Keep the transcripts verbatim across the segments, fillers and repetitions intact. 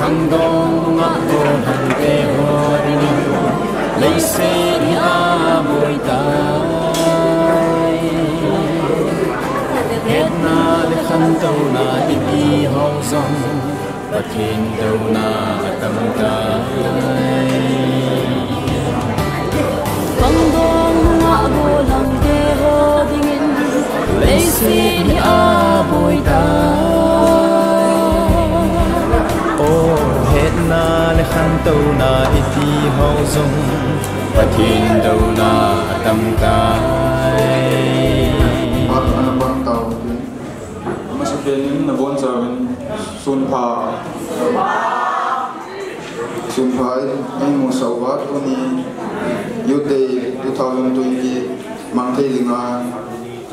Khangdong nungah gollhangte ho dingin leiset hi aboi tai. Hetna le khantouna ipi ho jong Pathen douna atam tai. Khangdong nungah gollhangte ho dingin leiset hi aboi tai. O hetna le khantouna ipi ho jong Pathen douna atam tai. Pathen ana pang tau. Amasapen in nabonchauvin sunpha. Sunpha in eimusah uva tuni Youth Day two thousand twenty mangthai dinga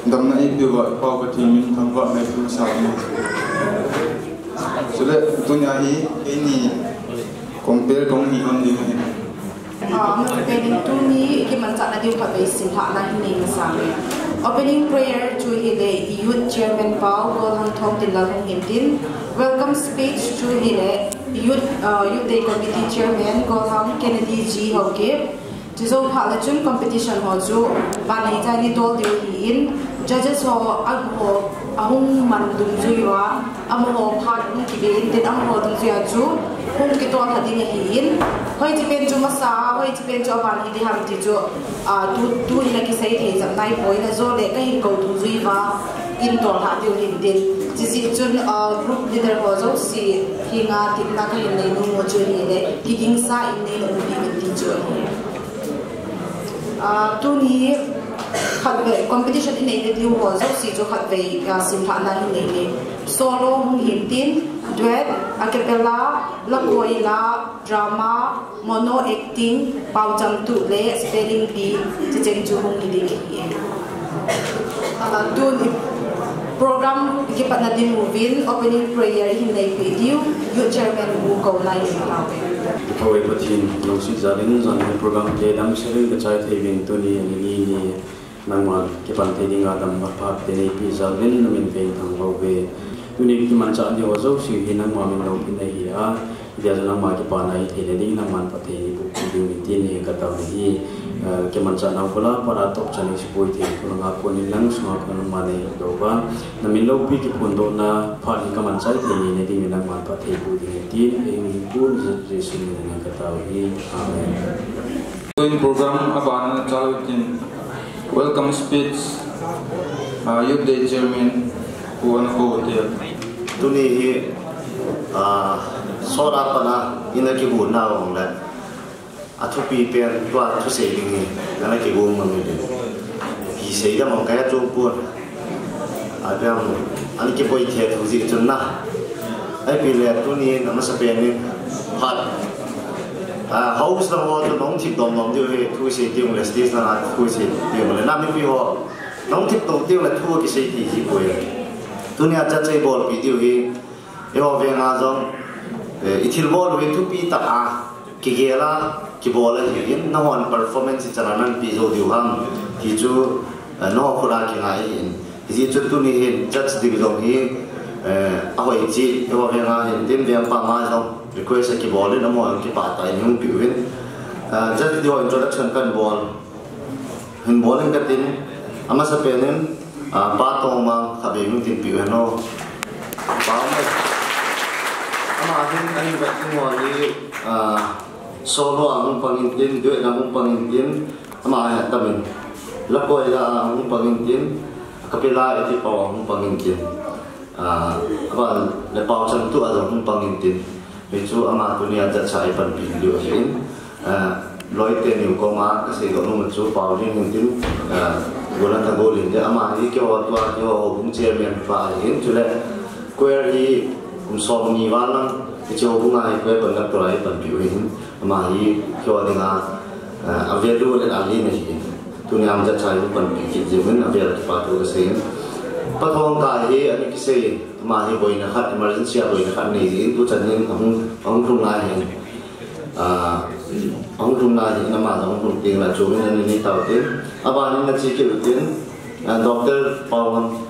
damna eipeuva Pa Pathen min thangvahna thu sa uve. Chule tunia hi eini compare kahung hi lhon ding ahi. Ah, amasapen in tuni kimanchahna diu khatvei simlhahna hin nei masa uve. Opening prayer chu hile i Youth Chairman pa Gollhang Thongtinlal hung hin tin, welcome speech chu hile Youth, ah, Youth Day Committee Chairman Gollhang Kennedy G Haokip. Chujou phat le chun competition ho chu banei chai ni tol diu ahin, judges ho aho ahung man dungjui uva, amaho phat hung kibe in tin amaho dungjuia chu hung kitol lha ding ahin, hoiche pen chu masa, hoiche pen chu aban hi ding ham ti chu, ah, tu, tu hin akisei thei jep naipoi, ajole kahin kou dungjui uva in tol lha diu hin tin. Chujeh chun, ah, group leader ho jouse henga tepna kahin nei nom u chu hile, kigingsa in nei nom u ding in ti chu ahi. Ah, tuni khatvei competition i neina diu ho jouse chu khatvei, ah, simlhahna hin nei uve. Solo hung hin tin, duet, a cappella, lakoi la, drama, mono acting, paocham tuh le spelling bee, chucheng chu hung hi ding ahi. Ah, tuni program kipatna ding uvin opening prayer hin neipeh diu, Youth Chairman bu kouna hin tao. Kipah e Pathen, lungset jal in jan hin program te damsel in kachai thei uvin tuni ani ni ni nangma kipan thei dinga damna phat te neipeh jal uvin namin kahin thangvah uve. Tuni kimanchah diu ho jouse hi nangma min loupina ahi a, hijeh chun nangma kipana hi theina ding nangman phatthei neiboh ding uvin tin hi katao ahi. Eh, kimanchah nau bula para top chan neisei poi thei, khulanga konin lang sunga kon nangma neidou uva, namin loupi kiphondohna phat hi kamanchah thei neina dingin nangman phatthei boh ding uvin tin, eini hi kon Jesu min in katao ahi. Amen. Tuin program abana chal utin welcome speech, ah, Youth Day Chairman Pu Anko Hotel. Tuni hi, ah, sot a pat a ina kigonna hung le athupi pen tua thusei ding hi ana kigon mang uvin. Ipi sei ding ham kahe chu pon. Apiang, ana kiboi thei thu jeh chun na. Ipi le tuni amasapen in phat. Ah, house lang ho chu nahung thip dom dom diu ahi, thu sei diu le stage lang a thu sei diu le na mipi ho. Nahung thip dom diu le thu kisei thei ji poi. Tunia judge eibolpi diu hi. Eiho venga jong, eh, i thilbol u hi thupi tah a kigel a kibol ahin, nahon performance ichan a nahin pe jou diu ham ti chu, eh, nangho khut a kingai ahin. Hijeh chun tuni hin judge ding jong hi, eh, ahoi cheh, eiho venga hin tin veng pa ma jong request a kibol in amaho jong kipah tah in hung pe uvin. Eh, judge ding ho introduction kahin bol. Hin bol in katin, amasapen in, ah, Pa Tongmang khatvei hung tin peh u hen o. Pa Tongmang. Ama hin, ahin vet ding ho hi, ah, solo a hung pang in tin, duet a hung pang in tin, ama hi atam in. Lakoi la a hung pang in tin, a cappella iti pao a hung pang in tin. Ah, aban le paocham tuh a jong hung pang in tin. Hichu ama tunia judge a eipanpi diu ahin. Ah, loi teni u koma kasei doh nom chu Paulin hin tin, ah, Gollhang Thagol hin tin, ama hi keiho tua, keiho houbung chairman pa ahin, chule choir hi kum somni val lang, hiche houbung a hi choir conductor a eipanpi u ahin, ama hi keiho dinga, ah, a value le a len ahin. Tunia judge a eipanpi kit jeh uvin avel a kipathu kasei in. Pathong ka hi, ani kisei, ama hi boina khat, emergency a boina khat nei jin, tuchan hin, ahung, ahung lhung lai hin. Ah, ahung lhung lai hin, ama jong ahung lhung teng la, chu min ani nei tau tin. Abanin na chi kit u tin, ah, Doctor Pawan.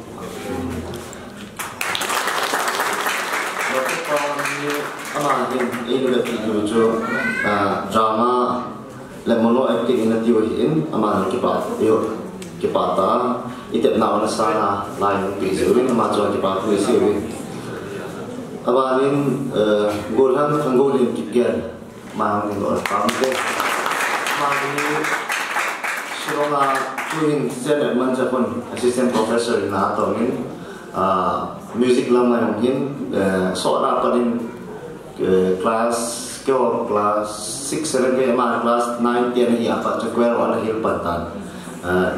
Doctor Pawan hi, ama hin, ei ni le pi chu, ah, drama, le mono acting in atiu ahin, aman kipa, iyo, kipa ta, itepna u ana sana, lai hung pi jiuvin, ama chu kipa thu isei uvin. Abanin, eh, Golhang Thanggolin Kipgen, ama hung ding lou, pam te. Ama hi, Shillong a, tuhin Saint Edmund Chapel, assistant professor in atongin, ah, music lam a jong hin, eh, sot a panin, eh, class, keiho class six, seven, kei ama class nine, ten hi apat chu choir ho ana hil pan tan. Eh,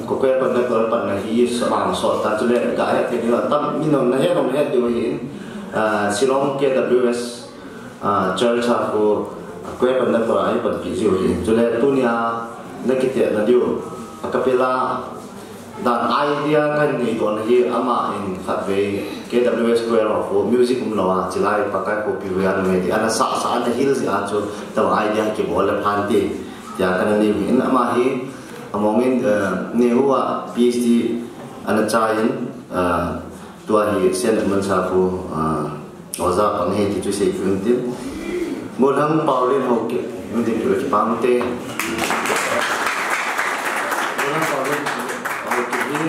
ko choir conductor pan na hi sa bang sot tan chule ka he te ni tam min na he na he diu hin. Eh, Shillong K W S, ah, church a ko choir conductor a hi pan pi jiu hin. Chule tunia na kiti na diu a capella dan idea kan nei don hi ama in khatvei K W S choir ho music um lou a, chilai Pakai khopi vei a numei ti ana sa sa ana hil jia chu tama idea kibol le phan ti tia kana nei in ama hi among in, eh, NEHU a P H D ana chai in, eh, tua hi Saint Edmund Chapel, eh, Oja pang hi ti chu sei pi un tin. Golhang Paulin Haokip, min ding kipah te. Golhang Paulin Haokip hi,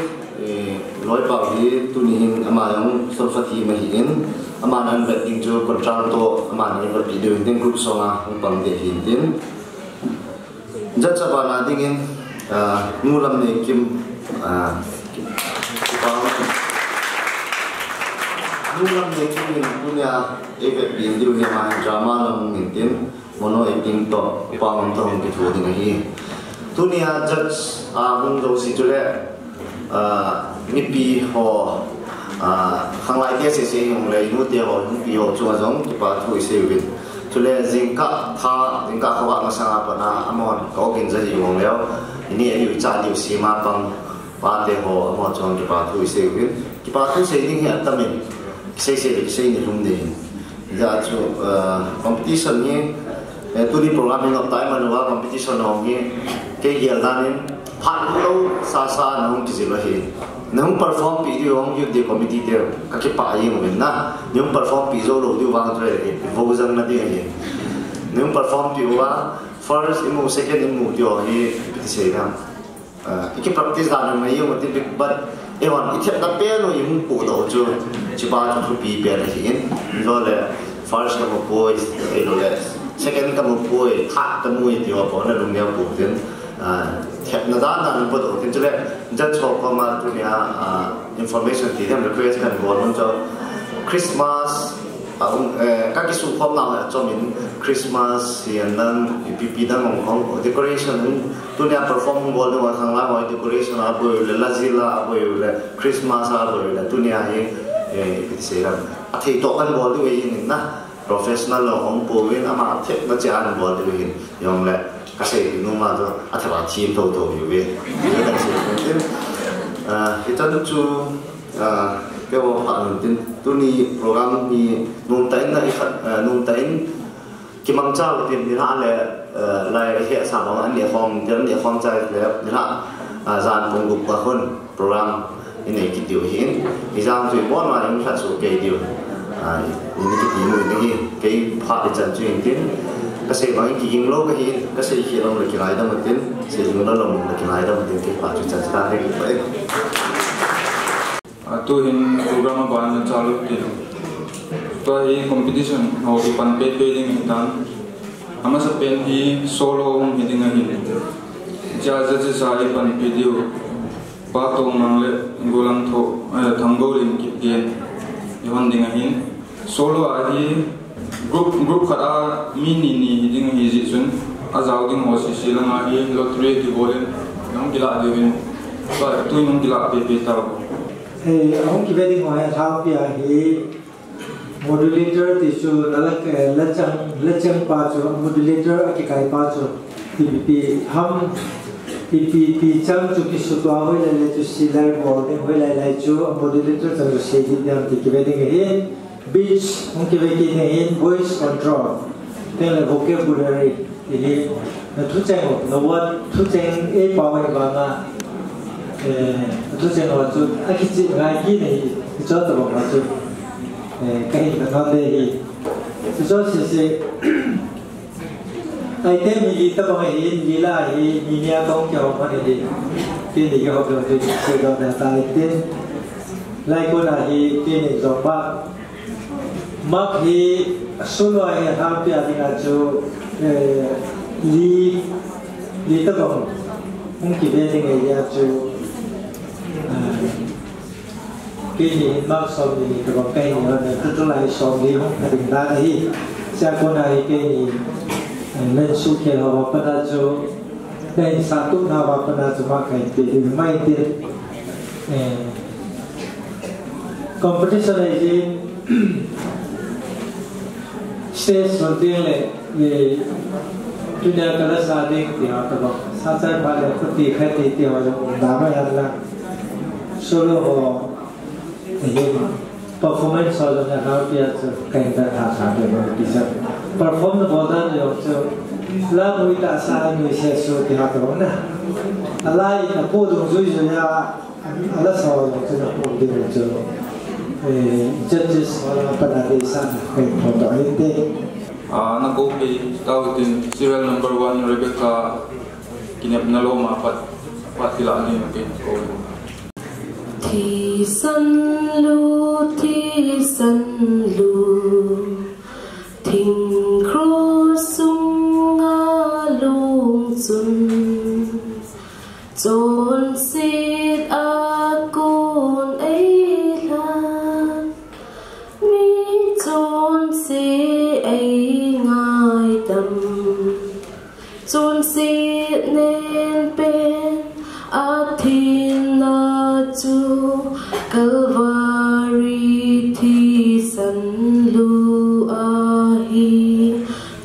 eh, loi pau hi tuni hin ama jong solfa ti ma hi in, ama nan vet ding chu contralto, ama nan vet ding group song a hung pang te hin tin. Judge a bana dingin, ah, Nu Lamneikim, ah, Nu Lamneikim in tunia eivetpi diu hi ama drama lam in tin, mono acting toh, upa ngam toh hung kithu ding ahi. Tunia judge a hung jouse chule, ah, mipi ho, ah, khanglai te sese hung le, nu te ho, mipi ho chunga jong kipa thu isei uvin. Chule jingkah tha, jingkah khovah masanga pat a, amahon ka ogin ja hi vang leu, ini ahiu cha diu sima pang, pa te ho, amaho chunga kipa thu isei uvin. Kipa thu sei ding hi atam in, sei sei le sei ni lhum ding. Hijeh chun, eh, competition hi, eh, tuni program hi nop tai man uva competition hong hi, kei gel dan in, phat lou sasa na hung kijil ahi. Na hung perform pi diu hong youth day committee te, ka kipah jeng uvin na. Na hung perform pi jou lou diu vang chu le, vo jang na ding ahi. Na hung perform pi uva, first imu, second imu diu hi, ipi ti sei ding. Ah, i ki practice dan mai u ti big, but eihon i thepna pen u i hung pudoh chu, chupa chu thupi pen ahi in, lo le first ka mu poi, lo le second ka mu poi, third ka mu ti ho po na lungneo pu tin, ah, thepna dan dan pudoh tin chule, judge ho koma tunia, ah, information ti dem request kan bol un chu Christmas, ah, um, eh, ka kisukhomna ho chom in Christmas, hi an dan, ipi pi dan hong hong, decoration, tunia perform bol ding a khanglai ho decoration a boi le, la jil a boi le, Christmas a boi le, tunia hi, eh, ipi ti sei ding. Athei toh kan bol diu ahi in na, professional lo hong pouvin ama thepna cheh a bol diu ahi in, jong le, ka sei nom a chu, athep a thim tho tho diu ve. Ka sei nom tin, ah, hitan chu, ah, keiho phat nom tin, tuni program hi nom tah in na i khat, ah, nom tah in, kimangcha u tin nilhah le, eh, lai hesa bang an neh khom, tin an neh khom chai le nilhah, ah, jan pung gup a khun program i nei kit diu ahi in, i jang chu i bon ma in khat su kei diu. Ah, i ni kiti nu in ahi, kei phat i chan chu in tin, ka sei bang in kiging lou ka hi in, ka sei khel lou le kingaidam u tin, sei lou lou le kingaidam u tin, kei phat chu chan chu ka kei pa in. Ah, tuhin program a ban na chalu tin. Tua hi competition ho kipan pe pe ding hitan. Amasapen hi solo hung hi ding ahi. Cha cha cha sa hi panpi diu. Pa Tongmang le Golhang Tho, eh, Thanggolin Kipgen. Ihon ding ahin. Solo a hi group, group khat a mi ni ni hi ding ahi jeh chun. Ajao ding ho sese lang a hi lottery kibol in. Nang kila diuvin. Tua tuin nang kila pe pe tau. Eh, ahung kive ding ho hi lhangpi a hi modulator ti chu nalak, eh, lachang, lachang pa chu modulator a kikai pa chu ipi ipi ham Ipi ipi chang chu kisutua hoilai lai chu sealer bol ding, hoilai lai chu moderator chang chu sei ding ti kive ding ahi. Beach hung kive kit ding ahi, voice control. Teng le vocabulary ti hi. Na thucheng ho, na word thucheng eipao hi vanga. Eh, thucheng ho chu akichih ngai kit ahi. Hicho tabang ho chu. Eh, kahin na ngai ding ahi. Hicho sese. Item hi li tabang ahin, li lah a hi, mi nia kahung kihou man ahi. Keini kihou jong chu, sei jong na ta item. Lai kona hi, keini jong mark. Mark hi, solo a hi, half a dinga chu, eh, li, li tabang. Hung kive ding ahi a chu. Ah. Keini hin mark somni ni tabang kahin, ni hon, ni tu tulai somni hung pha ding dan ahi. Chua kona hi keini, eh, men suhkhel ho a pat a chu, men sah tup na ho a pat a chu mark kahin pe ding mai te. Eh, competition ahi jin, stage hon ding le, eh, tunia kala sa ding ti ho tabang. Sa chai pha le, khuti khat ti ti ho jong um da mai han lang. Solo ho, Ahin, performance ho jong na hau tia chu kahin da tha tha de mo ti sa. Perform na bol dan jong chu, la mui ta sa nui se su ti ha to na. Ala i na po dung jui jui a, ala sa ho jong chu na po ding chu. Eh, judges ho la pa na de sa na kahin po to ahi te. Ah, na ko pe tau tin serial number one Rebecca Kinepna lom a pat, pat ti la ni na pe ko. Thisan lu, thisan lu, thing cross sunga lung chun, chonset a kon ei hlan, mi chonse ei ngaidam. Chonset nen pen a thenna chu Calvary thisan lu ahi.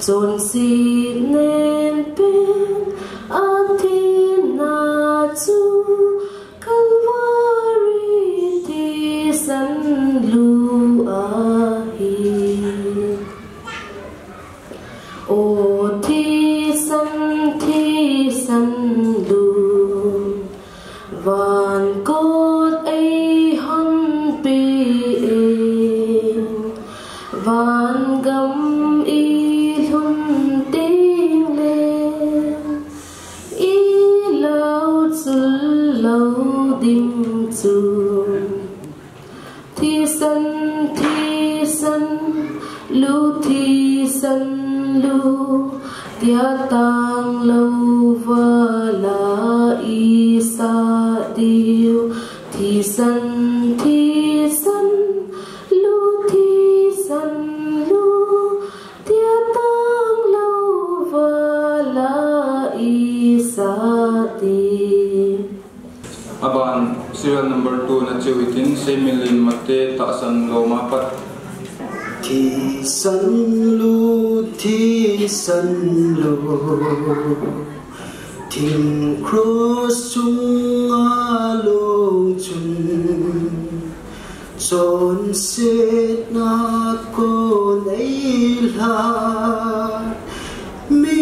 Chonset nen pen a thenna chu Calvary thisan lu ahi. O thisan, thisan lu, van kot ei hon pe e, van gam i lhun teng le, i lau chul lou ding chu. Thisan, thisan lu, thisan lu, tia tang lou va la i sa diu. Thisan, thisan lu, thisan lu, tia tang lou va la i sa diu. Aban serial number two na cheu hitin, Seiminlen Mate tahsan lom a pat. Thisan lu, thisan lu, thing cross chunga lung chun, chonsetna kon ei hlan, mi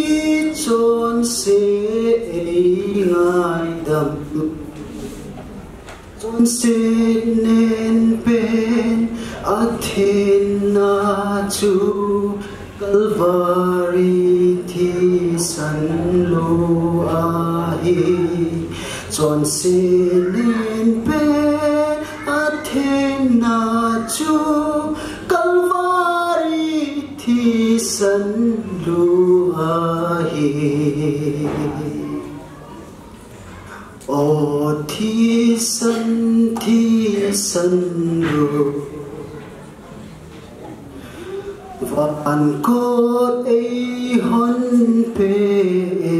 chonse ei ngaidam. Chonset nen pen a thenna chu Calvary thisan lu ahi. Chonset nen pen a thenna chu Calvary thisan lu ahi. O thisan, thisan lu, van kot ei hon pe e,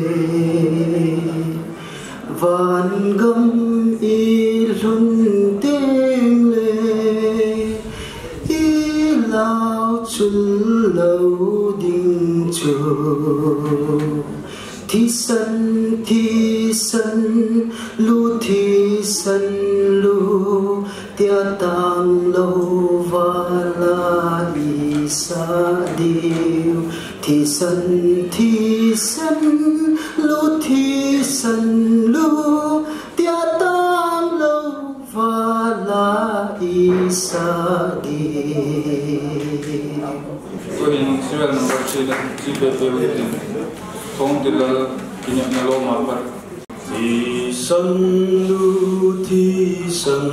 van gam i lhun teng le, i lau chul lou ding chu. Thisan, thisan Thisan lu, thisan lu, tia tang lou vala i sa diu. Thisan, thisan lu, thisan lu, tia tang lou vala i sa diu. Tuhin serial number three le three pe pe utin. Thongtillal Kinepna lom a pat. Thisan lu, thisan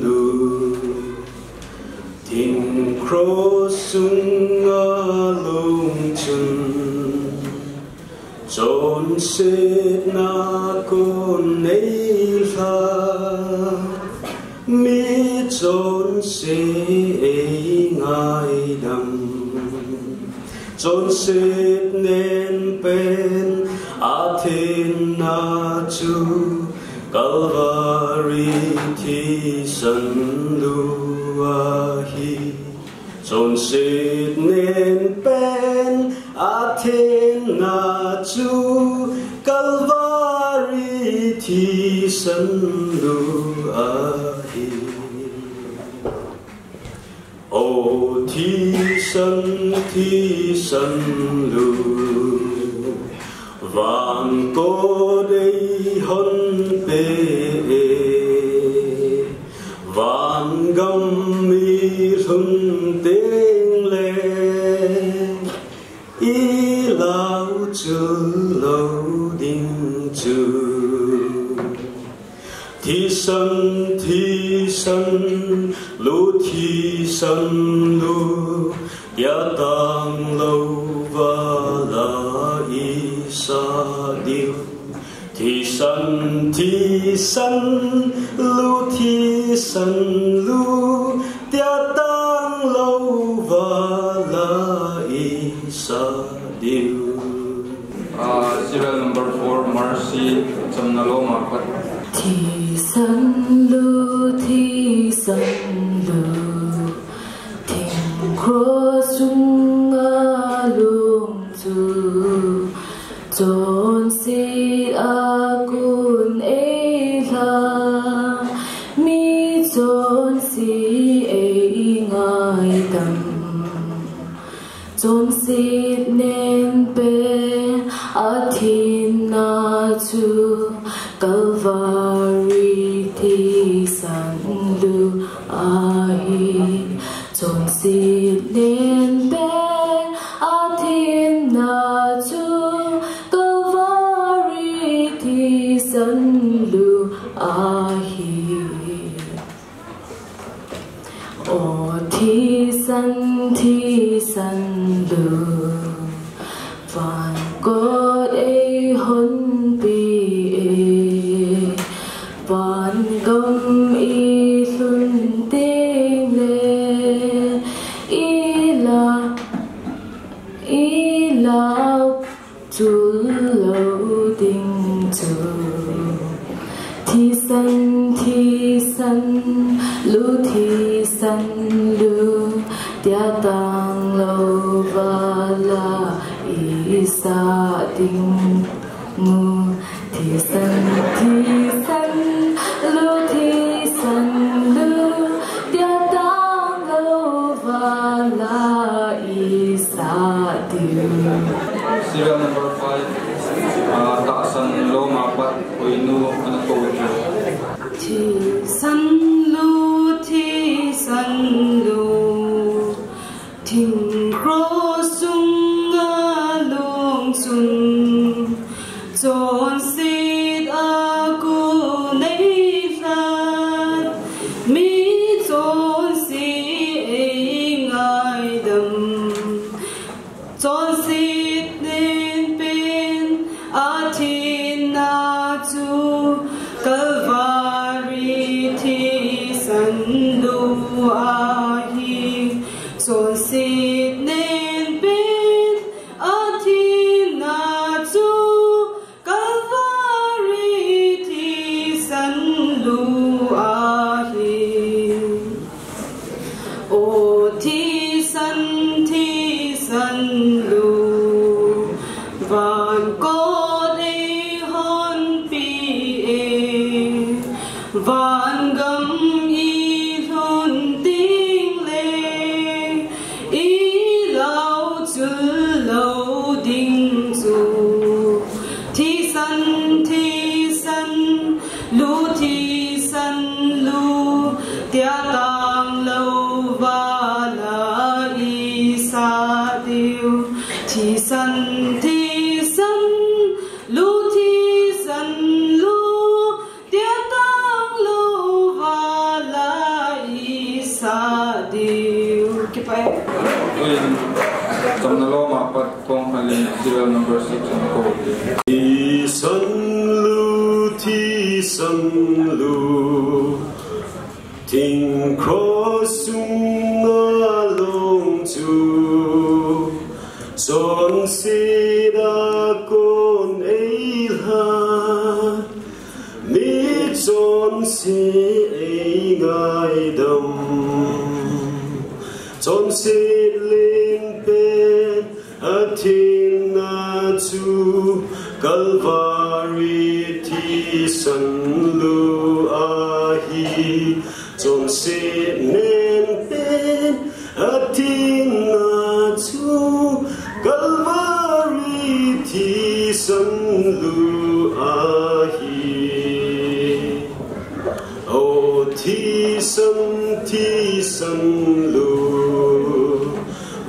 lu, thing cross sunga lungchun, chonsetna kon nei lha, mi chonse ei ngaidam. Chonset nen pen a thenna chu Calvary thisan lu ahi. Chonset nen pen a thenna chu Calvary thisan lu ahi. O thisan, thisan lu, van ko dei hon pe e, van gam mi lhun teng le, i lau chul lou ding chu. Thisan, thisan lu, thisan lu, tia tang lou vala i sa diu. Thisan, thisan lu, thisan lu, tia tang lou vala i sa diu. Ah, serial number four, Mercy, chamna lom a pat. Thisan lu, thisan lu, thing cross sunga lungchun, chonse a kon ei lha, mi chonse ei ngaidam. Chonset nen pen a thenna chu Calvary thisan lu ahi. Chonset nen pen a thenna chu Calvary thisan lu ahi. O thisan, thisan lu, van ko ei hon pe e, van gam i lhun teng le, i la, i lau chul lou ding chu. Thisan, thisan lu, thisan lu, tia tang lou vala i sa ding u. Thisan, thisan lu, thisan lu, tia tang lou vala i sa diu. Serial number five, ah, tahsan lom a pat, Koinu ana kou chu. Thisan lu, thisan lu, thing cross sunga lungchun, chonset a kon ei lha, mi chonse ei ngaidam. Chonset nen pen a thenna chu Calvary thi sa diu, thisan, thisan, lu, thisan, lu, tia tang lou va la i sa diu. Kipa e. Tuin, Chamnalom a pat Kong Halin, serial number six, an ko. Thisan lu, thisan lu, thing cross sunga long chu, chonset a kon ei lha, mi chonse ei ngaidam, chonset len pen a thenna chu Calvary thisan lu ahi. Chonset len pen a thenna chu Calvary thisan lu ahi. O thisan, thisan lu,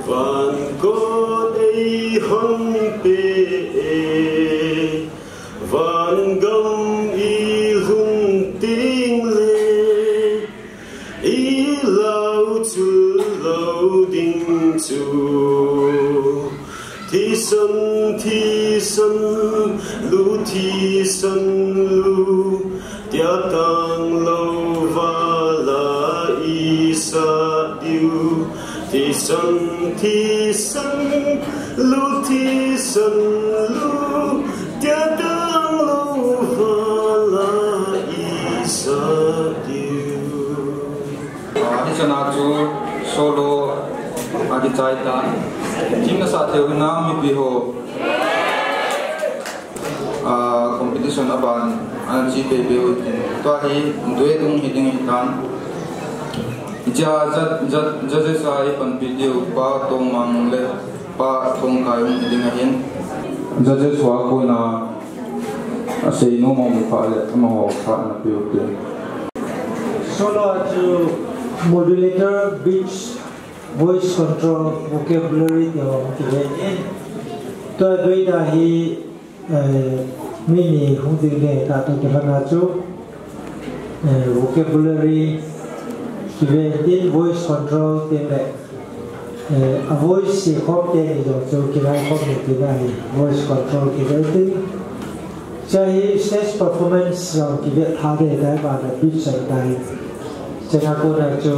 van kon ei hon pe e, van gam i lhun teng le, i lau chul lou ding chu. Thisan, thisan lu, thisan lu, tia tang lou va la i sa diu. Thisan, thisan lu, thisan lu, tia tang lou va la i sa diu. Ah, hichan a chu solo a kichai tan. Thim nasah thei u hinam mipi ho. Ah, competition a ban ana chi pei pei u hitin. Tua hi duet hung hi ding hitan. Hichea judge, judge, judges a i panpi diu Pa Tongmang le Pa Tongkai hung hi ding ahin. Judges ho a kona a seinom a um kha le amaho kha ana pe u te. Solo a chu modulator, beats, voice control, vocabulary ti ho kive in. Tua beida hi, eh, mi ni hung ding le ta tu kilhona chu, eh, vocabulary kive in tin, voice control tin le, eh, a voice se khom teni jong chu kilai khom ni tin ahi, voice control kive tin. Chua hi stage performance jong kive tha ding ahi, ba le beat sang tai. Chua kona chu,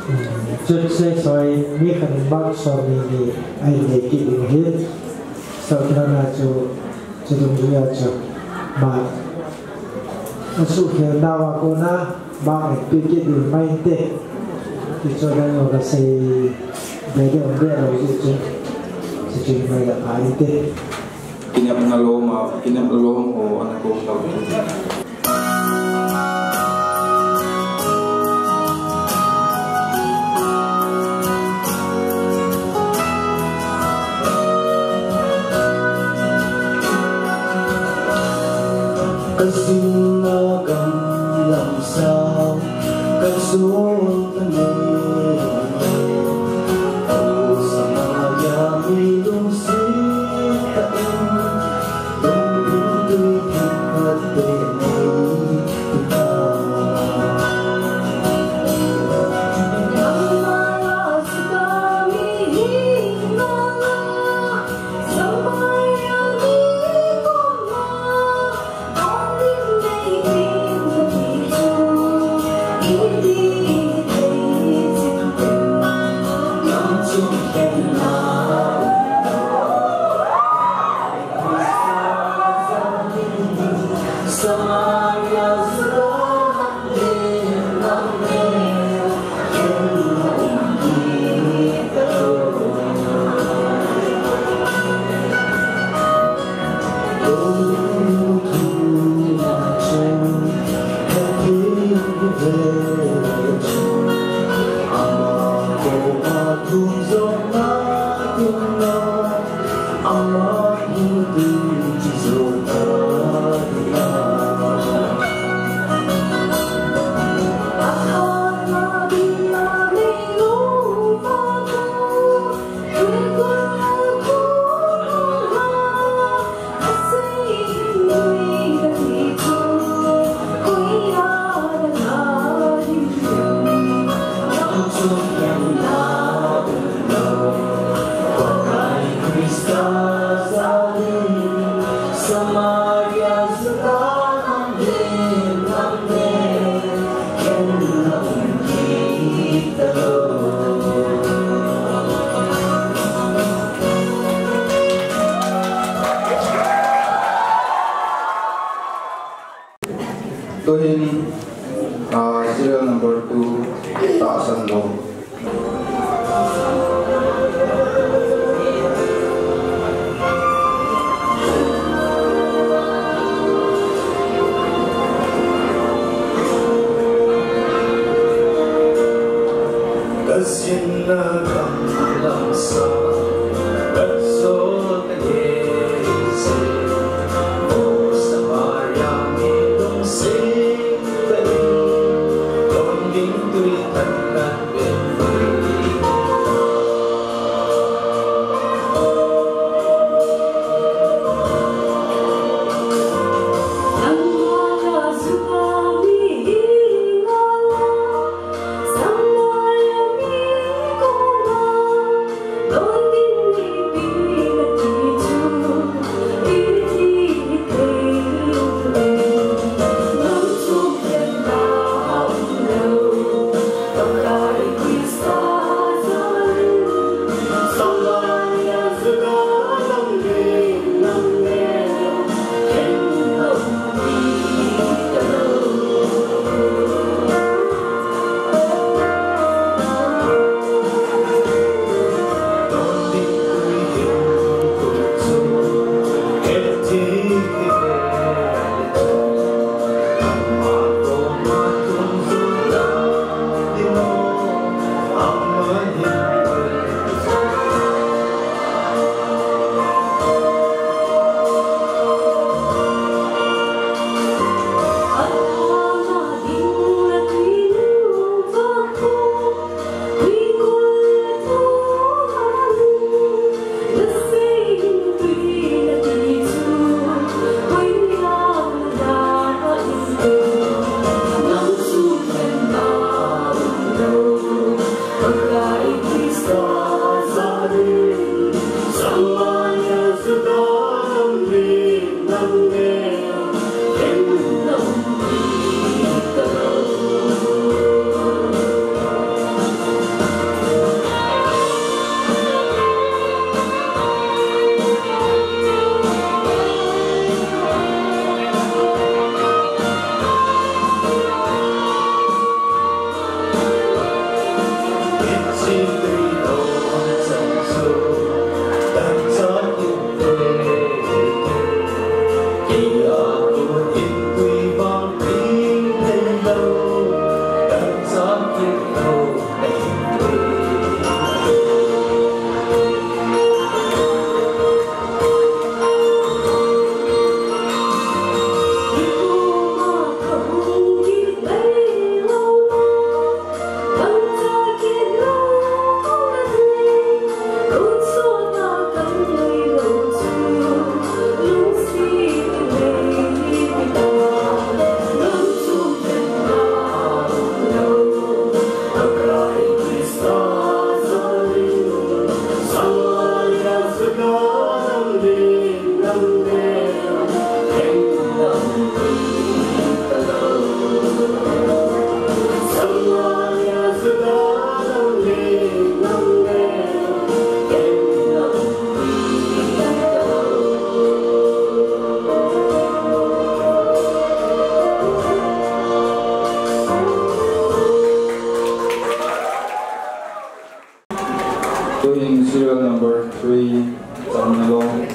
hmm, chun se soi mi khat in mark som ni ni ahin nei kit ding ahi. Chua kona chu, chu dungjuia chu mark asuhkhel nauva kona mark in pe kit ding mai inte. Ti chu dan lo ka sei be de um be lo ji chu. Chu chu mai la ai te. Kinepna lom a, kinepna lom ho ana ko tau. Ka zinna gam lam sao, ka sol ka nei. O Samaria mi lungset tah in, lungput tui thangkhat te nei ta. Tuhin, ah, serial number two, Tahsan Lou. Tuhin serial number three, Changnalong.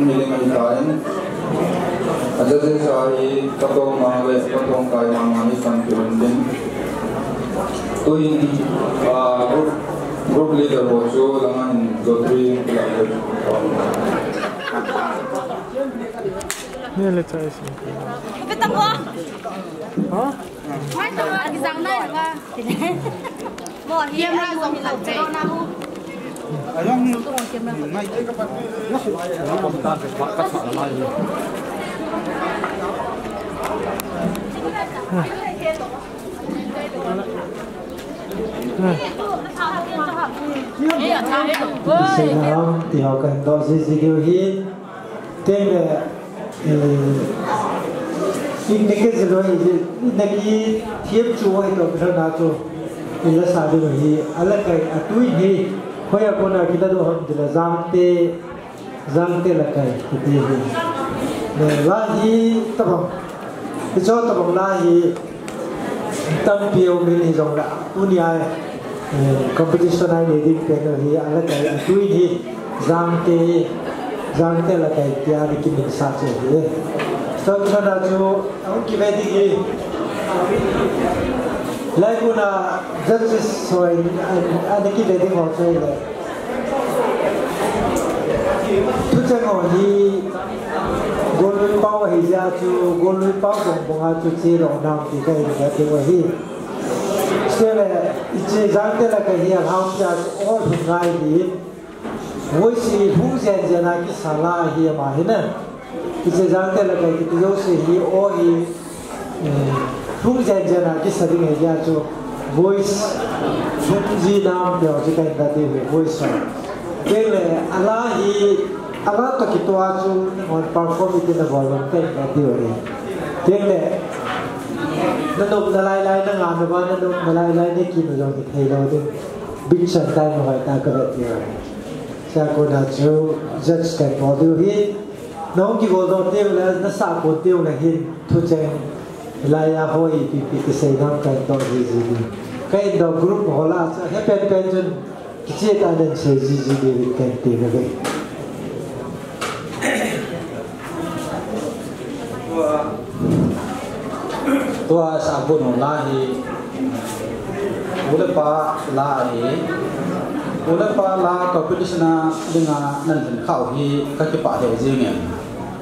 Meeting ahitan, a judges ahi Patong Mangale, Patong Kai Mangale, San Pirin din. Tuin, ah, group, group leader ho chu langa hin lottery kilai. Nele chai sin. Kapitang ho. Ha? Mai tang ho, kisang nai ba. Mo hi camera jong hi lang che. Sina ham, ti ho kan to si si diu hi. Teng le, eh, in ne ke zelo hi, in ne ki thiam chu ho hi to, na chu, in la sa diu hi, a la kai, a tui hi, hoi a kona ki la do ham ti la Jangte, Jangte la kai, ki ti hi. Le, la hi, tabang, ki cho tabang la hi, tampi um in hi jong la, tunia, eh, competition a nei ding pen hi, a la kai, a tui hi, Jangte, Jangte la kai tia ni kimin sa che hi. Chomkhat a chu, ahung kive ding hi. Lai kona judges ho in, an, an kive ding ho chu le. Thucheng ho hi, Golui pao ahi jeh a chu, Golui pao bong bong a chu che lou nam ti ka hin ga ding ahi. Chule, hiche Jangte la kai hi a lhang pia chu aw lhung ngai hi. Voice hi lhung jen jen a kisa la ahi ama hi na. Hiche Jangte la kai kiti jouse hi aw hi, eh, lhung jen jen a kisa ding ahi jeh a chu voice lhung ji nam pia chu ka hin ga ding ahi voice a. Teng le a la hi, a la toh kitoh a chu nangho perform iti na bol lou ka hin ga ding ahi. Teng le, na nop na lai lai na nga na ba, na nop na lai lai na ki na jong hi thei lou ding. Big chan tai mo hai ta ka vet diu. Sa kona chu judge kai po diu hi. Nahung kigol doh teng le, na sa po teng le hin thucheng. Lai a hoi pi pi kisei nam kai to ji ji diu. Ka in doh group ho la chu he pen pen chun kicheh tah in sei ji ji diu kan ti na ve. Tua, tua sabut nu la hi, u le pa la hi, u le pa la competition a dinga nan hin khau hi ka kipah lheh jing in,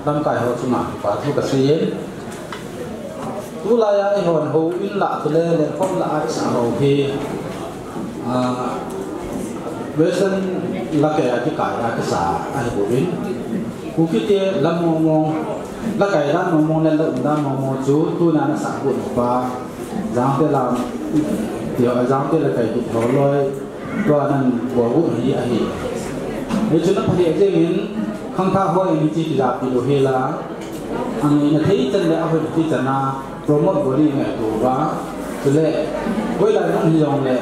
lamkai ho chunga kipa thu ka sei in. Tulai a eihon houin lah chule lenkhom lah a kisa ho hi, ah, Western la kai a kikai a kisa ahi bouvin. Kuki te la mong mong, la kai dan mong mong le la um dan mong mong chu tuna na sah got pa, Jangte la, Jangte la kai kit ho loi. Tua nan bol u hi ahi. Hichu na phalheh jeng in, khangthah ho in hiche kijapi lou hel a, angaina thei chan le ahoina thei chan a promote bol ding ngaito uva. Chule, hoilai mun hijongle,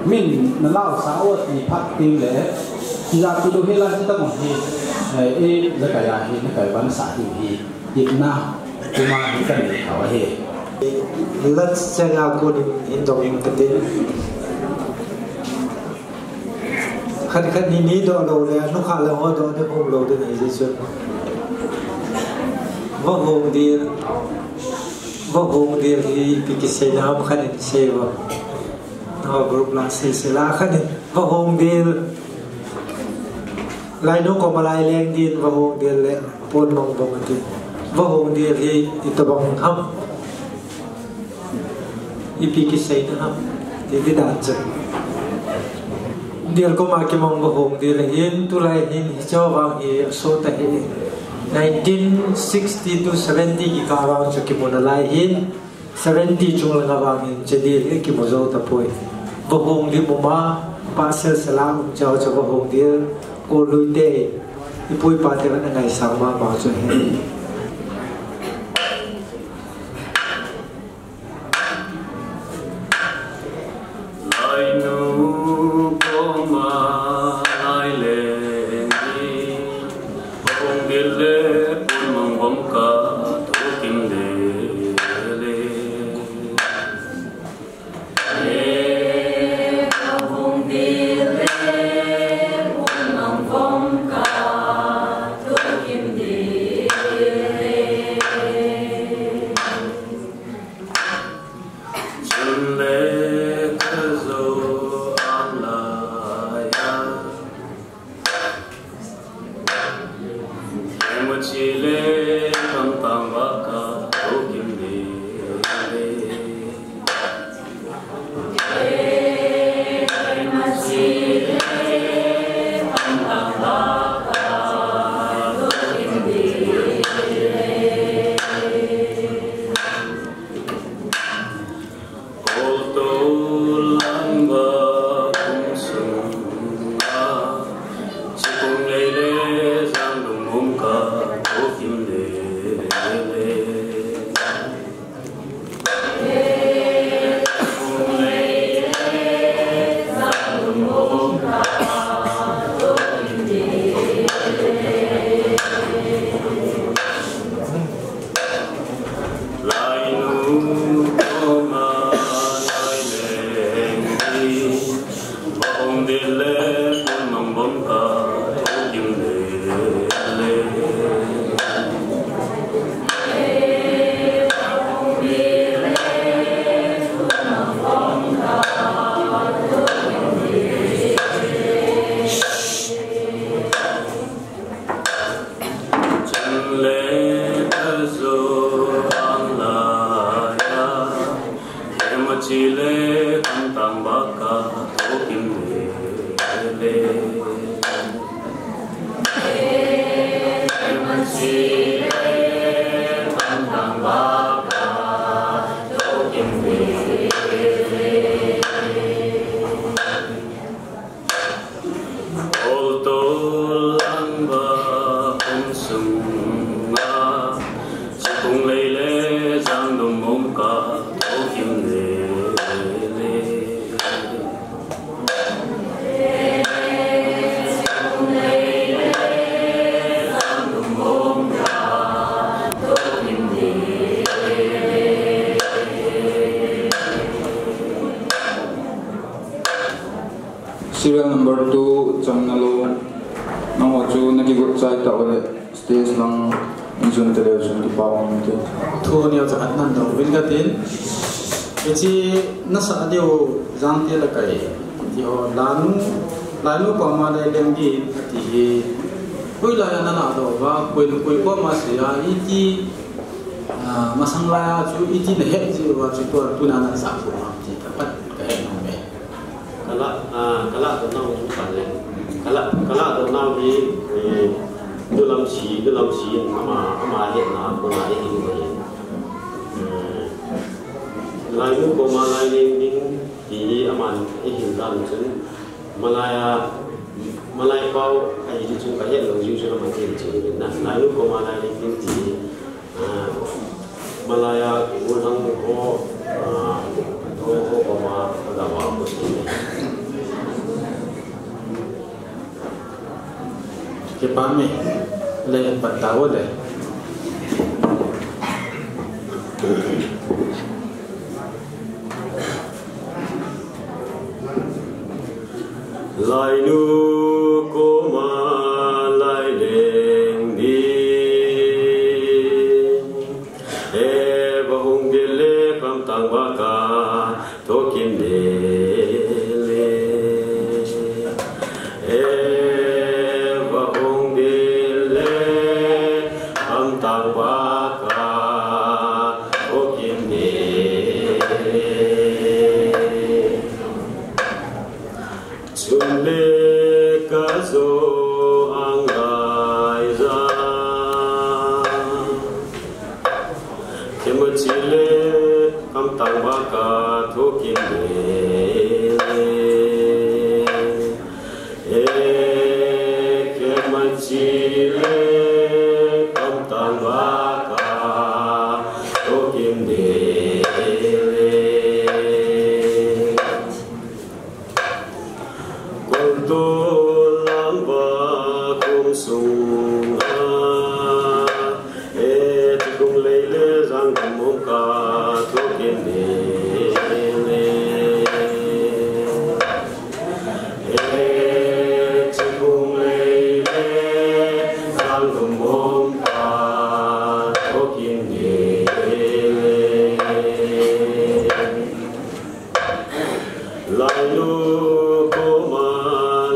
min na laosa u ati phat teng le, kijapi lou hel a hiche tobang hi, eh, eijakai a hi, na kai uva na sah diu hi. Itna, tuma hi kanei thou ahi. Last chang a kon in, in dong in katin. Khat khat ni ni doh lou le, nu khat le ho doh ni hung lou ding ahi jeh chun. Va hung dil, va hung dil hi ipi kisei nam khat in sei uva. Nangho group la sei sei la khat in, va hung dil. Lainu koma lai leng din, va hung dil le, pon mang bang ati. Va hung dil hi, itobang ham. Ipi kiseina ham. Ti ti dan chu. Dil koma kimang va hung dil hin, tulai hin, hiche vang hi, aso ta hi. Nineteen sixty to seventy kikah vang chu kimu nalai hin. Seventy chung langa vang hin, hiche dil hi kimu jou tapoi. Va hung dil mu ma, pa sel sela um chau cha va hung dil, Golui te, ipu ipa te ana ngaisang mama chu ahi. Lainu koma lai leng din, hung dil le pon mang bang ka thu kim dil e. Hong dile, kun mang bom ka, thokim dile. Chule tazo ang laya, kema chile kantang baka thokim lele. Kema chile kantang baka thokim lele. Oltol lang ba kum sunga, chikung leile jang dum mom ka thokim lele. Serial number two, Chamnalo. Nangho chu nakigot chai tah uleh stage lang in jun te leu chun kipa um te. Thu neo cha khat nan dong vin ka tin. Hiche nasa diu jang te la kai. Ti ho lanu, lanu koma lai leng di ti hi. Koi lai na la do va, koi, koi koma sia iti, ah, masang lai a chu iti na het ji va chu tu, tu na na sa ko ma ti ka pat ka het nong me. Kala, ah, kala to nau chu pan le. Kala, kala to nau hi, eh, nulam si, nulam si, ama, ama hetna, kona eihil ve. Eh, lainu koma lai leng ding, ti hi aman eihil dan chun, malai a, malai pau, ahi chu ka het lou jiu chun aman eihil chun na. Lainu koma lai leng ding ti hi, Ah, malai a, ulang ho, ah, ho, ho, ho, ma, da, wa, ko, si. Kipa me, le, pat ta, wo, le. Lainu koma lai leng ding. E va hung dile khamtang baka thokim dile. E va hung dile khamtang baka thokim dile. Chule ka jo ang lai ja. Kema chile khamtang baka thokim dile. E kema chile khamtang baka thokim dile. Koltol lang ba kum sunga, e, chikung leile jang dum mom ka thokim dile. E, chikung leile jang dum mom ka thokim dile. Lainu koma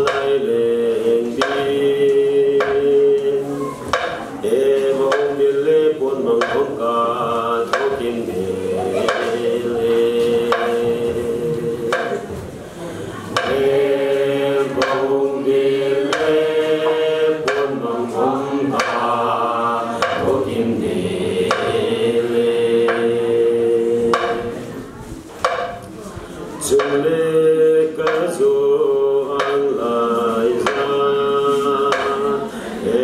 lai leng ding. E va hung dile pon mang bom ka thokim dile. E va hung dile pon mang bom ka thokim dile. Chule ka jo ang lai ja, e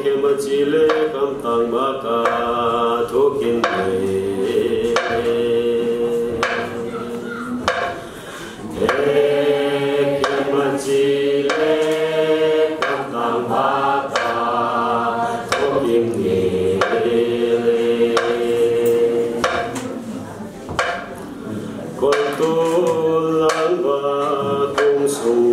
kema chile khamtang baka thokim dile. E kema chile khamtang baka thokim dile. Koltol lang ba kum sung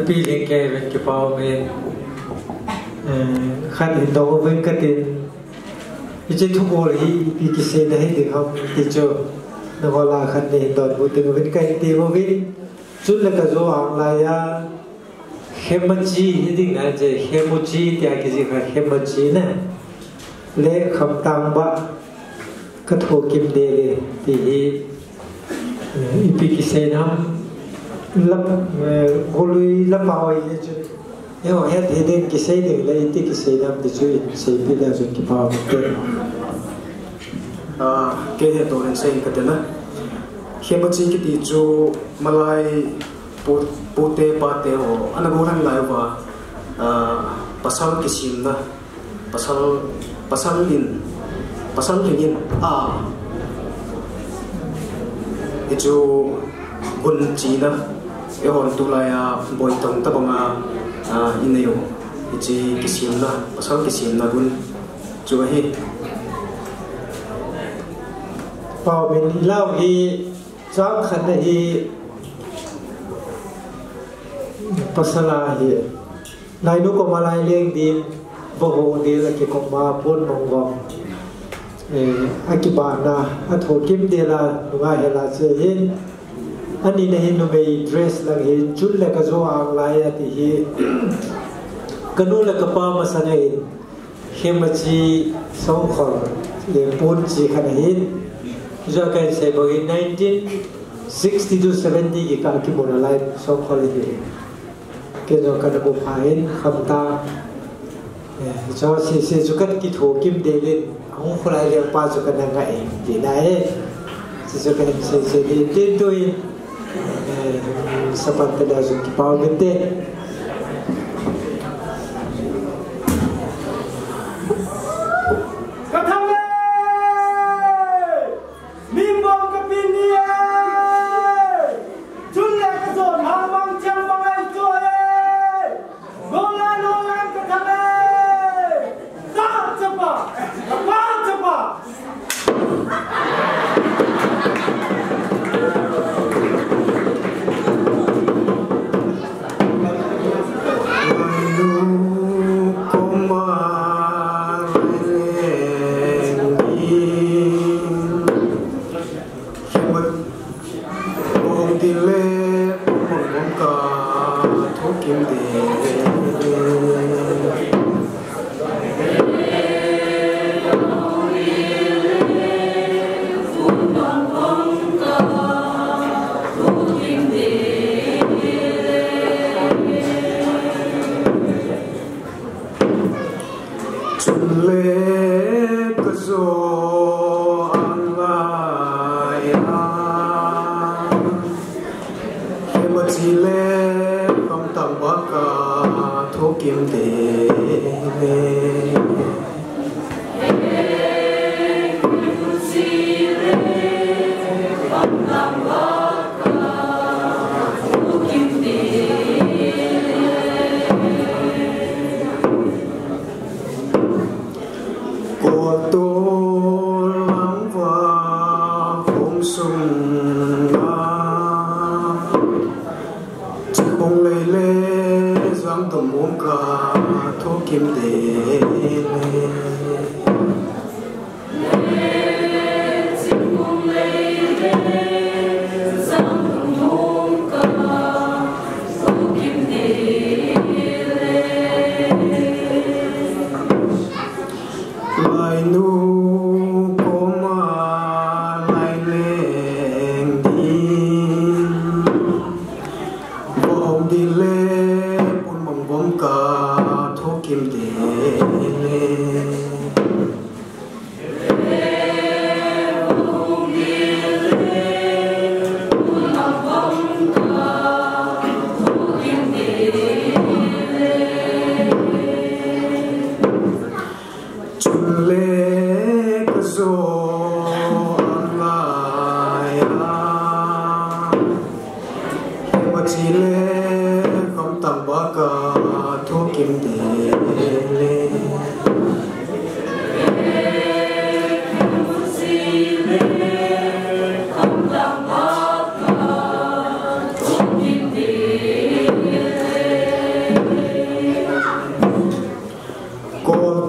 Pi Lhingkei uvin kipa umin, eh, khat hin dong uvin katin. Hiche thubol hi ipi kiseina hi ding ham ti chu nangho lah a khat nei hin donbut ding uvin kahin tem uvin. Chule kajo ang laiya, Khemachi hi ding ahi, Khemachi tia kijih kha, Khemachi na. Le Khamtang Bah ka thokim ding e ti hi, eh, ipi kiseina ham, lap, eh, golui lapa hoi le chu. Eiho het hiding, kisei ding le iti kiseina ham ti chu in seipeh le chun kipa um te. Ah, kei hetto hin sei kate na. Khemachi kiti chu malai pu, pute pate ho ana gollhang lai uva, ah, pasal kisemna, pasal, pasal in, pasal in in, ah, hichu gun chena, eihon tulaiya boitong tabanga, ah, inei u, hiche kisemna, pasal kisemna gun chu ahi. Pau min ilau hi, chang khat na hi, pasal ahi. Lainu koma lai leng din, Vohong dil akikoma pon mong vong. Eh, akibahna, athokim ding a, nunga hela che hin. Ani na hin numei dress lang hin, chule kajo ang laiya ti hi. Kanu le kapa masanga hin. Khemachi songkhol, le pon chi khat ahin. Jua kahin sei bangin nineteen sixty to seventy kikah kimu nalai songkhol ahi. Kei jong kana mu phat in, Khamtang. Eh, chu sese chu kana kithokim ding in, ahung kholai leng pa chu kana ngai, tina e. Chu chu kana sese ding tin tuin, eh, sapan te da chu kipa um inte. Ka thang e! Min bom ka pin ni e. Chun le ka zon ha mang chang mang ai to e. Go la no lang ka thang e. Sa chapa, pa chapa. Chule ka jo ang lai a, Khemachi le Khamtang Bah ka thokim ding e. Koto langva khom sunga, Chikung lei le jang tom um ka thokim ding e. Lainu koma lai leng ding, Vohong dil le pon mong vom ka thokim ding e. Chule ka jo ang lai a, Khemachi le Khamtang Bah ka thokim ding e.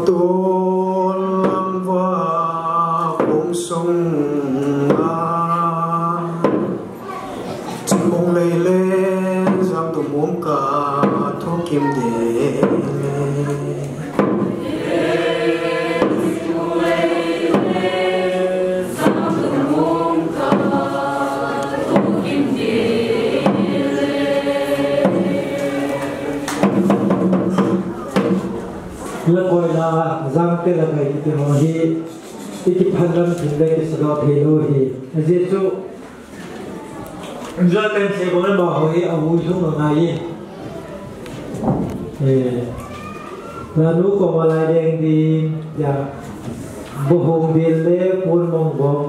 Tol lam va kum sung a, Chimong lei le zang tu mum ka thu kim de. La koi la zang te la kai te ho hi, i ki phan lam thim le ki sa lo thei lo hi. A je chu, Zua kan se bang le ma ho hi a hui lhung a ngai e. Eh, la nu ko ma lai deng di, ya, bu hung di le pun mong bong.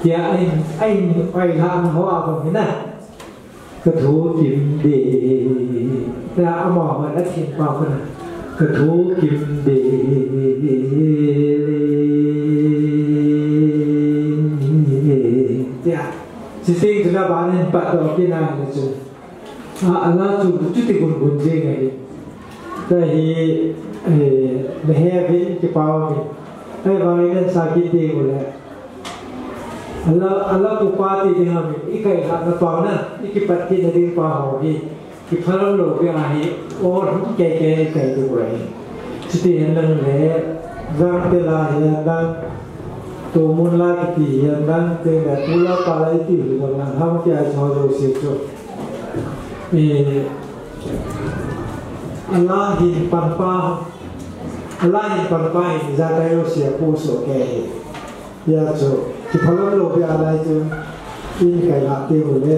Ya, ai, ai, ai la ho a bang hi na. Ka thu kim de. Ya, ama ho a thin pa ko na. Ka thu kim de. Ya. Sising tu na ba nen pat doh pi na ni chu. A, a la chu, chu ti gun gun jing ahi. Ka hi, eh, na he vin ki pau ni. Ai ba nen sa ki ti gu le. A la, a la pu pa ti ding ham i kai ha na pau na, i ki pat ti na ding pa ho hi. Ki phalam lo pi ahi, or hum ke ke kai tu gu ahi. Chuti hen lang le, zang te la hi hen lang, tu mun la ki ti hi hen lang, te le pu la pa la i ti hi lang lang, ham ki ai cho jo si chu. Eh, a la hin pan pa, a la hin pan pa hin za ka yo si a pu so ke hi. Ya chu, ki phalam lo pi a lai chu, i kai la ti hu le,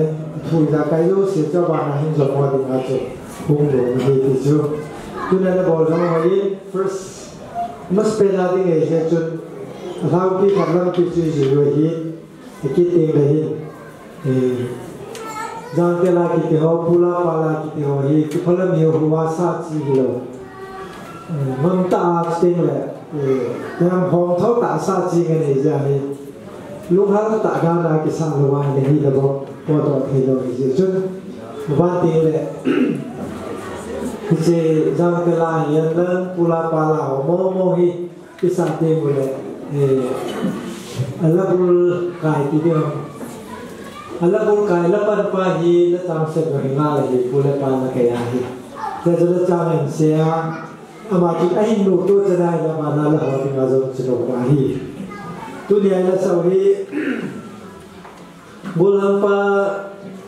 thu za kai yo si chu ba na hin zo mo ding a chu, hung lo mi hi ti chu. Tu na le bol zo mo hi, first, mas pe la ding e he chu, a thau pi phalam pi chu ji lo hi, ki ti le hi. Eh, zang te la ki ti ho, pu la pa la ki ti ho hi, ki phalam hi ho wa sa chi hi lo. Eh, mam ta a ting le, eh, yang hong tho ta sa chi nge ni ja hi. Lung hal ta ga na ki sa lo wa le hi le bo, po to thei lo hi ji chun. Van ting le, ki che zang te la hi yan le, pu la pa la ho mo mo hi. Kisa te mu le, eh, a la bul kai ti ding. A la bul kai la pan pa hi la chang se ko hi nga la hi pu le pa la kai a hi. Te la chang en se a, ama ki a hin nu to cha dai la ma na la ho ti nga zong se lo pa hi. Tu ni ai la sau hi, Golhangpa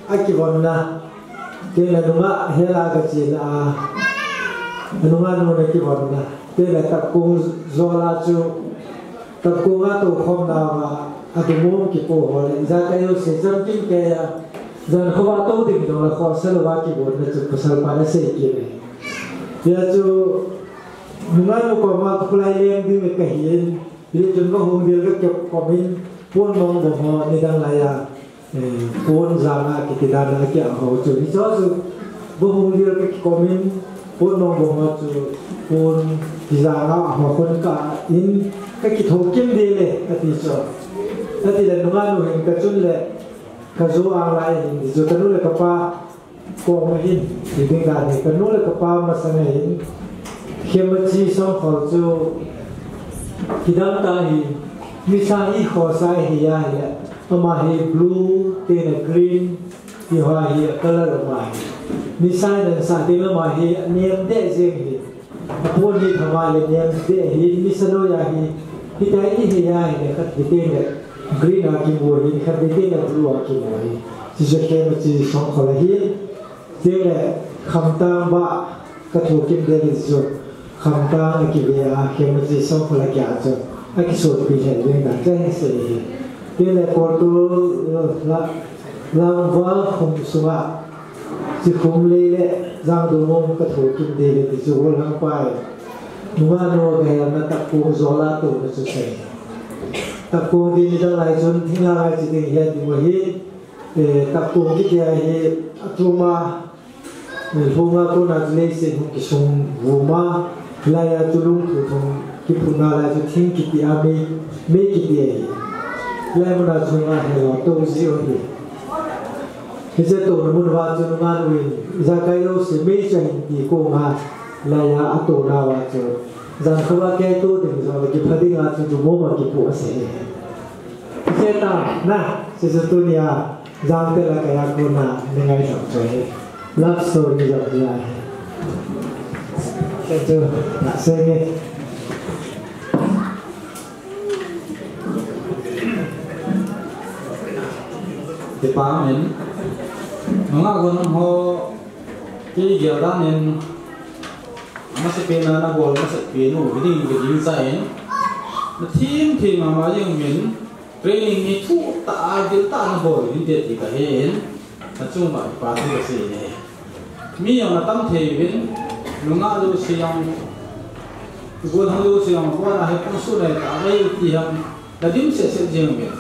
a kivonna, kei la nunga hela ka chena a, nunga nu na kivonna, kei la tapkung zola chu, tapkung a to khom na va, a tu mum ki po ho le, za ka yo se cham kim ke ya, zan kho va to ding dong la kho sa lo va kivonna chu pasal pa na sei ki le. Ya chu, nunga nu ko ma khulai leng ding ka hin, Hiti chun va hung dil ka kep komin, pon mong bong ho nidang lai a, eh, pon jang a kiti dan a kia ho chu. Hicho chu va hung dil ka kikomin, pon mong bong ho chu, pon kijang a ho khun ka in, ka kitho kim dil e, ati chu. Ati le nunga nu hin ka chun le, ka zu ang lai hin, chu ka nu le ka pa, Kong ahin, ti ding dan hi, ka nu le ka pa masang ahin, Khemachi Songkhol chu kidang ta hi, nisa hi khosa hi a hi le, ama hi blue, te na green, ti hoa hi a color ama hi. Nisa nan sa te ama hi, nem de jeng hi. Apon hi thama le nem de hi, nisa lo ya hi, hi tai hi hi ya hi le khat hi te le, green a kimu hi, khat hi te le blue a kimu hi. Chi je Khemachi Songkhol hi. Tile, Khamtang ba, ka thu kim deli chu, Khamtang a kive a, Khemachi Songkhol a kia chu, a kisutpi hen ding dan chang se hi. Tile, Koltu, la, Langval khum sunga, chi khum lei le, Jangdumong ka thu kim deli ti chu, Golhangpa e. Nunga nu ka helna tapkung zola tu na chu sei. Tapkung ding ni dang lai chun, thinga ngai chi ding hi a ding hi, Eh, tapkung kiti a hi, a tuma, eh, hunga kona chu leiset hung kisung vuma, lai a chu lungthu thung kiphunna lai chu thing kiti a mei, mei kiti a hi. Lai muna chu nga he lo, to ji o hi. Hiche tona mun va chu nga nu in, ijakai lo se mei chu hin ti ko nga, lai a a tona va chu. Jan khovah kei tu ding jong le kipha dinga chu dumo ma kipu ase. Seta na, sisa tunia, Jangte le kei a kona, ni ngai sam choi. Love story jong lai. Sisa tu, na senge. Department. Nunga gon ho, kei gel danin, Amasapen a nabol masapen u hi ding ka gingchan, na thim thim mama jeng uvin, training hi thuh tah a, dil tah a nabol u hinte ti kahen, nachung uva kipa thu kasei e. Mi jong atam thei uvin, nungah jouse jong, golhang jouse jong, kona hi pang su lai ta, ei ti ham, Na dimset set jeng uvin.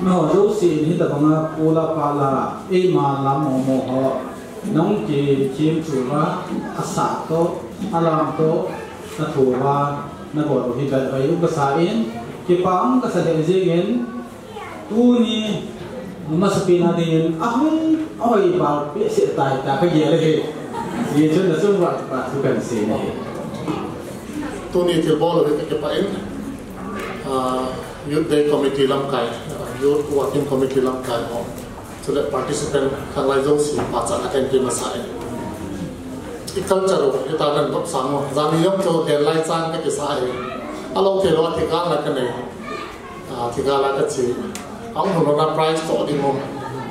Nangho jouse in hitabanga pula pala, eima lam momo ho, nahung kithem chu uva, asah toh, alam toh, nathu uva, nabol u hi galhoi um kasa in, kipa um kasa lheh jengin, tuni, amasapen a dingin, ahung, ahoi val behseh tai tia kagel ahi. Hijeh chun nachung uva kipa thu kahin sei ahi. Tuni thilbol u hi kakipah in, ah, Youth Day Committee lamkai, Youth Working Committee lamkai ho, chule participant khanglai jouse pachatna kahin pe masa e. I culture u, ita kan dop sang u, janhi jong chu den lai chan kakisa e. Alou thei lou a thikal na kanei. Ah, thikal a kache. Ahung lhun lhon a prize toh ding u.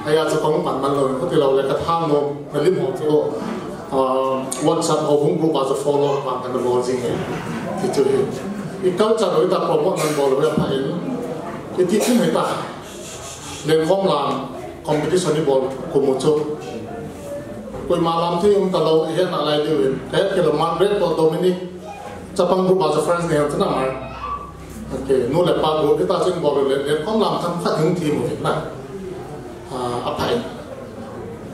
Hijeh a chu kahung pan man lou, khuti lou le kathang lou. Na lim ho chu, ah, WhatsApp ho hung group a chu follow pan kana bol jing e. Ti chu hi. I culture u ita promote nan bol u hi apha in. Iti chun hita. Lenkhom lam competition ibol kum u chu. Koima lam thei um talou, ihet nalai diu in. Kahet kei lou Margaret toh Dominic. Chapang group a chu first nei ham chu na Mar. Okay, nu le pa group, hita chun bol u le, lenkhom lam themkhat hung them u hi na. Ah, apha in.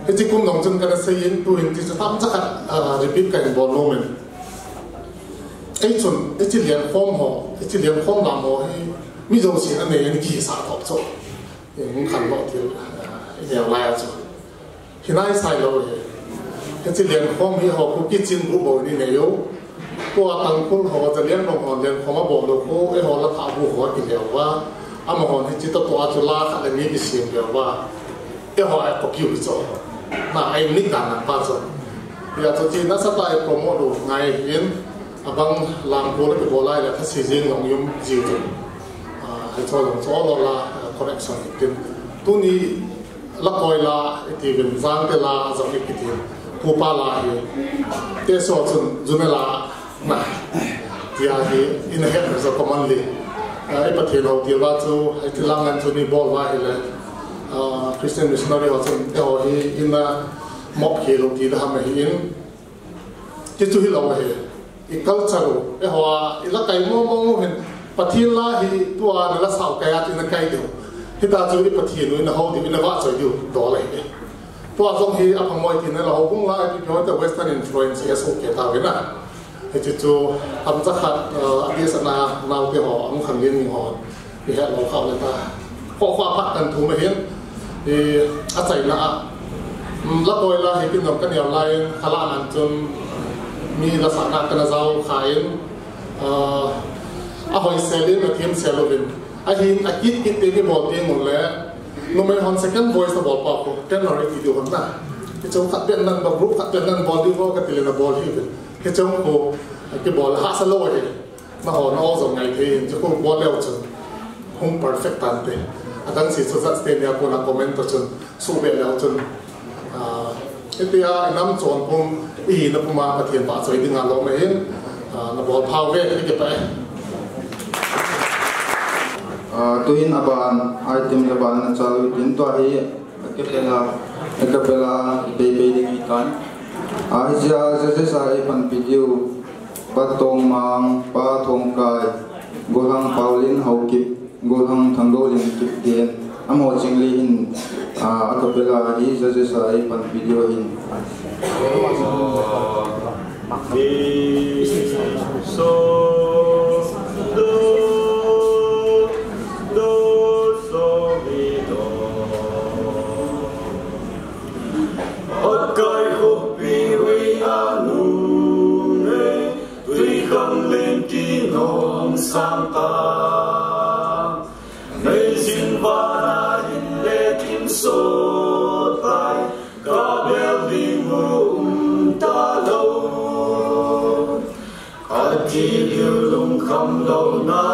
Hiche kum dong chun kana sei in, tuhin ti chu tamcha khat, ah, repeat kahin bol nom in. Ei chun, hiche lenkhom ho, hiche lenkhom lam ho hi, mi jousen anei in kihisah thop chu. Hung khanlou thil, ah, ineo lai a chu. Hinai sai lou hi. Hiche lenkhom hi ho Kuki Chin group bou in inei u. Tua Tangkhul ho, Zaliangrong ho, lenkhom abol u khu, eiho la thahbu ho akile uva. Amahon hiche toh toh a chu la khat le ni kisem le uva. Eiho a kopiu hi chu. Na, ahin nik dan nan pa chu. Hijeh chun hiche nasatah a i promote u ngai hin. Abang lam ko le kibol lai le thase jing jong um jiu chu. Ah, hiche jong chu ol ol a, ah, correction hitin. Tuni Lakoi la, iti uvin, Jangte la, jong iti uvin. Pupa la hi. Teso chun, June la, na. Tia hi, ina het jo commonly. Ah, i Pathen hou ti uva chu, hiche lang an chu ni bol uva hile. Ah, Christian missionary ho chun, eiho hi, ina mop khel u ti da ham ahi in. Ti chu hilou ahi. I culture u, eiho a, i la kai mo mo u hin, Pathen la hi tua na la sao kai a chu na kai diu. Hita chu i Pathen u, i na hou diu, i na vahchoi diu, dol ahi. Tua jong hi apha moi ti na la houbung la, ipi pi ho te Western influence hi asoh kei tauve na. Hiche chu, tamcha khat, eh, adeh sahna, naote ho, ahung khanglen ni ho. I het lou kha u le ta. Kho kho phat kan thum ahin. I, achaina a. Um, Lakoi la hi kin jong ka neo lai in, khalah nan chun mi la sahna kana jao kha in, ah, ahoi sel in, athem sel uvin. Ahin, akit kit te kibol teng ule. Numei hon second voice na bol pa khu. Tenor i ti diu hon na. Hiche khat beh nan ba group khat beh nan bol diu ho kati le na bol hi uvin. Hiche khu, kibol hahsa lou ahi. Nangho, nangho jong ngai thei in, chu khu bol leu chun. Hung perfect tante. Adang si chu judge te nia kona comment to chun. Subeh leu chun. Ah, hitia i nam chon pum, i hina puma Pathen vahchoi dinga lom ahin. Ah, na bol phau ve, i kipah e. Ah, tuhin aban, item le ban na chalu tin tua hi. A capella, a capella, i pei pei ding hitan. Ah, hichea, judges a eipanpi diu, Pa Tongmang, Pa Thongkai, Golhang Paulin Haokip, Golhang Thangdoulin Kipgen, amaho chingli hin, ah, a capella hi judges a eipanpi diu ahin. Mi, so, do, do, so, mi, do. Akai khopi wi anu ne, tui Kam len ki nong sang ta. Amazing vana hin le kim so tai. Ka bel ding mu um ta lo. Ka ti liu lungkham lo na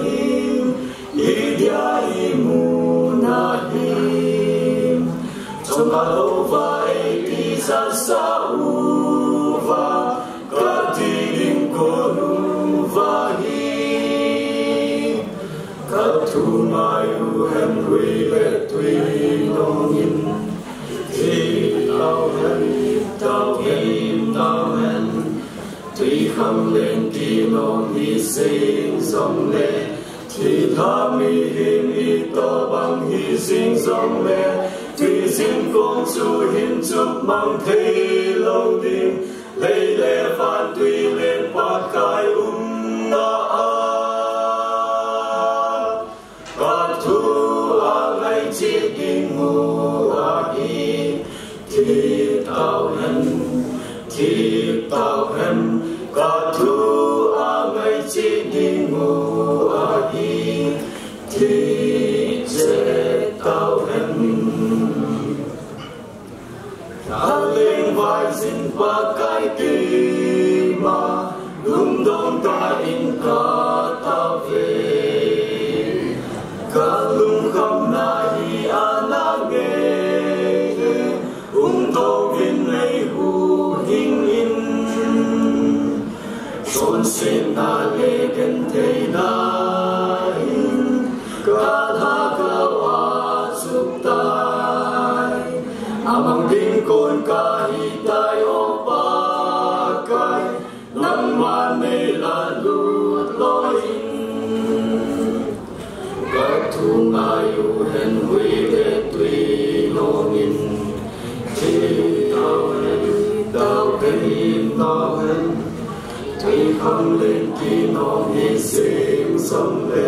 him, i dia i mu na him. Chom ka lo va ei ti sa sa u va, ka ti ding ko nu va hi. Ka thu ngai u hen hui le tui nong in. Thi tau hen, tau hen, tau hen. Tui khang len ti nong hi sing zong le. Thi tha mi hi mi to bang hi sing zong le. Tui zing kong chu hin chup mang thei lo ding. Lei le van tui le Pakai um na a. Ka thu a ngai chi ding mu a hi. Thi tau hen, thi tau hen. Ka thu a ngai chi ding mu a hi. Thi che tau hen. Aleng vai zin Pakai keima, lungdong tah in ka tao ve. Ka lungkham na hi ana nge, um to vin nei hu hing in. Chonsetna le gentheina in ka lhagao a chup tai. A mang ding kon ka hi tai o Pakai, nangma nei la lut loi in. Ka thu ngai u hen hui le tui nong in. Thi tau hen, tau hen, tau hen. Tui khang len ti nong hi sing zong le.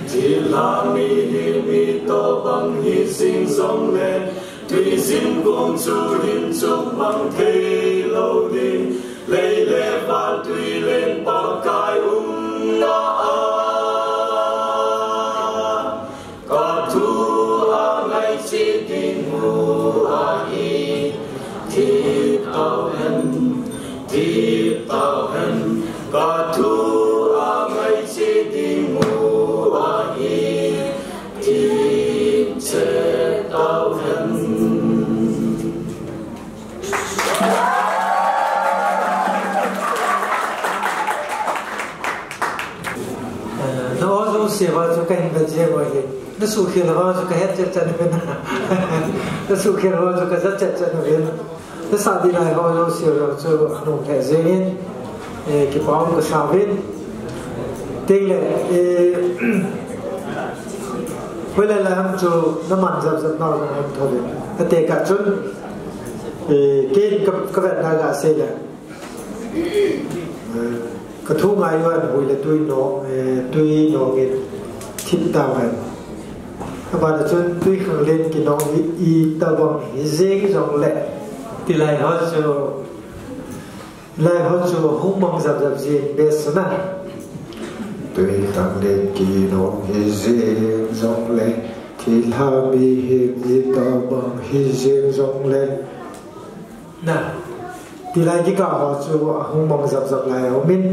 Thi la mi hi mi to bang hi sing zong le. Tui zin kong chu hin chup mang thei lo ding. Lei le van tui len Pakai um na a. Ka thu a ngai chi ding mu a hi. Thi tau hen, thi tau hen. Ka thu a ngai chi ding mu a hi. Thi che tau hen. Eh, na aw jouse uva chu ka hin vet jeng uve. Na suhkhel uva chu ka het chet chet uve. Na suhkhel uva chu ka zat chet chet uve. Na sa ding lai ho jouse uva chu nung lheh jeng in, eh, kipa um ka sa uvin. Tin le, eh, hoilai lai ham chu na man jap jap nau jong ham tho le. Ka te ka chun, eh, kei ka, ka vet na ka sei le. Ka thu ngai uva hui le tui nong, eh, tui nong in thip tau hen. Abana chun tui khang len ki nong hi i tabang hi jeng jong le. Ti lai ho chu, lai ho chu hung mang jap jap jeng be suna. Tui khang len ki nong hi jeng jong le. Thi la mi hi mi tabang hi jeng jong le. Na, ti lai kikah ho chu ahung mang jap jap lai ho min.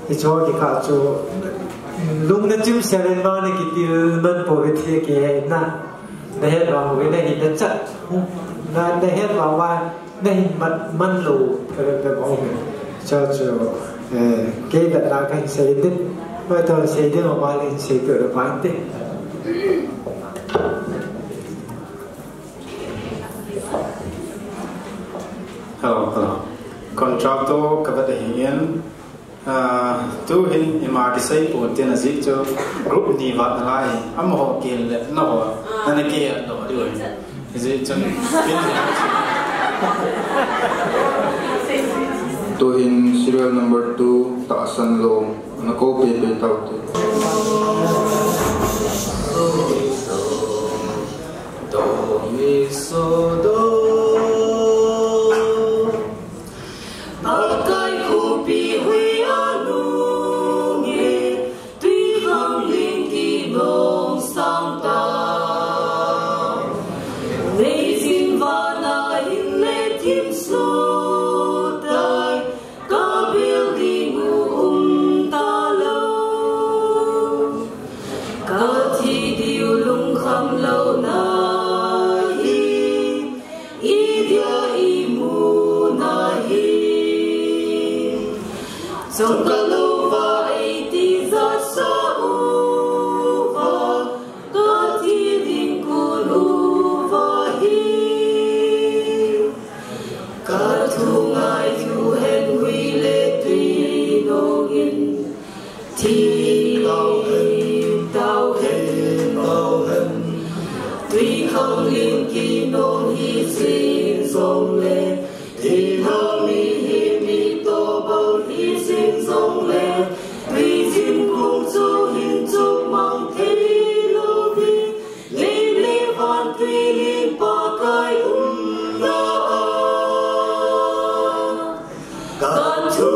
Hicho kikah chu lung na chim sel in vang na kitil man po ve ti kihe na. Na het vang uve na hin na chat. Na, na het vang uva na hin mat man lou phe phe phe ho min. Chu chu, eh, kei vet na ka hin sei ding. Mai to sei ding uva le hin sei peh le pa inte. Hello, hello. Contractor ka vet ahi in, ah, tu hin ima kisei pon tin ajeh chu group ni vat nalai, amaho kihil le, naho, nana kihet lou diu ahi. Ajeh chun, tu hin serial number two, Tahsan Lom, na ko pe pe tau te. Chomkhat louva eiti jat sa uva, kathi ding kon uva hi. Kathu ngaiyu hen, hui le tui nong in thi tau hen, tau hen, tau hen. Tui khanglen ki nong hi jing jongle, thi lhang mihem itobang hi jing jongle, tui jing kong chu hin chupmang thei lou ding. Lei le van tui len Pakai umna a, kathu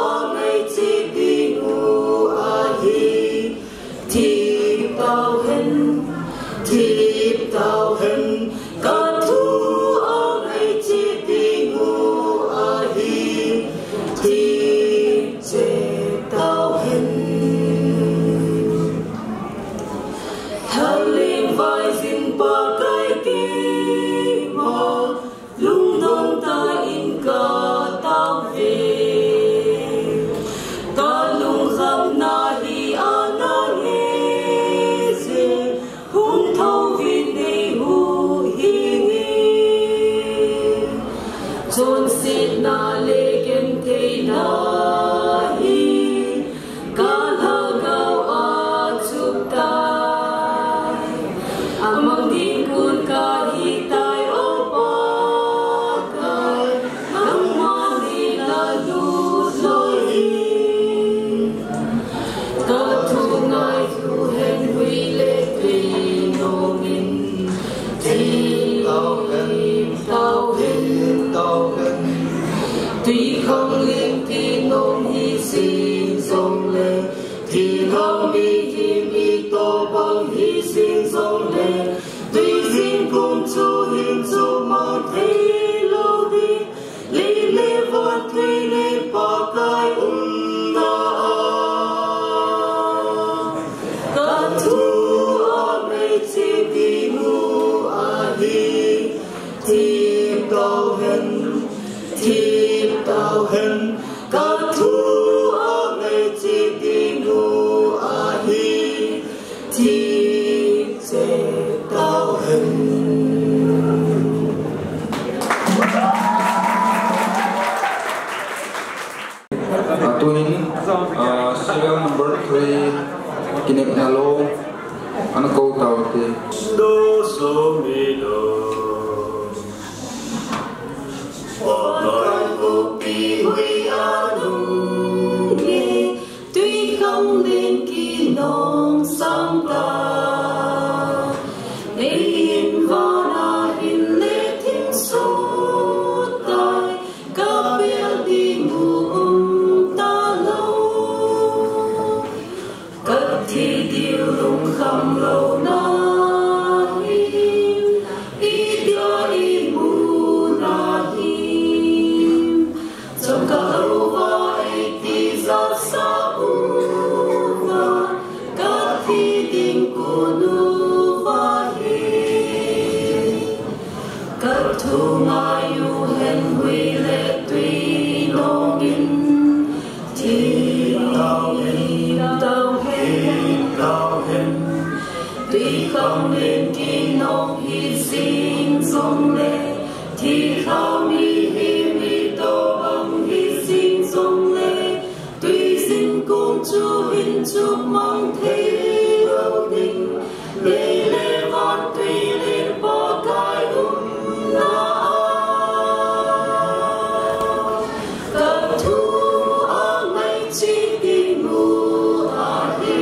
angai cheh ding u ahi. Thip tau hen, thip tau hen, kathu angai cheh ding u ahi. Thip cheh tau hen. Thaleng vaijin Pakai keima, lungdong tah in katao ve. Kalungkhamna hi ana nge jeh, hung thouvin nei huhhing e. Chonsetna le gentheina hi kalhagao a achup tai. Amang ding kon kahitai, O Pakai, nangma nei nalut loi hi. Kathu ngaiyu hen, hui le tui nong in thi tau hen, tau hen, tau hen. Tui khanglen ki nong hi jing jongle, thi lhang mihem itobang hi jing jongle, tui jing kong chu hin chupmang thei lou ding. Lei le van tui len Pakai umna a, kathu angai cheh ding u ahi. Thip tau hen, thip tau hen, kathu angai cheh ding u ahi. Thip cheh tau hen. Atuhin, ah, serial number three, Kinepna Lou, ana kou taute. Do so mi do. Pakai khopi hui a nung hi, tui khanglen ki nong sang tai. Nei in vana hin le thim sot tai, kabel ding u um talou. Kathi diu lungkham louna hi, idia imu na hi. Chomkhat louva eiti jat sa uva, kathi ding kon uva hi. Kathu ngaiyu hen, hui le tui nong in thi tau hen, tau hen, tau hen. Tui khanglen ki nong hi jing jongle, thi lhang mihem itobang hi jing jongle, tui jing kong chu hin chupmang thei lou ding. Lei le van tui len Pakai umna a, kathu angai cheh ding u ahi.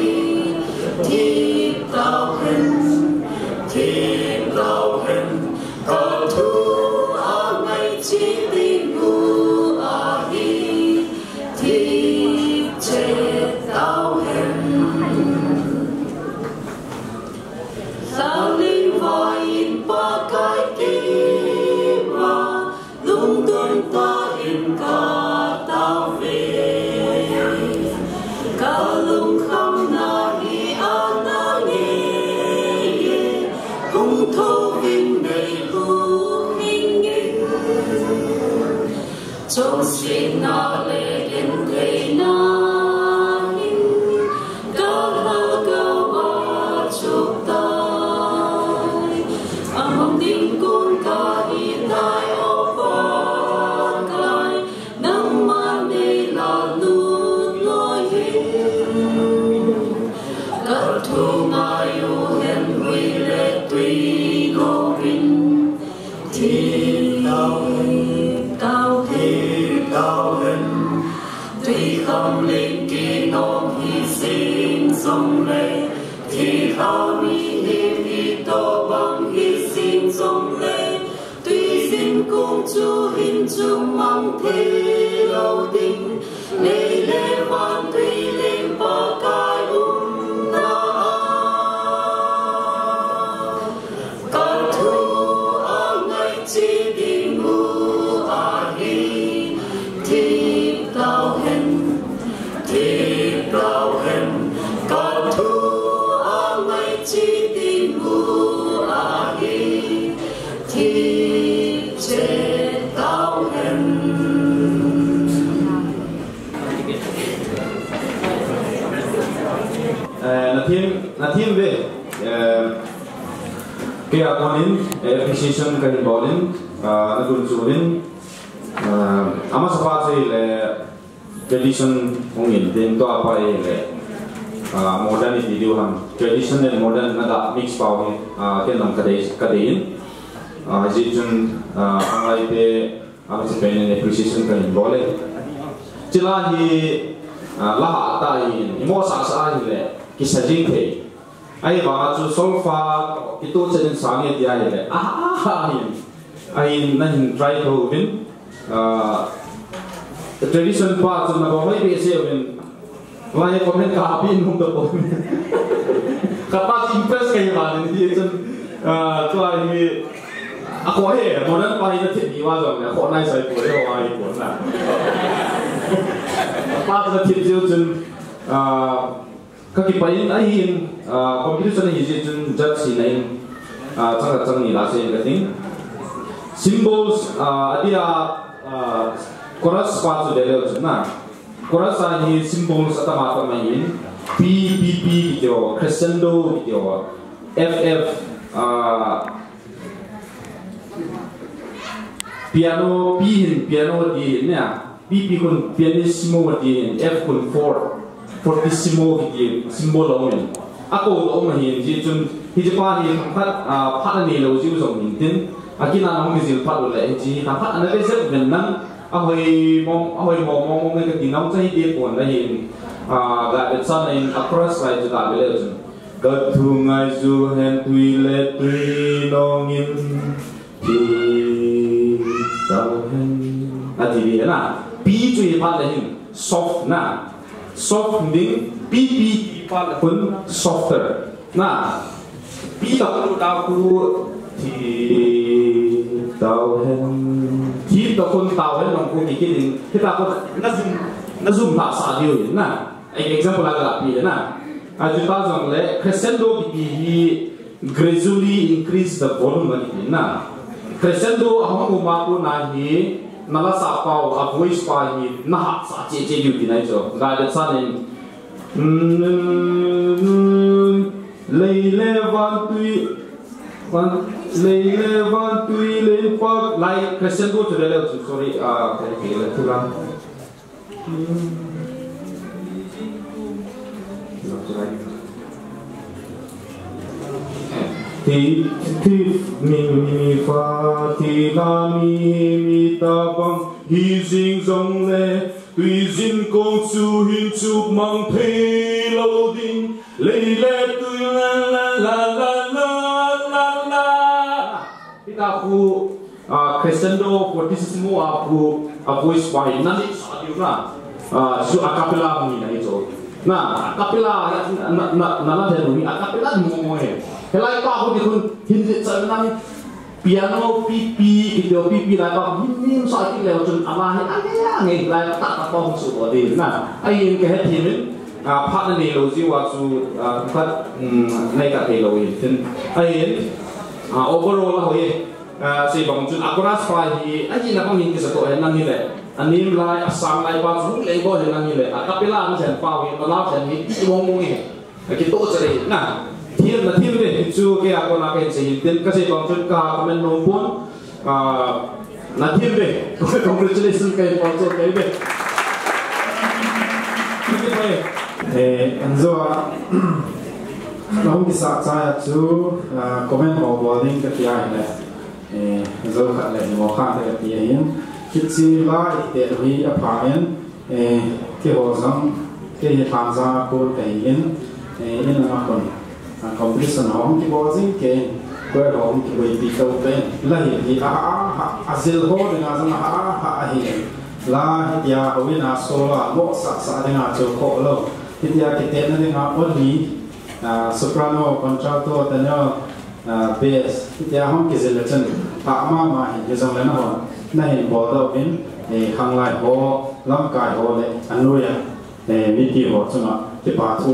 Thip tau hen, thip tau hen, kathu angai cheh ding u ahi. Thip cheh tau hen. Ling kinong hi sing song le, thi thao mi hi mi to bang hi sing song le, tui zin kung chu hin chu mang thei lo ding, lei le van tui leng Pakai umna a. Ka thu a ngai chi ding u ahi, thip tau hen, thip tau hen. Ka thu a ngai chi ding u ahi, thip chet tau hen. Eh, na thim, na thim ve. Eh, kei a konin, eh, appreciation kahin bolin, ah, na tun chunin, ah, amasa pa chu le tradition hung in, tin tua pa le, ah, modernity diu ham. Tradition and modern na da mix pau hi, ah, ken nang kadei, kadei in. Ah, hijeh chun, ah, angai te, Ama chu pen in appreciation kahin bol e. Chila hi, ah, la ha ta hi, i mo sa sa hi le, kisa jing thei. Ahivanga chu solfa, kito chen in sang e tia hi le. Ah, ah, ah, hi. Ahin, nahin try tho uvin. Ah, tradition pa chu na bol hoi behseh uvin. Lai comment ka pi nung to ko. Kapa impress kai ba ni chun, ah, tua hi, a ko he, modern pa hi na thip ni wa jong le, a ko nai sai ko le, wa hi ko na. Kapa na thip jiu chun, ah, ka kipah in ahin, ah, competition hi jiu chun judge hi na in, ah, chang chang ni la se ka ting. Symbols, ah, adia, ah, chorus pa chu le le chun na. Chorus a hi symbols atam atam ahin, P, P, P, kiti ho, crescendo, kiti ho, F, F, ah, piano, P hin, piano ti hin, nia, P, P khun, pianissimo ti hin, F khun, four, fortissimo kiti symbol aum in. Ako aum ahin, hichun, hiche pa hi, khat, ah, phat anei lou jiu jong hin tin, akina nahung kijil phat uleh, hiche hi, khat ana le jep ven nan, Ahoi mong, ahoi mong, mong, mong, ka ti nau chai te pon la hin. Ah, ga be chan in a chorus lai chu ga be le chun. Ka thu ngai ju hen tui le tui nong in. Ti tau hen. A ti di na. Pi chu hi phat le hin. Soft na. Soft ding. Pi pi phat le hun softer. Na, pi ta khu ta khu, thi tau hen. Thi ta khun tau hen nong khu ki ki ding. Thi ta khun na zum, na zum ta sa diu na. Ai example la la pi na. A ju ta jong le crescendo ki pi hi gradually increase the volume la ki pi na. Crescendo a hong u ma khu na hi na la sa pau a voice pa hi na ha sa che che diu ti na jo. Ga de sa nen. Lei le van tui, van, lei le van tui le pak, lai, crescendo chu le le chu, sorry, ah, okay, okay, le chu la. Ti, ti, mi, mi, mi, fa, ti, la, mi, mi, ta, bang, hi, zing, zong, le, Tui zin kong chu hin chuk mang thei lo ding. Lei le tui la la la la la la la. Hita khu, ah, crescendo, fortissimo a khu, a voice pa hi na ni sa diu na. Ah, chu a cappella ni na hi chu. Na, a cappella na, na, na, na la thei ni a cappella ni mo mo he. Helai pa khu ni khun hin ni sa na ni. Piano, pi, pi, kiti ho, pi, pi, lai pa, him, him, sa, ki leu chun, ama hi, a nge, a nge, lai pa, ta, ta, pa, hung su, ko, di, na. Ai, in, ka, he, thi, min, a, phat na nei lo, ji, wa, chu, a, phat, um, nei ka thei lo, in, tin. Ai, in, a, overall, la, hoi, a, sei bang chun, a, chorus pa hi, a, hi, na, bang, in, ki, sa, to, he, nang, hi, le. A, nim, lai, a, sang, lai, pa, chu, le, ko, he, nang, hi, le. A, cappella, an, sen, pa, hi, na, la, sen, hi, ti, mong, mong, he. Kitoh cha le na. Thil na thil ve chu kei a kona kahin sei hin tin kasei bang chun ka comment nom pon. Ah, na thil ve. Congratulations kahin pon chu kei ve. Eh, an jo a. Na hung kisa cha chu, ah, comment ho bol ding kati a hile. Eh, jo khat le mo khat kati a hin. Kichi la ite hi a pha en. Eh, Keiho jong, kei hi Thangjang a kon kahi in, eh, in ama kon, ah, competition ho hung kibol jing kei, choir ho hung kiboipi tou pen, la hi hi a, a, a, a jil ho dinga jong a, a, a, ahi. La hitia houin a solo a mo sa sa dinga chu kho lou. Hitia kitetna dinga only, ah, soprano, contralto, tenor, ah, bass, hitia hung kijil le chun, pha mama hi, hijongle nahon, nahin bol doh uvin, eh, khanglai ho, lamkai ho le, anoiya, eh, mipi ho chunga, kipa thu,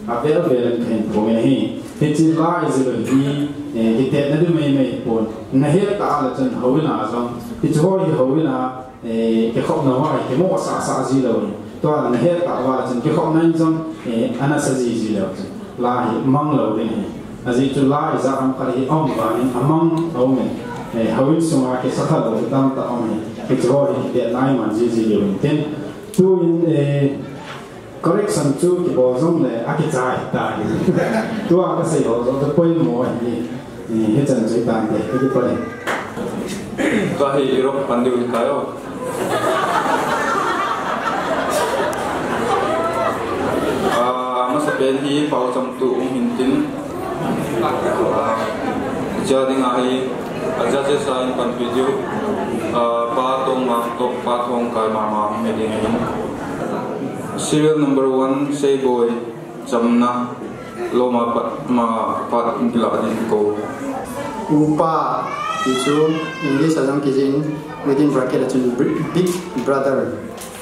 avel vel in kahin phong e hi. Hiche la ijil u hi, eh, kitetna diu mei mei pon, nahet tah le chun, houin a jong, hiche ho hi houin a, eh, kikhopna ho hi kimo sa sa ji lou hi. Tua nahet tah uva chun kikhopna in jong, eh, ana sa ji ji leu chun. La hi mang lou ding hi. Ajeh chu la ijat ham khat hi aum vangin amang aum e. Eh, houin sunga kisa kha lou hi tamtah aum e. Hiche ho hi kitetna iman ji ji leu hin tin. Tuin, eh, correction chu kibol jongle akichai tai. Tua kasei ho jong chu poimo ahi. Eh, hichan chu hitante, kakipah e. Tua hi Europe pan diu hitai o. Ah, amasapen hi paochamtu um hin tin. Ah, judge dinga hi, ah, judges a in panpi diu. Ah, Pa Tongmang toh Pa Thongkai mama um ding ahin. Serial number one, Seiboi. Chamna, loma pat, ma pat, kila din ko. Upa, ti chu English a jong kijih in, within bracket a chun br-, big brother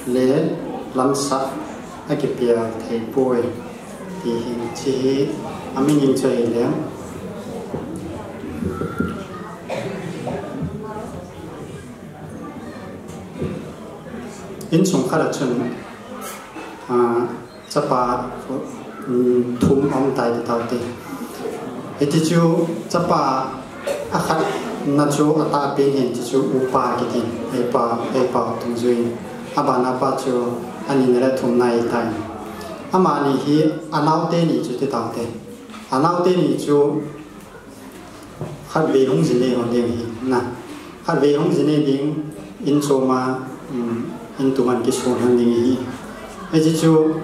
le lamsa akipel thei poi. Ti hin chi hi, amin in chu ahile. Insung khat a chun, ah, chapa, um, thum aum tai ti taute. Hiti chu chapa akhatna chu atahpen hin ti chu upa kitin, eipa, eipa dungjuiyin. Abana pa chu anina le thumna ahitai. Amani hi anaote ni chu ti taute. Anaote ni chu Khatvei hung jin nei hon ding ahi, na. Khatvei hung jin nei ding, in chom a, um, in tung a kisun hon ding ahi. Hiche chu,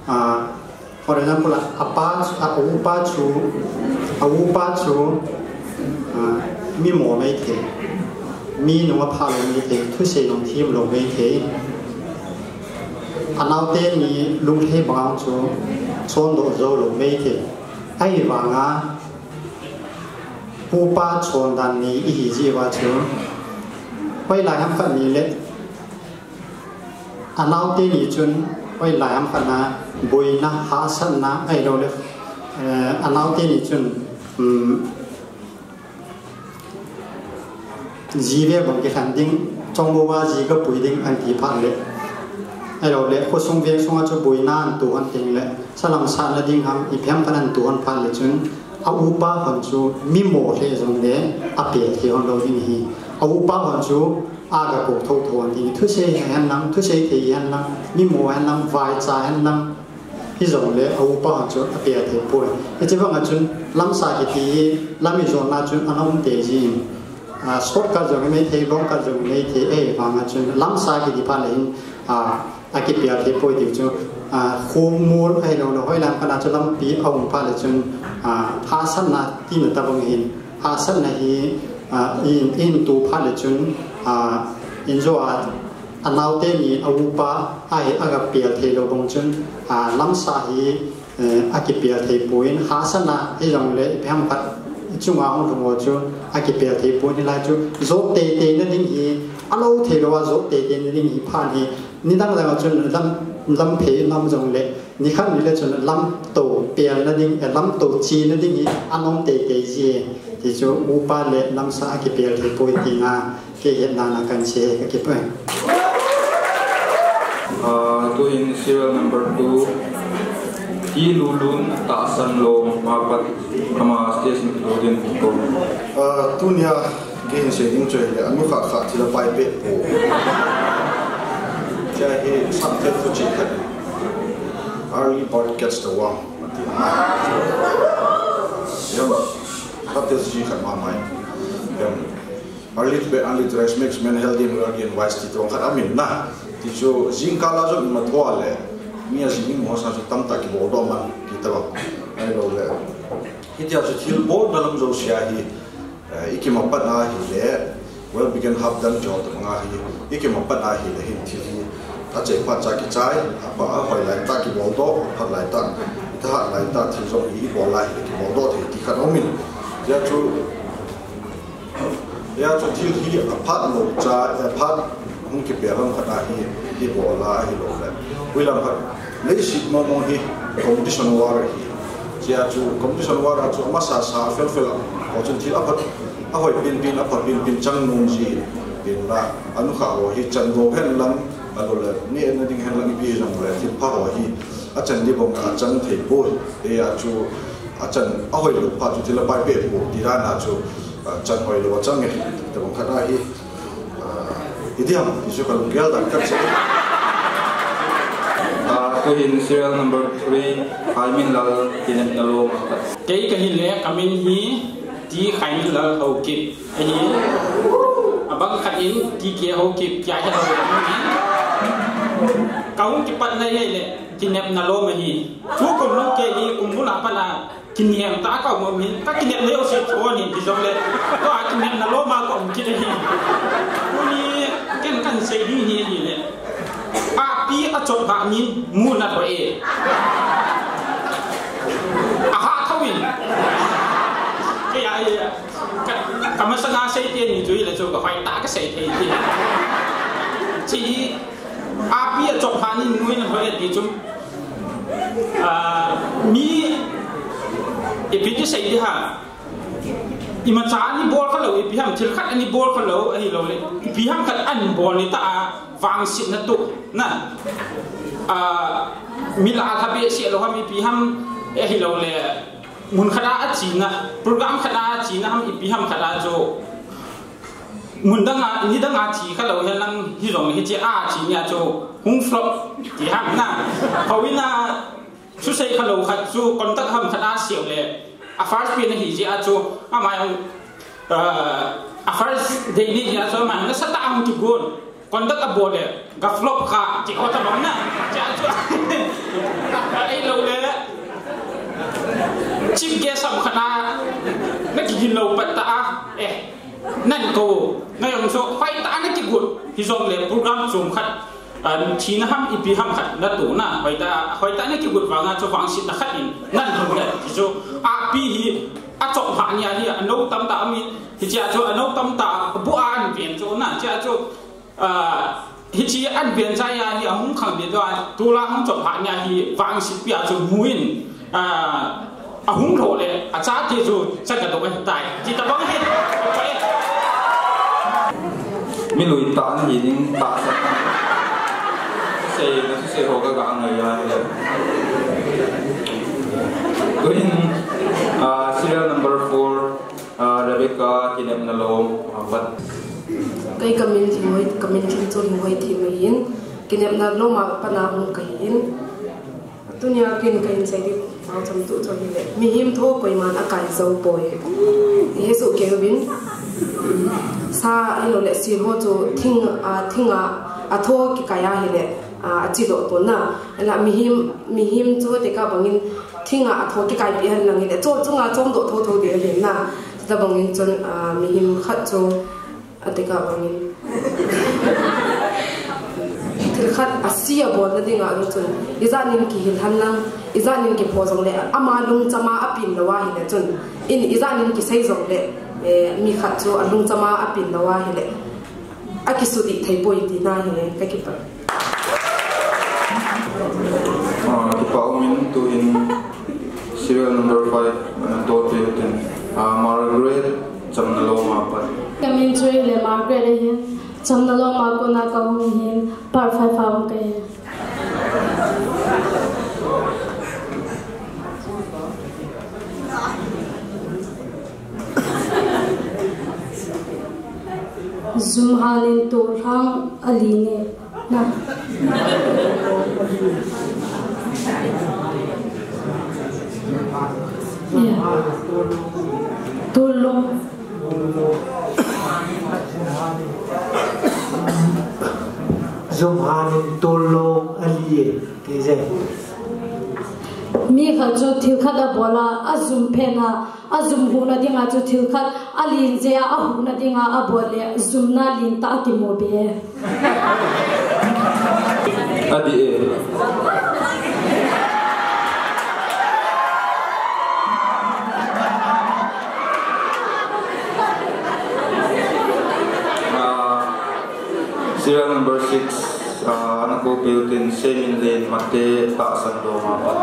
ah, for example, a, apa chu, a upa chu, a upa chu, ah, mi mo maithei. Mi nung a pha lou maithei, thusei nung thim lou maithei. Anaote ni lunglhai bang chu, chondoh jou lou maithei. Ahivanga, Upa chondan ni ihi jeh uva chu. Hoilai ham khat ni le. Anaote ni chun, hoilai ham khat na, boina, hahsatna, ahilou le. Eh, anaote ni chun, um, ji ve bang kilhen ding, chongbou a ji gapui ding, anti phat le. Ahilou le, khosung veng sunga chu boina anto hon teng le. Salam sahna ding ham, ipi ham khat anto hon phat le chun, a upa hon chu mi mo lheh jongle, apel thei hon lou ding ahi. A upa hon chu, aga kou thotho hon ding. Thusei hen lang, thusei thei hen lang, mi mo hen lang, vaicha hen lang. Hijongle, a upa hon chu, apel thei poi. Hiche banga chun, lamsa kiti hi, lam ijotna chun, ana um tei jin. Ah, shortcut jong hi maithei, longcut jong hi maithei, ahivanga chun lamsa kiti phat le hin, ah, akipel thei poi tiu chu, ah, khomol ahilou le, hoilam khat a chu lampi aum phat le chun, ah, hahsatna tina tabang hin, hahsatna hi, ah, in, in tu phat le chun, ah, in jo a, anaote ni a upa, ahi agapel thei lou bang chun, ah, lamsa hi, Eh, akipel thei poi, hahsatna, hijongle, ipi ham khat, chunga hung lhung ho chu, akipel thei poi, hilai chu, jot teitei na ding hi, alou thei lou a, jot teitei na ding hi, phat hi, nidang dang a chun, lam, lam phei nam jongle, nikhat ni le chun, lamto pelna ding, eh, lamto chena ding hi, anom teitei ji, ti chu, upa le lamsa akipel thei poi, tina, Kei hetna na kan sei, kakipah e. Ah, tuhin serial number two. Ti lulun tahsan lou, mapat, ama station tu din ko. Ah, tunia, kei hin sei ding chu ahile, anu kha kha thila pai pe po. Tia hi, samthel tu chi kha. Early bird gets the worm. Yam, samthel chi kha ma mai. Yam. Early to bed, early to rise makes men healthy and wealthy and wise, ti tong khat amin na. Ti chu jingkah a jong ima thua le, mi a jing imu ho sanga chu tamtah kibol doh man kit tauva. Ahilou le, hitia chu thil bolna lam jouse a hi, eh, i kimapat na hile, well begun half done ti ho tabang ahi, i kimapat na hile hin thil hi, achai phat cha kichai, apa, ahoi lai tah kibol doh, aphat lai tah, i thahat lai tah thil jong hi i bol lai hile kibol doh thei ti khat aum in. Tia chu Hia chu thil hi aphat lou cha, eh, phat hung kipel lam khat a hi, hi bol a ahilou le. Hui lam khat, leiset mong mong hi competition war ahi. Tia chu competition war a chu amasa sa fel fel a. Ho chun thil aphat, ahoi pen pen, apha pen pen chang nom ji. Pen la, anukha ho hi chan doh hen lang, ahilou le, ni en na ding hen lang ipi jong le, thil pha ho hi, achan di bang a chang thei poi. Tia chu, achan, ahoi lou phat chu thil apai peh poi, ti dan a chu, ah, chan hoi lou a chang e, tabang khat ahi. Ah, hiti ham, ti chu ka lunggel dan khat chu. Ah, tu hin serial number three, Khaiminlal, Kinepna Lom a khat. Kei kahi le, ka min hi, T Khaiminlal Haokip ahi. Abang khat in, T K Haokip, tia hi Haokip ahi. Ka hung kipat na hi le, Kinepna Lom ahi. Tukum lung kei hi, kum bul a pat a, Kinem tah a ka um in, ka kinepna jouse chu ahin ti jongle, tua kinepna lom a ka um kit ahi. Tuni ken kahin sei ding hi ahile, ahpi achop hah nin mu na lhoi e. Aha thou in. Kei a, ka, ka masanga sei teni chu hile chu ka hoitah a ka sei thei ti. Chi Ahpi achop hah nin mu na lhoi e ti chu. Ah, mi ipi ti sei di ham. Imacha ana bol kha lou, ipi ham thil khat ana bol kha lou, ahilou le. Ipi ham khat ana bol ni tah a, vangsetna toh na. Ah, mi la lha behseh lou ham ipi ham, ahilou le. Mun khat a achena, program khat a achena ham ipi ham khat a chu. Mun dang a, ni dang a che kha lou hen lang hijongle hiche a che nia chu hung flop ti ham na. Houin a thusei kha lou khat chu conduct ham khat a seiu le. A first pen ahi jeh a chu ama jong, ah, a first day ni jeh a chu ama jong nasatah a hung kigon. Conduct abol le, ga flop kha, ti ho tabang na. Chea chu, ahilou le. Chief guest ham khat a, na kigin lou pat ta a. Eh, nan kou, na jong chu, hoitah a na kigot, hijongle program chom khat, ah, thina ham ipi ham khat na toh na, hoitah, hoitah a na kigot vang a chu vangsetna khat in, nan lhun le, ti chu, ahpi hi, achop hah nia hi, anou tamtah um in, hichea chu, anou tamtah, bu a ana ven chu na, chea chu, Ah, hiche ana ven chai a hi ahung khang be doh a, tula hung chop hah nia hi vangset pi a chu mu in, ah, ahung lho le, achate chu chaga doh ahitai. Ti tabang hi. Mi lui tah nahi ding tahsan. Sei, na sei ho ka ga ngai a le. Tuin, ah, serial number four, Ah, Rebecca, Kinepna Lom, ah, pat. Kei ka min Lhinghoi, ka min Lhingchol Lhinghoi Thim ahin, Kinepna Lom a pat a hung kahin. Tunia ken kahin sei ding, pao cham tu chu ahile. Mihem tho koiman akai jou poi. Hesoh kei uvin. Sa ahilou le sil ho chu thing, ah, thing a, atho kikai ahile, ah, achi doh pon na. Ahinla mihem, mihem chu tekah bangin Thing a, atho kikai pi hen lang hile, chom chunga chom doh thotho ding ahin na. Chuti bangin chun, ah, mihem khat chu, atekah bangin. Thil khat ase abol na ding a chun, ijat nin kihil hen lang, ijat nin kipho jongle, ama lungcham a apin lou ahile chun, in ijat nin kisei jongle, eh, mi khat chu alungcham a apin lou ahile. Akisudih thei poi tina hi ka kipah. Ah, kipa umin tuin serial number five, ah, toh te tin, ah, Margaret Chamnalom a pat. Ka min chu ahile Margaret ahin, Chamnalom a kona ka hung hin, part five a hung kahi. Jumhan in tolhang ali ne. Na. Yeah. Tolhang. Jum hanin tol lo ali e, ti je. Mi khat chu thil khat abol a, ajum phen a, ajum huhna dinga chu thil khat alen jeh a, ahuhna dinga abol le, jumna lentah a kimu be. Adih e. Ah, serial number six, ah, ana kopiu tin Seiminlen Mate Tahsan Dong a pat.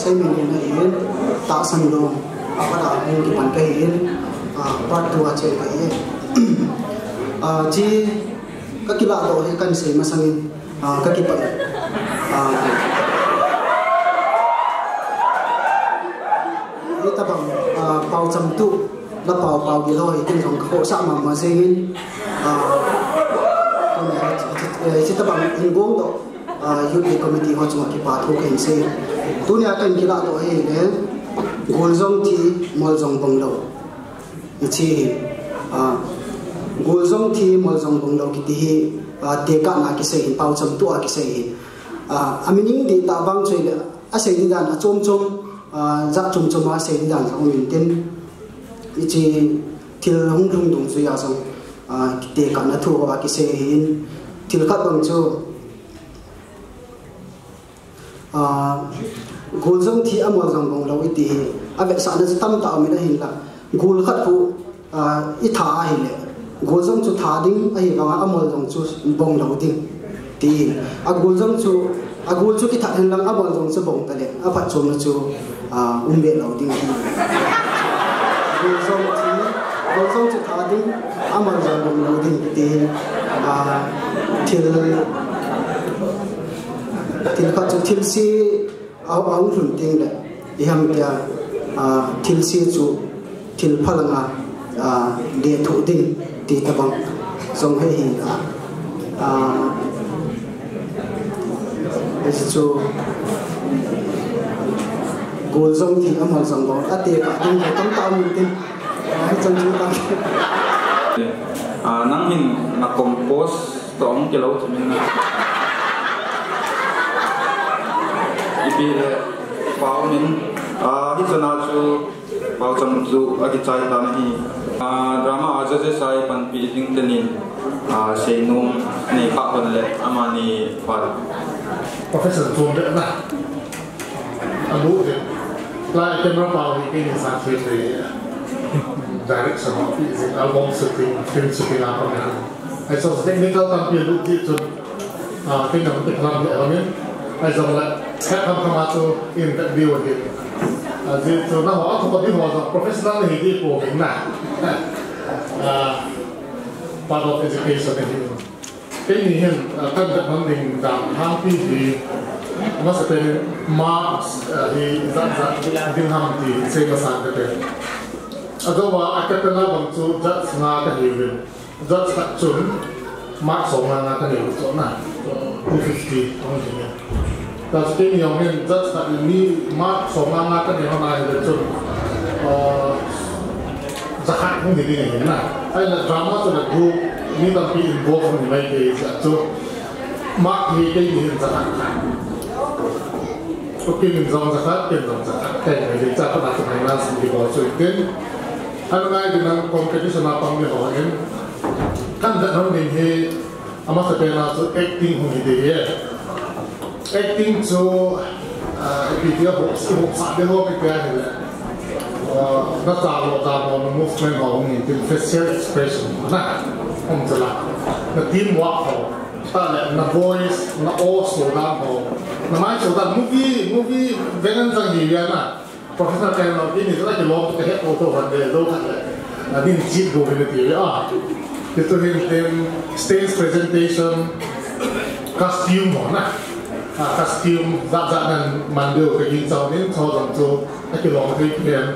Seiminlen ahin, Tahsan Dong a pat a hung kipan kahin, ah, part two a che kahi. Ah, chi kakilah doh hi kahin sei masangin, ah, kakipan. Ah, hitabang, ah, pao chamtuh, la pao pao gilou hi tin jong kakhohsah mama jengin, ah, tuni, eh, hitabang hin gong doh, ah, Youth Day Committee ho chunga kipa thu kahin sei. Tunia kahin kilah doh hi le, gul jong thi, mol jong bong lou. Hiche hi, ah, gul jong thi, mol jong bong lou kiti hi, ah, tekahna kisei hin, pao chamtuh a kisei hin. Ah, a meaning dihtah vang chu ahile, asei didan achom chom, ah, jat chom chom a sei didan jong um intin. Hiche thil hung lhung dungjuia jong, ah, tekahna thu ho a kisei hin. Thil khat bang chu, ah, gul jong thi, amol jong bong lou iti hi, avetsahna chu tamtah um in ahinla, gul khat khu, ah, itha ahile, gul jong chu tha ding, ahivanga amol jong chu bong lou ding, tin. Agul jong chu, agul chu kithat henlang amol jong chu bong tale, aphatchomna chu, ah, um be lou ding, tin. Gul jong thi, gul jong chu tha ding, amol jong bong lou ding, tin. Ah, thil, thil khat chu thilse a, ahung lhun teng le, iham tia, ah, thilse chu thil phalanga, ah, lethuh ding ti tabang jong hi hi, ah, ah, hichu gul jong thi, amol jong bong, atekah ding le tamtah um intin, ah, hichan chu ta. Ah, nang hin na compose toh hung kilou thim in na. Ipi le pao min, ah, hichana chu pao chamtuh a kichai tan ahi. Ah, drama a judges a ipanpi ding tenin, ah, seinom nei kha hon le amani phat. Professor Chom le na. Alu de. Lai camera pao hi keini sa thei thei. Direction of music, album shooting, film shooting a pang. Ahi so technical tampi alu ti chun, ah, kei na te klam de amin. Ahi so la, khat kam kam a chu interview hi. Ah, ji chu na ho, a ko di ho jong professional hi di ko na. Ah, part of education hi. Keini hin, ah, kahin vet nom ding dan thangpi hi, amasapen in marks, ah, hi ijat jat ding ham ti sei masa kate. Ajouva a cappella bang chu judge nga kahiuvin. Judge khat chun mark som nga nga kanei u chu na. Two fifty hung hi. Tua chu keini jong hin judge khat in mi mark som nga nga kanei hon ahile chun, ah, jakhat hung hi ding ahi na. Ahile drama chu le group mi tampi involve hung hi mai kei jeh a chu mark hi keini hin jakhat khat. Kukimi in jong jakhat, ken jong jakhat. Kei ngai ding cha pa na chu ngai na sim kibol chu intin. Ana ngai ding nang competition a pang mi ho in. Kahin vet nom ding hi, amasapen a chu acting hung hi ding ahi. Acting chu, ah, ipi tia ho, si ho sa de ho pi tia hile. Ah, na cha lo, cha lo, na movement ho hung hi tin, facial expression na. Hung chala. Na teamwork ho. Tale, na voice, na aw so dan ho. Na mai so dan, movie, movie, vengan jang hi ya na. Professional kind of, ini jala kilom, kahet auto van de, lo khat le. Na din chip go vin ti, ah. Itu hin tin, stage presentation, costume ho na. Ah, costume, jat jat nan man deu ka gin chau din, chau jong chu, akilom thei pen,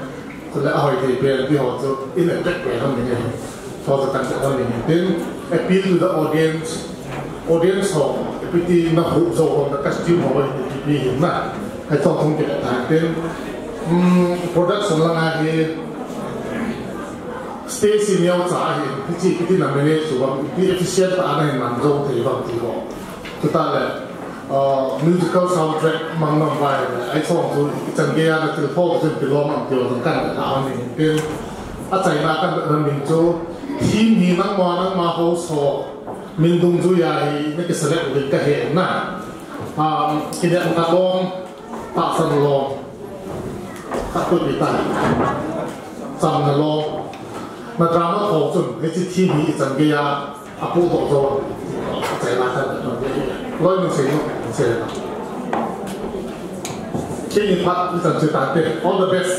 chule ahoi thei pen, ti ho chu, in a track pen hon ding e. Chau chu kan vet hon ding e. Tin, appeal to the audience, audience ho, ipi ti na hup jou ho, na costume ho, ipi ti hi na. Hai chong thong ti ka ta tin. Hmm, production langa hi stage hi neocha ahi, hichi kiti na manage chu bang, ipi efficient tah a na hin man jou thei bang ti ho. Chutah le, uh, musical soundtrack mang nam vai le, ai song chu ichan gei a na thil thou chu kilom ang tio jong kan ka ang ni tin. Achaina kan na min chu theme hi nangma nangma ho so min dungjuia hi na kiselect uvin ka he na. Um, kidem ka lom, tahsan lom, khat tu pi ta. Chamna lom, na drama thou chun, hiche theme hi ichan gei a, apohdoh jou, achaina kan na. Loi min sei nu, sei na. Kini phat ichan sei tante, all the best.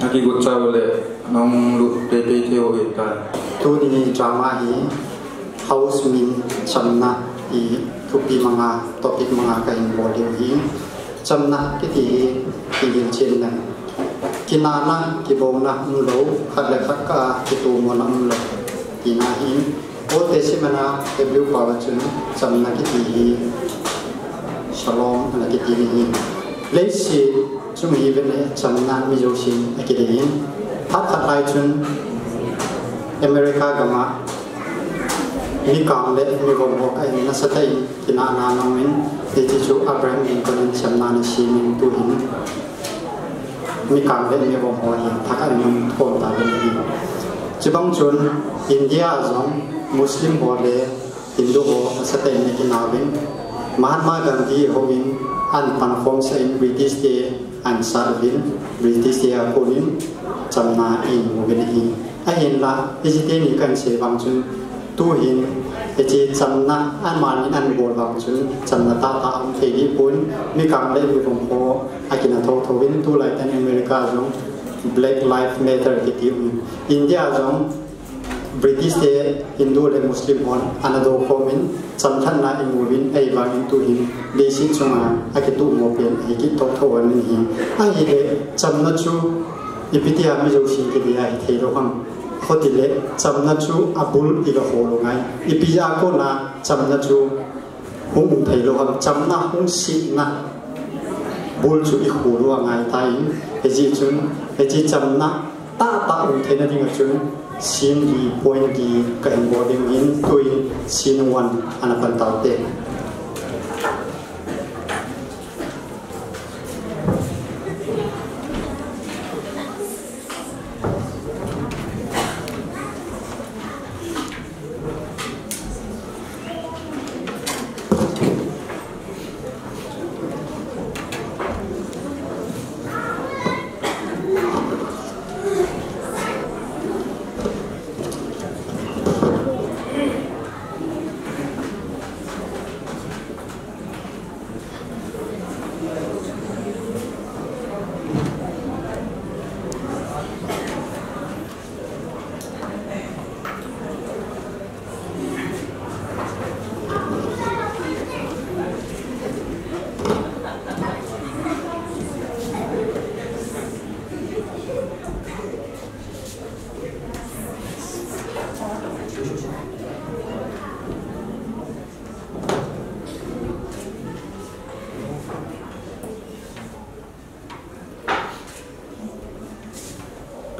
Akigot chau le, nahung lut peipei thei u hitai. Tuni drama hi house min chamna hi thupi manga, topic manga kahin bol diu hi. Chamna kiti hi, kihilchen na. Kinahna, kibouna umlou, khat le khat kah a kitomona umlou. Tina hi, Old Testament a Hebrew pao a chun chamna kiti hi shalom ana kiti ahi. Leiset chung hi ven le chamna mi jousen akidei in. Phat khat lai chun America gam a mikang le mivom ho kah in nasatah in kinahna ana um in, hiche chu Abraham Lincoln in chamna ana sem in tuhin. Mikang le mivom ho hi thakhat in um khom tauvin ahi. Chubang chun India a jong Muslim ho le Hindu ho nasatah in ana kinah uvin. Mahatma Gandhi houin ana pankhom sah in British te ana sat uvin, British te a kon in chamna ana mu uvin ahi. Ahinla, hiche teni kahin sei vang chun, tuhin, hiche chamna, amani ana bol vang chun, chamna tahtah aum thei ding pon, mikang le mivom ho, akinah thotho in, tulai tan America a jong, Black Lives Matter kiti um. India a jong, British te, Hindu le Muslim hon, ana dokhom in, chamlhatna imu uvin, ahivangin tuhin, leiset chunga, akitomo pen, ahi kit thotho uvin ahi. Ahile, chamna chu, ipi tia mi jousen kidei a hithei lou ham. Khotile, chamna chu abul iga hol u angai. Ipi a kona chamna chu hung um thei lou ham, chamna hung setna bul chu ihol u angai tan, hijeh chun, hiche chamna tahtah um theina dinga chun, scene li point li kahin bol ding in, tuin scene one ana pan taute.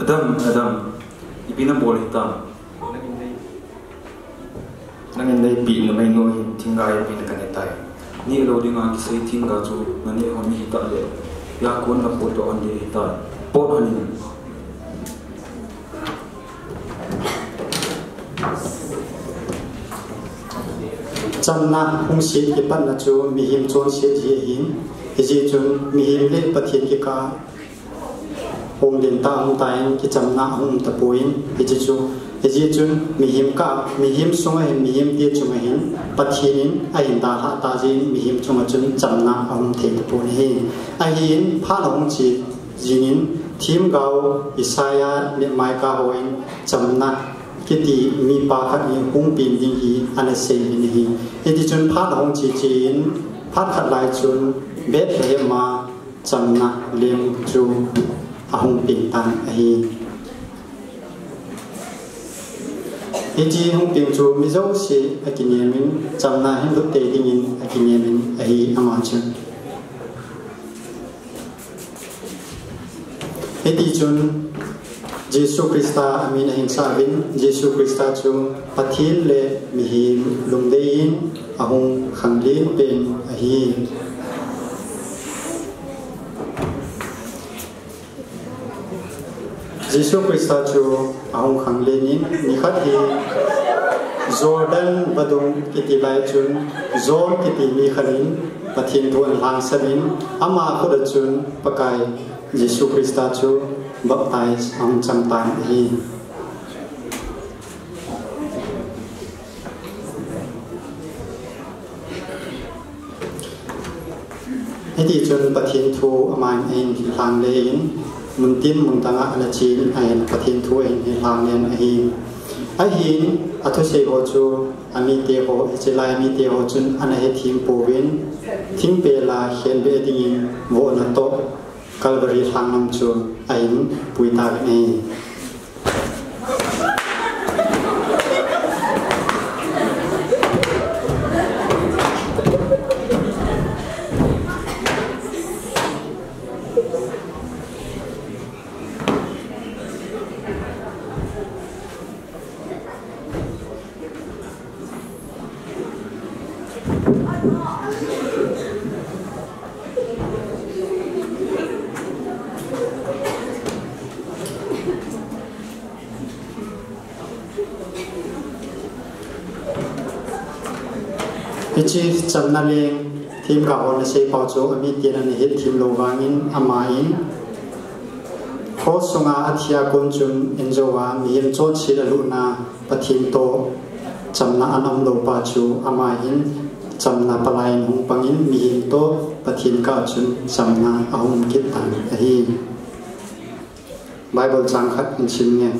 Adam, Adam, ipi nabol hitam? Nangin neipeh numei nu hin thingga ipi na kaneh tai. Neh lou dinga kisei thingga chu naneh hon nahi tah le, ya kon napot doh hon ding ahitai. Pot hon in. Chamna hung set kipatna chu mihem chonset jeh ahin, hijeh chun mihem le Pathen kikah a hung lentah um tan, kichamna ahung um tapon, hiche chu, hijeh chun mihem kah, mihem sunga hin, mihem te chunga hin Pathen in ahin dalhah tah jeh in mihem chunga chun chamna ahung um thei tapon ahi. Ahin phat ahung che jingin, themgao Isaiah Nehemiah ho in chamna kiti mipa khat hi hung peng ding hi ana sei uvin ahi. Hiti chun phat ahung che che in, phat khat lai chun Bethlehem a chamna leng chu ahung peng tan ahi. Hiti hung peng chu mi jouse akinem in, chamna hin lut tei dingin akinem in ahi ama chun. Hiti chun Jesu Christa amin ahin sah uvin, Jesu Christa chu Pathen le mihem lungdei in, ahung khanglen pen ahi. Jesu Christa chu ahung khanglen in, nikhat hi Jordan vadung kiti lai chun John kiti mi khat in Pathen thu ahin lhangsam in, ama khut a chun Pakai Jesu Christa chu baptize ahung chang tan ahi. Hiti chun Pathen thu aman ahin lhang le in, mun tin mun dang a ana chen ahin Pathen thu ahin lhang le in ahi. Ahin athusei ho chu amite ho, hiche lai mite ho chun ana hethem pouvin, thingpel a khenbeh dingin vohna toh Calvary lhang lam chu ahin pui tan ahi. Hiche chamna leng themgao hon asei pau chu amiten ana hethem lou vangin aman, cross sunga athi a kon chun injou a mihem chonset alutna Pathen toh chamna ana um lou pa chu ama hin chamna palai in hung pangin mihem toh Pathen kah a chun chamna ahung um kit tan ahi. Bible chang khat hin sim nge.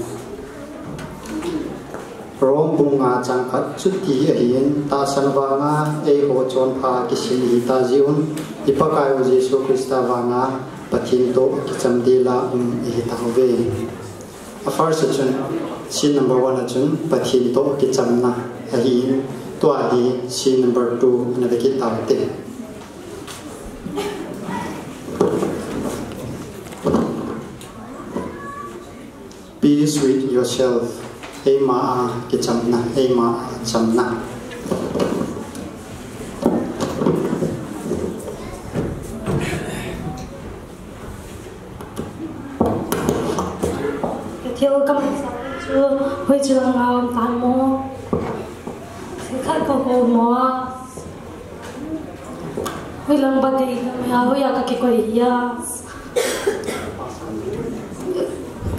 Rome bung nga chang khat, chuti ahin, tahsan vanga eiho chonpha kisin ihita jeh un, i Pakai u Jesu Christa vanga Pathen toh kicham dela um ihita uve. A first a chun, sin number one a chun Pathen toh kichamna ahin, tua hi sin number two ana ve kit tau te. Peace with yourself. Eima a kichamna, eima a chamna. Ka thil ka mansa chu hoiche langa um tam mo? Thil khat ka hol mo? Hoilang ba dei ka mia, hoiya ka kikoi hia?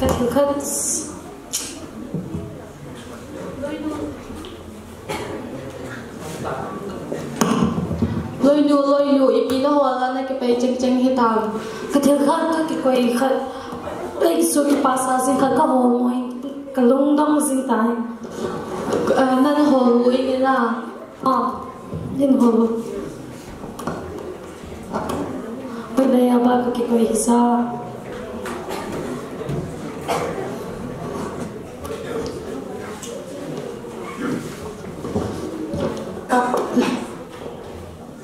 Ka thil khat. Loinu, loinu, ipi na hol a na kipei chengcheng hitam? Ka thil khat, ka kikoi khat. Ei, su kipasa jing khat ka hol mo, ka lungdong jing tai. Eh, nan hol mo ing la. Ah, din hol. Hoilai a ba ka kikoi hisa?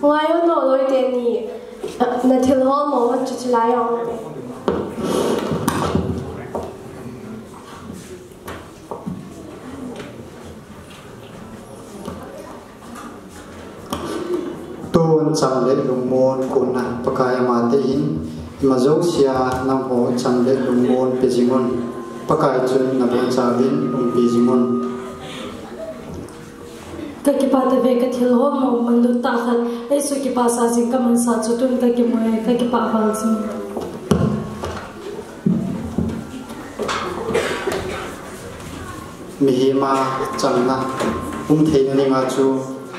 Ngai o no loi teni, na thil hol mo, chuche lai o. Tun cham le lungmon kona Pakai ama te in, ima jousea nangho cham le lungmon pe jing un. Pakai chun nabonchauvin umpi jing un. Ka kipah tave, ka thil hol mo manlut tah khat. Ei, su kipasa jing ka mansa chu tun ka kimu e, ka kipah val jing. Mihem a chamna um theina dinga chu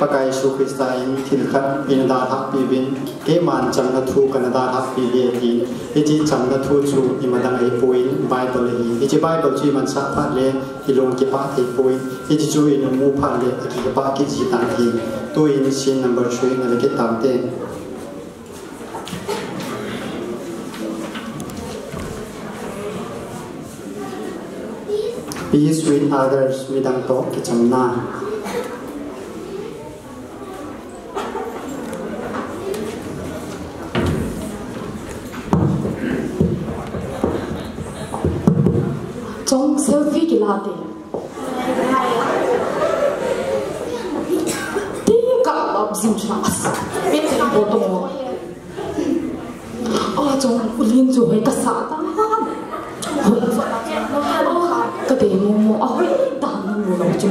Pakai Jesu Christa in thil khat eina dalhah peh uvin, keiman chamna thu kana dalhah peh uve atin. Hiche chamna thu chu ima dang ahipoi, Bible ahi. Hiche Bible chu imansah phat le ilung kipah thei poi. Hiche chu imu phat le akipah kit ji tan ahi. Tuin sin number three na ve kit tau te. Peace with others, midang toh kichamna. Chong selfie kila te. Ti ka Jing chua as. Met cheng bo tong. A chong ulin chu hoi ka sa ta. Hoi. Ka te mo mo a hoi ta mo mo lo chu.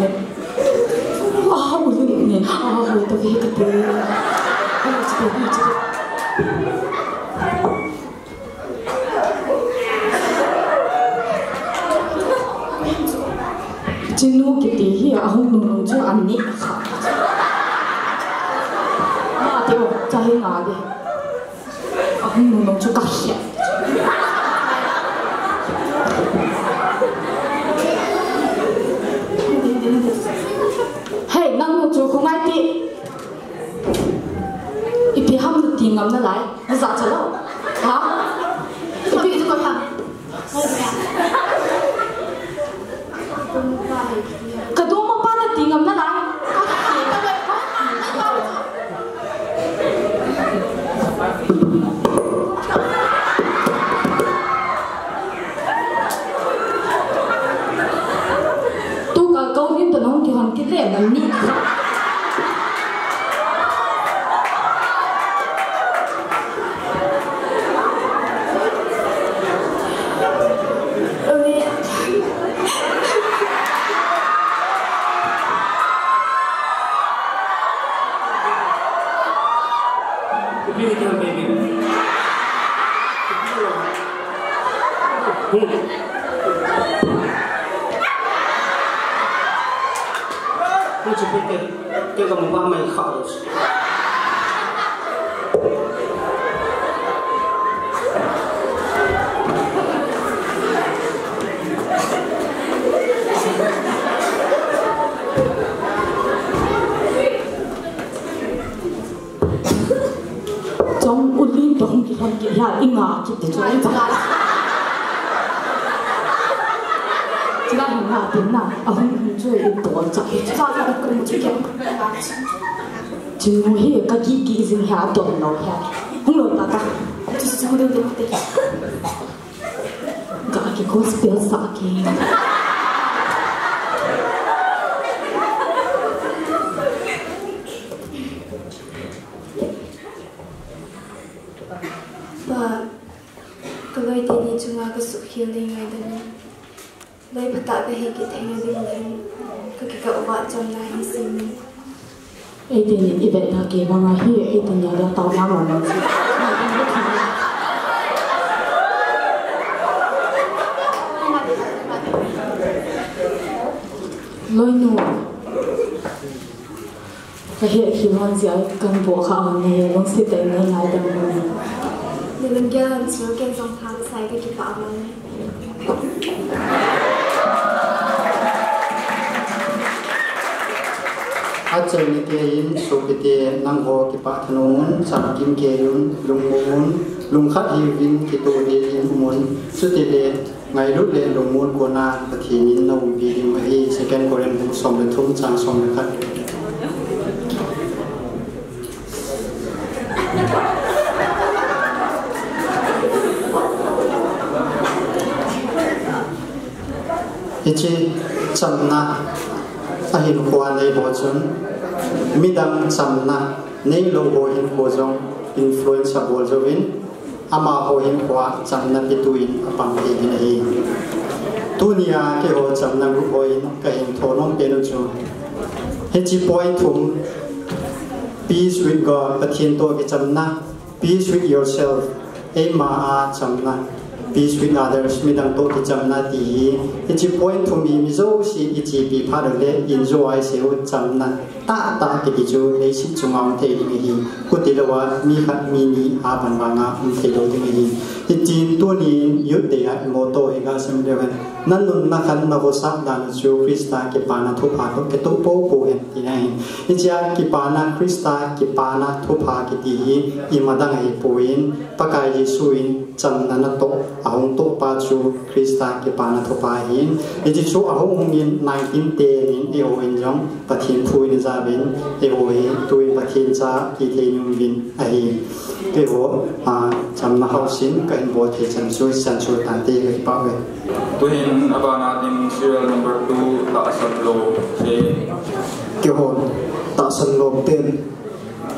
A ulin ni a hoi ta ve ka te. A chu te chu. Chinu kiti hi ahung nung nung chu an ni kha. Ma te o, cha hi nga de. Ahung nung nung chu ka hia. Hey, nang nu chu khu ngai ti. Ipi ham na ti ngam na lai. Na za cha lo. Ha? Ipi chu ko ha. Ka dong ma pa na ti ngam na lai. Tu ka kau hin ta nong ki hon ki le ngan ni. Chong ulin tong ki hon ki ya inga ki te chong ta. Chila hinga tin na ahung hung chu in to cha. Cha cha ko mu chi ke. Chinu hi ka ki ki jing ha don lo ha. Hung lo ta ta. Chi su de de de. Ga ki gospel sa ki. Pa, ka loi teni chunga ka sukkhel ding ngaidam in. Loi phatah ka hi kit theina ding leh, ka kikah uva chamna hi sem in. Eitenin i vetna kei banga hi, eitenin a tao na ma ma si. Loinu. Ka he khi hon jia kan bo kha ang ne, lungset tah in nei ngaidam un. Ni lunggel han chu ken jong thangsa ka kipah a man. Achai ni te in sopite nangho kipah thanom un, chamkim kei un, lungmong un, lungkhat hiuvin, kitoh deh in um un. Chutile Ngailut le lungmon kona Pathen in na umpi ding ahi, Second Corinth bung som le thum chang som le khat. Hiche chamna ahinkhoa nei ho chun, midang chamna neilou ho hinkho jong influence abol jouvin, Amaho hinkhoa chamna petu in apang thei ding ahi. Tunia keiho chamna group ho in kahin thounom pen u chu, hiche point thum, peace with God, Pathen toh kichamna, peace with yourself, eima a chamna, peace with others, midang toh kichamna ti hi, hiche point thum hi mi jouse ichepi phat uleh, enjoy seiyu chamna. Tahtah kiti chu leiset chunga um thei ding ahi. Khuti louva mi khat mi ni a ban vanga um thei lou ding ahi. Hitin tunin Youth Day a i motto hi gasei leu hen. Na nun na khan na vosah dan chu Christa kipana thupha toh kitoh poupou hen tina ahi. Hichea kipana Christa kipana thupha kiti hi imadang ahipoi. Pakai Jesu in chamna natoh, ahung toh pa chu Christa kipana thupha ahin. Hiche chu ahung hung in nineteen ten in eiho in jong Pathen thu in ajauvin, eiho hi tuin Pathen cha kithei nom uvin ahi. Keiho, a, chamna hausin kahin bol thei chan chu, chan chu tante kakipah uve. Tuhin abana ding serial number two, tahsan lou, se. Keiho, tahsan lou pen.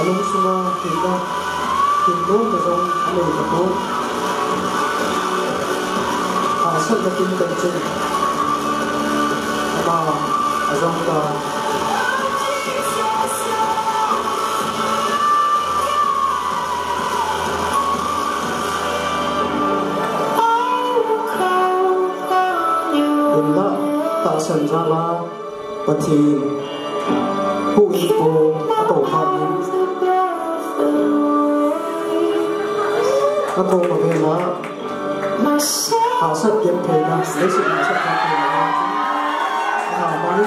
Alungsunga hinna, hinna jong anei tapon. Hahsatna kin teng chun, Ajong ta. Inla, tahsan jal a, Pathen, pu in pu, akou phat in. Akou ma vela, hahsat gentheina, leiset hahsat gentheina. Aman,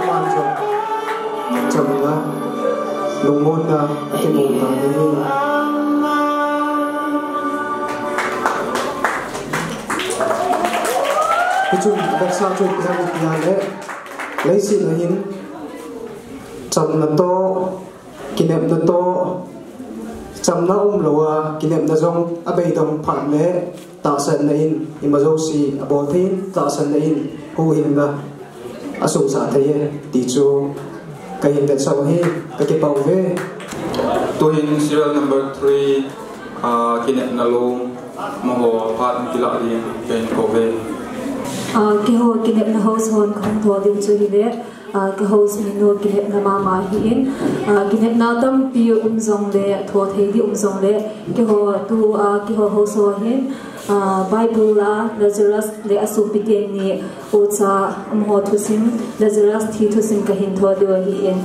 aman jong. Chamna, lungmonna, akimu ta ni. Hichun, adaksa chu ipi ham itile, leiset a hin, chamna toh, kinepna toh, chamna umlou a, kinepna jong abeidong phat le, tahsanna in, ima jouse abol thei in, tahsanna in, huhhingna asosah thei e, ti chu kahin vetsah u ahi, kakipah uve. Tuhin serial number three, ah, kinepna lom, amaho phat kilah ding kahin kou uve. Ah, keiho kinepna host hon kahung thou diu chu hile, ah, ka host minu kinepna mama ahin, ah, kinepna tampi um jongle, thou thei ding um jongle, keiho tu, ah, keiho host ho hin, ah, Bible a Lazarus le asopi teni ucha, amaho thusim, Lazarus thi thusim kahin thou diu ahin.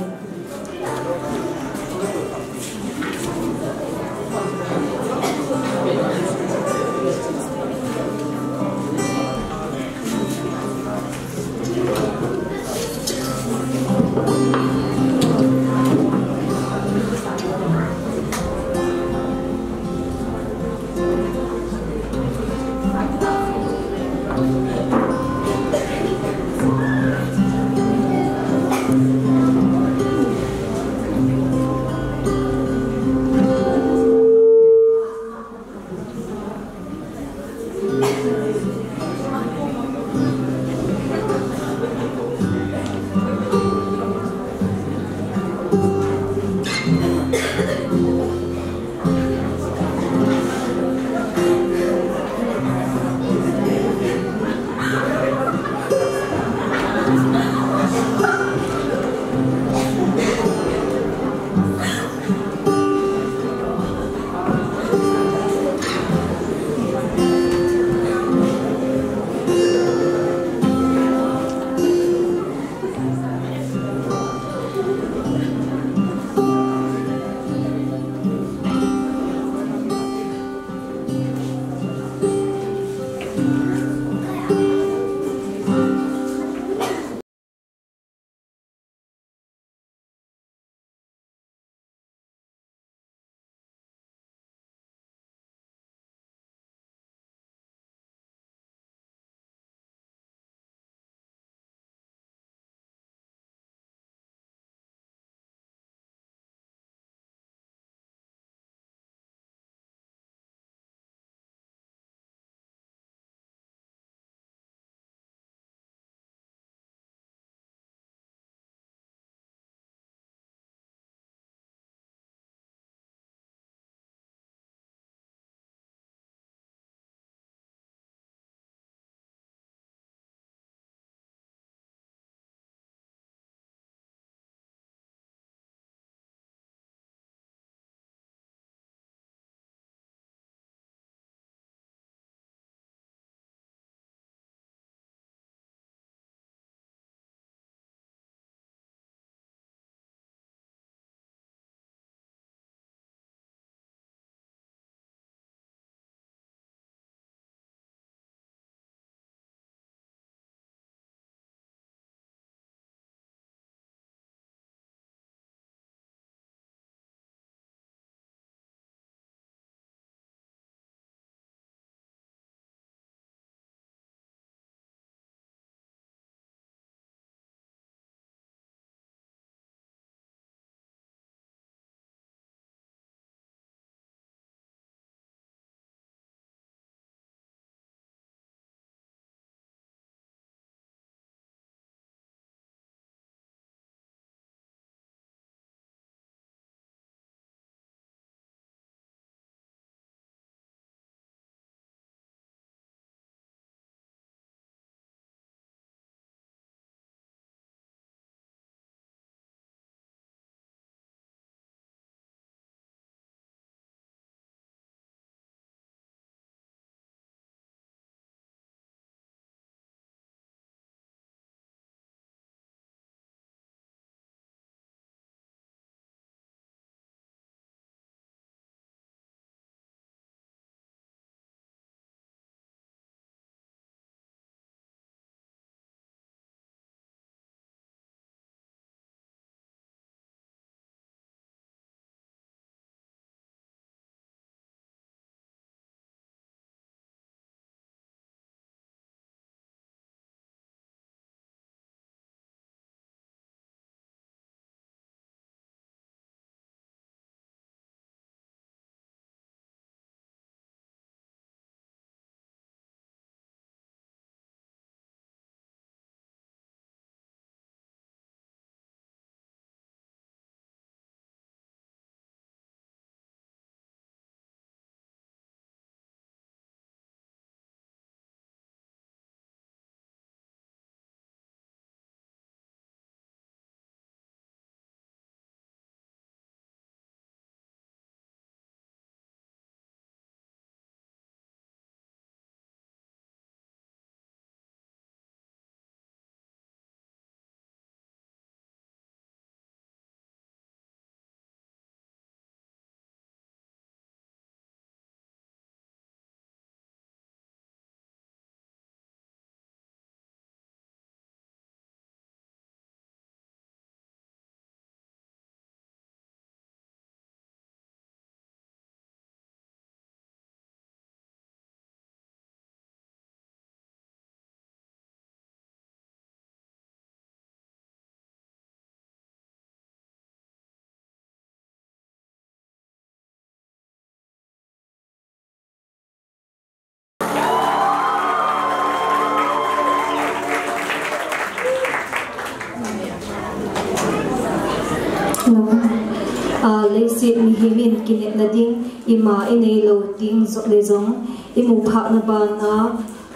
A, leiset mihem in kinepna ding ima inei lou ding jong le jong, imu phahna bana,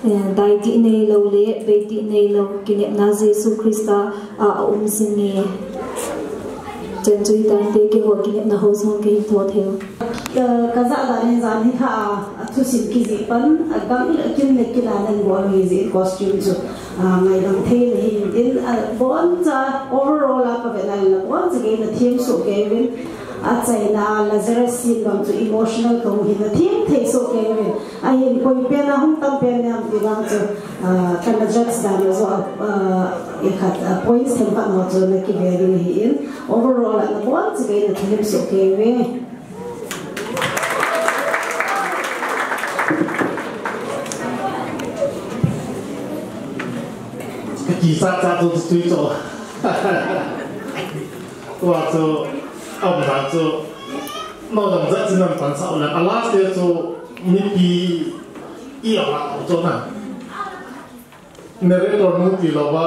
eh, daitih inei lou le beitih inei lou kinepna Jesu Christa a, a um jing e. Chan chu hitante, keiho kinepna ho jong kahin thot thei u. Ka, ka jah dan in jan hi kha a, a thusim kijih pan, a gam in a kin le kin a nan bol hi jeh in costume chu, a, ngaidam thei le hin tin, a, boncha overall a ka vet na in la boncha kei na thim suh kei uvin, a chaina Lazarus scene bang chu emotional ka hung hin na thim thei suh kei uvin, ahin koi pen a hung tam pen niam ti bang chu, a, ka na judge dan a jo, a, i khat, a, points themkhat ho chu na kive ding hi in, overall a na boncha kei na thim suh kei uve. Kichat chat chu tui chu. Tua chu, aum dan chu, no dang jat chin nan pan sa u le. A last te chu, mipi i a la chu na. Narrator nu ti louva,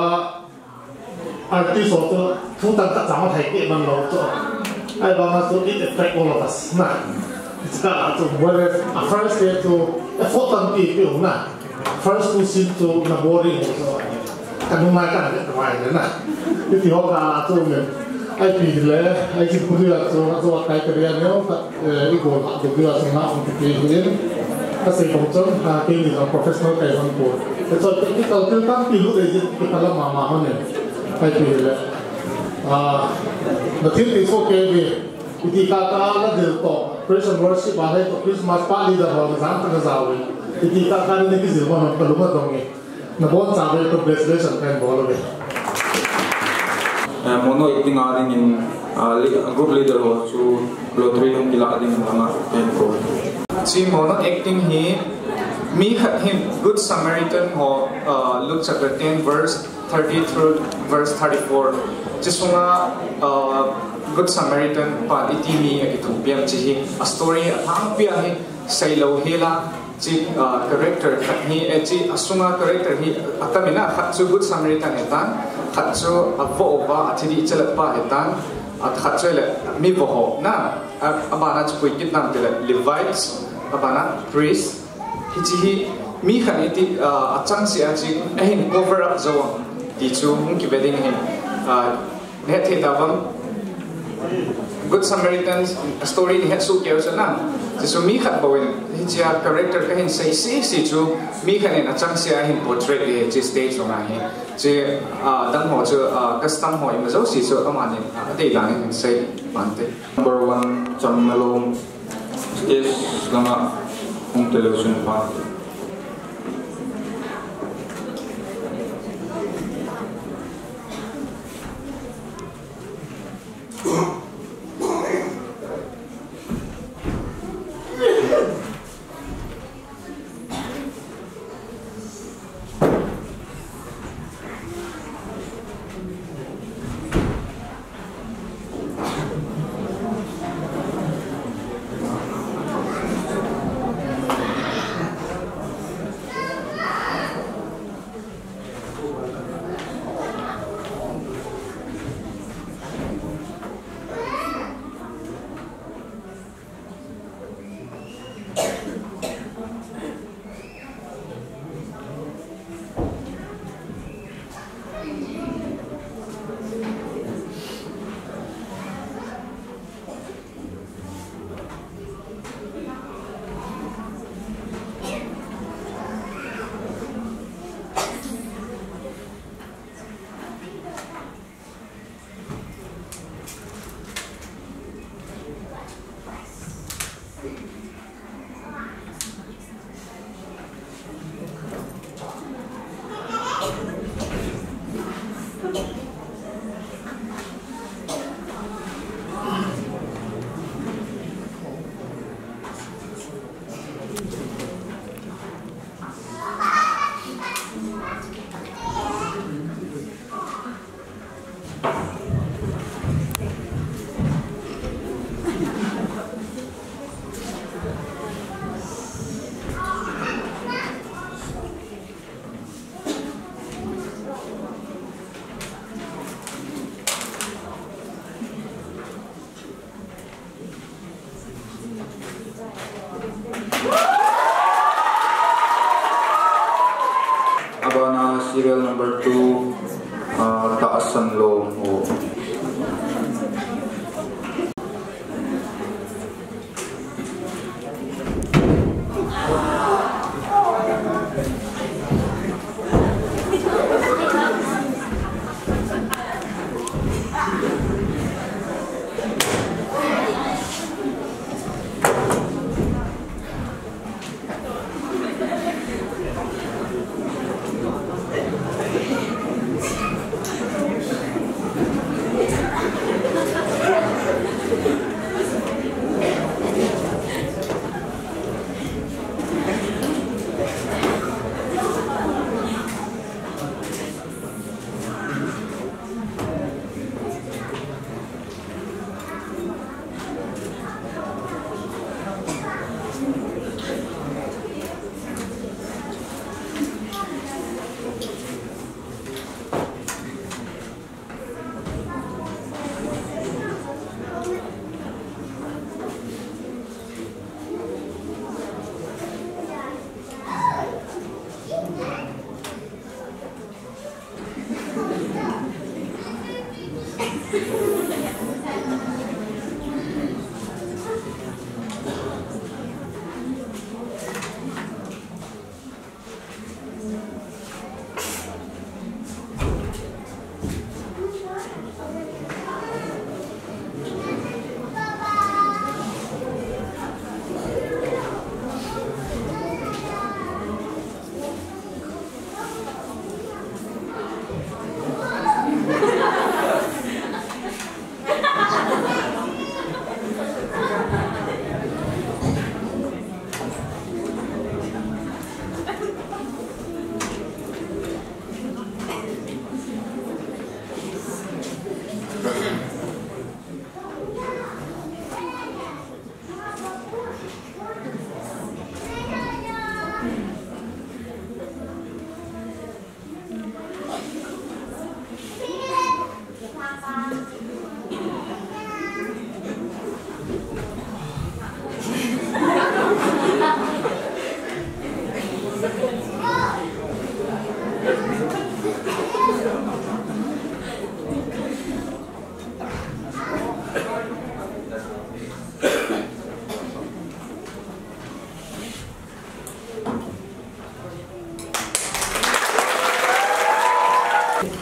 artist ho chu thu tangkhat chang thei kei man lou chu. Ahivanga chu it affect all of us na. Cha chu whereas a first day chu effort tampi pe u na. First two scene chu na boring ho chu. Ka nungai ka na mai na. Iti ho ka chu me. Ai pi le, ai ki pu ya chu, a chu kai ka ya ne. Eh, i gol a, gol a, sung a, sung ti hi in. Ka sei kong chun, ha, kei ni jong professional kai hon ko. Te chun technical thil tampi lut le jin, ki phala mama hon in. Kai ti le. Ah, na thil ti so kei ve. Iti ka ka la dil to. Praise and worship a le to Christmas pa leader ho jang ta ja ve. Iti ka ka ni ki jil hon ka lu ma dong e. Na boncha ve congratulations kahin bol uve. Eh, mono acting a dingin, ah, li-, group leader ho chu lottery hung kila ding langa kahin bol. Chi mono acting hi mi khat hin Good Samaritan ho, ah, Luke chapter ten verse thirty through verse thirty-four. Chi sunga, ah, Good Samaritan pa iti mi akithupi am chi hi a story a thangpi a hi sei lou hi la. Chi, ah, character khat hi, eh, chi a sunga character hi atam in a, khat chu Good Samaritan ahi tan, khat chu a vo uva a thi dih chelap pa ahi tan, a khat chu le mi vo ho na, a, a bana chu koi kit nam ti le Levites, a bana priest. Hichi hi mi khat iti, ah, a chang sia chi ahin cover up jou am ti chu hung kive ding ahi, ah, Nahet thei ta vang. Good Samaritan story nahet soh kei u chu na. Jesu mi khat bou in, hichia character kahin sei sese chu, mi khat in achang sia ahin portray e, chi stage sunga hi. Chi, ah, dang ho chu, ah, custom ho ima jouse chu, amani, ah, adei dan in sei pan te. Number one, Chamnalom, stage langa hung te leu chun pan te. Serial number two, uh, Tahsan Lom.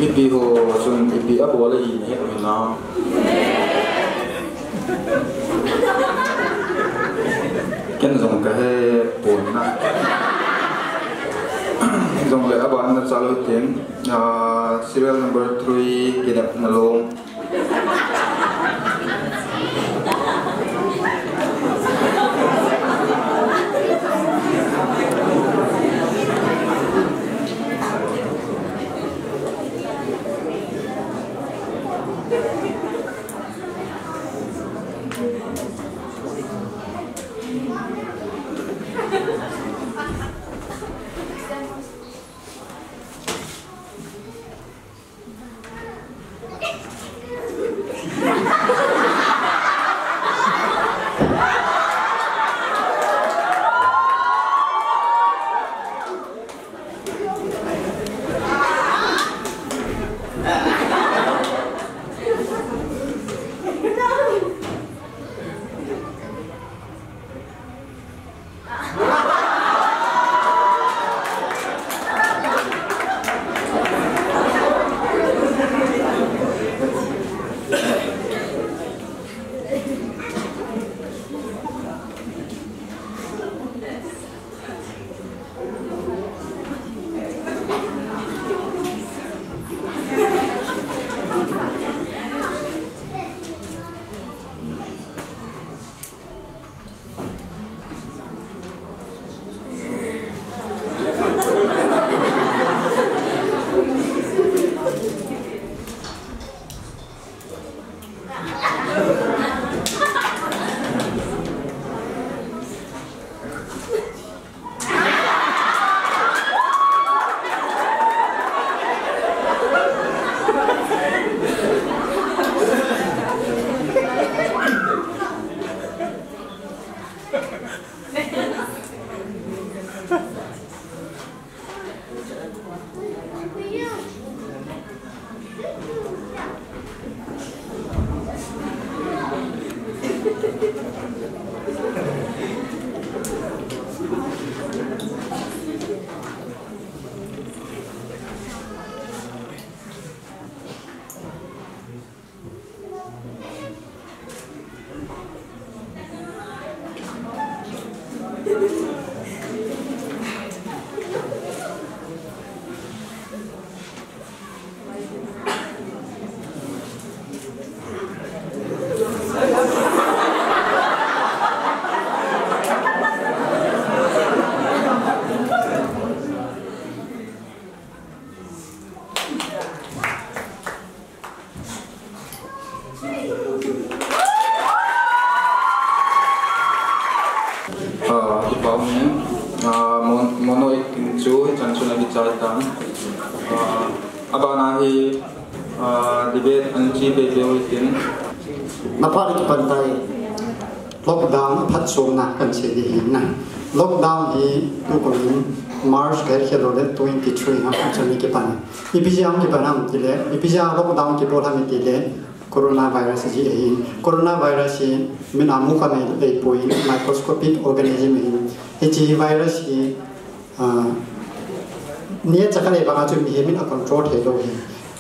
Mipi ho chun ipi abol ahi nahet uvin lang. Ken jong kahe pon na. Jongle aban na chalo tin, ah, serial number three, Kinepna Lom. Ah, mon- mono ik chu hichan chun akichai tan. Ah, abana hi, ah, debate an chi pei pei u hitin. Na phat kipan tai. Lockdown phatchomna kan sei ding ahi na. Lockdown hi tukum in March kahet khel lou le twenty three na phatchom ni kipan. Ipi jeh a kipan ham tile, ipi jeh a lockdown kibol ham tile, coronavirus jeh ahi. Coronavirus hi min a mu kha mai lou poi, microscopic organism ahi. Hiche virus hi, ah, ni a chaka le banga chu mihem in a control thei lou ahi.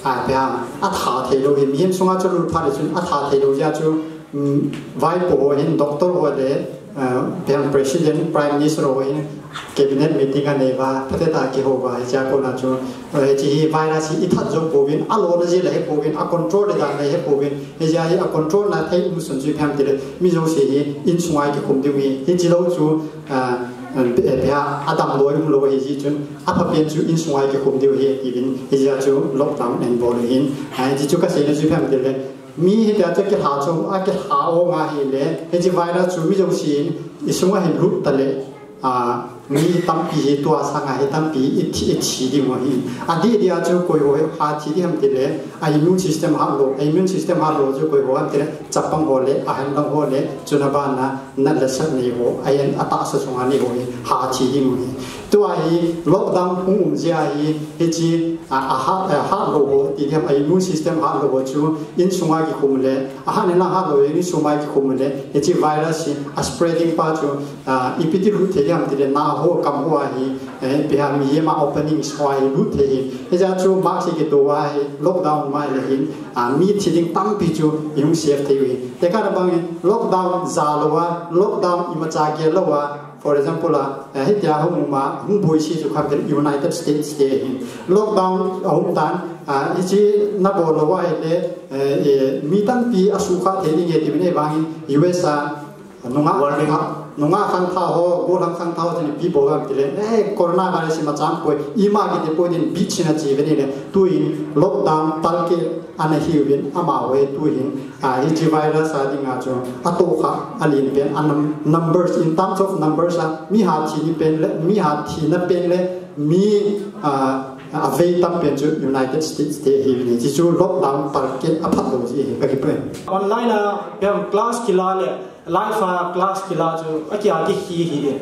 A pia, a tha thei lou ahi. Mihem sunga chu lut phat le chun a tha thei lou jeh a chu, um, vaipo ho hin, doctor ho le, uh, pia president, prime minister ho hin cabinet meeting anei uva, phatah a kihou uva, hiche a kona chu, uh, hiche hi virus hi i that jou pouvin, a lona jeh le he pouvin, a control le dan le he pouvin, hiche a hi a control na thei um sun chu ipi ham tile, mi jouse hi insunga kikhum diu ahi, hiche lou chu, uh, uh, pia, a damlou um lou ahi jeh chun, a phapen chu insunga kikhum diu ahi, tivin, hiche a chu lockdown eibol u ahin, uh, hiche chu kasei na chu ipi ham tile, mi hitia chu kilha chu, a kilha o nga hile, hiche virus chu mi jousen i sunga hin lut tale, a, mi tampi hi tua sanga hi tampi i thi, i thi ding u ahi. Adeh deh a chu koi ho hi ha thi ding ham tile, a immune system hat lou, a immune system hat lou chu koi ho ham tile, chapang ho le, a henlang ho le, chuna bana, nat le sat nei ho, a en a tahsa sunga nei ho hi, ha thi ding u ahi. Tua hi lockdown hung um jeh a hi, hiche, a, a hat, a hat lou ho, ti ding ham, a immune system hat lou ho chu, insunga kikhum le, a hat ni lang hat lou, insunga kikhum le, hiche virus hi, a spreading pa chu, a, ipi ti lut thei ding ham tile, na ho, kam ho a hi, eh, ipi ham mihem a openings ho a hi lut thei ahi. Hiche a chu mask hi kito uva hi, lockdown mai le hin, a, mi thi ding tampi chu, i hung save thei u ahi. Tekah na bang in, lockdown ja lou a, lockdown imacha gel lou a, for example, a, eh, hitia hung um a, hung boise chu kha United States te ahi. Lockdown a um tan, a, hiche na bol lou ahile, eh, eh, mi tampi a sukha thei ding ahi tivin ahivangin U S a, nungah, warning, nungah khangthah ho, gollhang khangthah ho, chun ipi bol ham tile, eh, coronavirus imacha um poi, ima kiti poi tin beach in a che uve nile, tuin lockdown tal keh ana hiuvin, amaho hi tuhin, a, hiche virus a dinga chu, a tohkhah, a len pen, a num- numbers, in terms of numbers a, mi ha thina pen le, mi ha thina pen le, mi, a, a vei tam pen chu United States te ahiuvin, hiche chu lockdown tal keh a phat lou jeh ahi, ka kipah e. Online a, pem class kila le, live a class kila chu, a kia kihi hi e.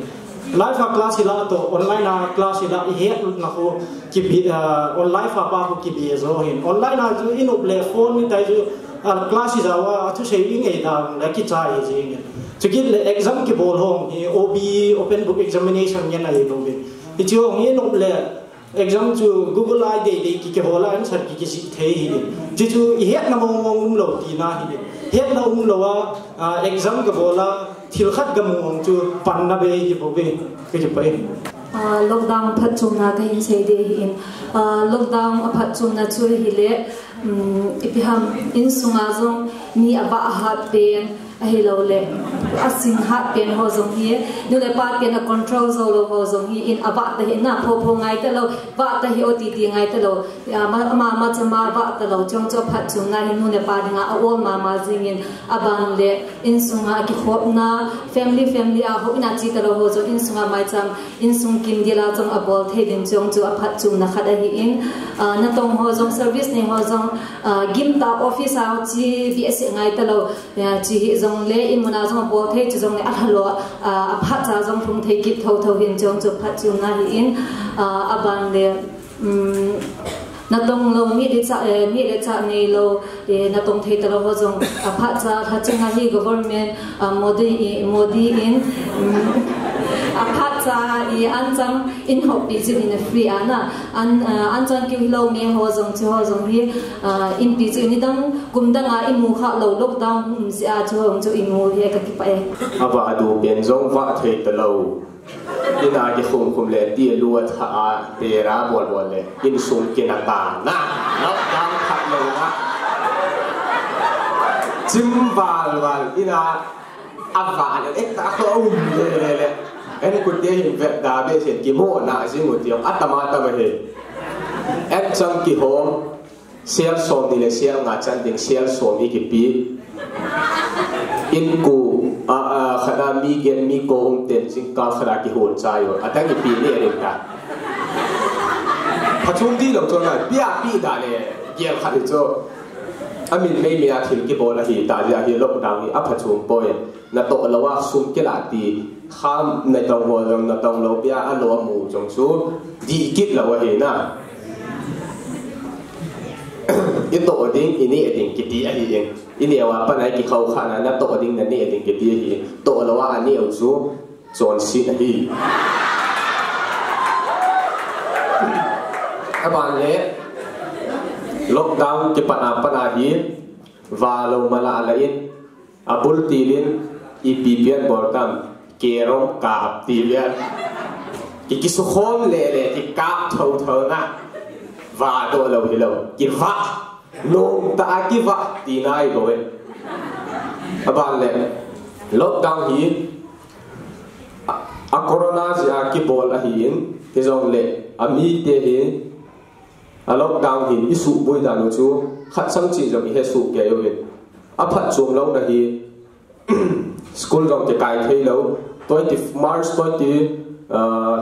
Live a class hila toh, online a class hila, i hetna khu, kibi, ah, on live a pa khu kibi jo hin. Online a chu i nop le phone ni tai chu, ah, class hi jao a, a thusei i ngei dan le kichai jing e. Chukit le exam kibol ho hi, O B E, open book examination ngen ahi lou ve. Hichu hi i nop le, exam chu Google a i dei dei ki, kihol a answer ki, kijih thei hi. Chuchu i hetna mong mong um lou tina hi. Hetna um lou a, ah, exam kabol a, thil khat kamu mong chu panna bei hi bou ve. Ka kipah e. Ah, lockdown phatchomna kahin sei ding ahin. Ah, lockdown a phatchomna chu ahile, um, ipi ham, insunga jong mi avah hat pen, ahilou le, a sing hat pen ho jong hi, nu le pa pen a control jou lou ho jong hi, in avah ta hih na, pho pho ngai talou, vah ta hih o ti ti ngai talou, ama, ama, ama chama vah talou, chong chu a phatchomna hi nu le pa dinga a ol mama jing in, aban le, insunga kikhopna, family, family a houin a che talou ho jong, insunga maicham, insung kimdil a jong abol thei ding chong chu a phatchomna khat ahin, ah, natong ho jong, service nei ho jong, ah, gimtah office a che behseh ngai talou, Ya, che hih jongle, imun a jong abol thei, che jongle alha lou, a, aphat cha jong lhung thei kit thotho hin chong chu phatchomna ahin, a, aban le, um, natong lou, neh le chah, eh, neh le chah neilou, eh, natong thei talou ho jong, aphat cha lha chunga hi government, a, Modi, Modi in, um, aphat cha hi anchang in hoppi jin in free a na, an, a, anchang keu hilou me ho jong, che ho jong hi, a, inpi chu nidang Kum danga imu kha lou lockdown um jeh a chu hung chu imu hi ka kipah e. Avah du pen jong vah thei talou. Ina kikhum khum le ti lu a tha a pera bol bol le insung kina ta na. Lockdown khat lou a. Chim val val ina avah le ek ta kho um le le le. En kut te hin vet da be sen kimo na jing u ti atama tama he. Ek chang kihom. Sel som ni le sel nga chan ding sel som i kipi. In ku, a, a, khat Mi gen mi ko um ten jingkah khat a kihol chai u. Adang ipi neh ding ta. Phachom di lou chu ngai. Pia pi da le. Gel khat hi chu. Amin mei mei a thil kibol ahi ta jeh a hi lockdown hi aphachom poi. Natoh lou a sum kilah ti. Kham natong ho jong natong lou pia a lo amu jong chu. Dih kit lou ahi na. Itoh ding, ineh ding kiti ahi in. Ineh uva pat a ikikhou kha na, natoh ding naneh ding kiti ahi in. Toh lou a aneh u chu chonset ahi. Aban le lockdown kipat a pat a hi va lou mala la in. Abul til in ipi pian bol tam, kerom kap ti pian. Ki kisukhom le le, kikap tho tho na. Va doh lou hilou. Kiva. Nom ta a kiva ti nai bou e. Aban le. Lockdown hi. A, a corona jeh a kibol ahi in. Hijongle. Amite hi. A lockdown hin isuhboi dan u chu khat sang chin jong ihesoh kei uvin. Aphatchom louna hi school jong kikai thei lou. Twenty, March twenty, uh,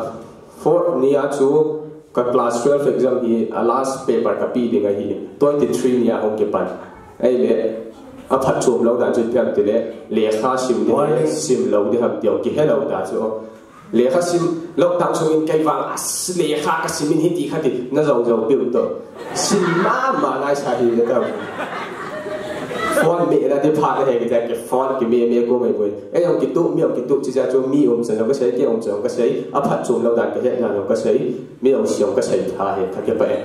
four ni a chu ka class twelve exam hi a last paper kape ding ahi. Twenty three ni a hung kipan. Ahile aphatchom lou dan chu ipi ham itile lekha sim ding, sim lou ding ham ti jong kihe lou ta chu. Lekha sim, lockdown sung in kei vang, as, lekha kasim in hiti khati, najou jou piu to. Sim mama naisa hi le tau. Phone me na di phat he kita ke phone kime me ko mai boi. Ei jong kituh, mi jong kituh, chuche chu mi umchan jong kasei, kei umchan jong kasei, aphatchom lou dan kahet dan jong kasei, mi umchan jong kasei tha he, kakipah e.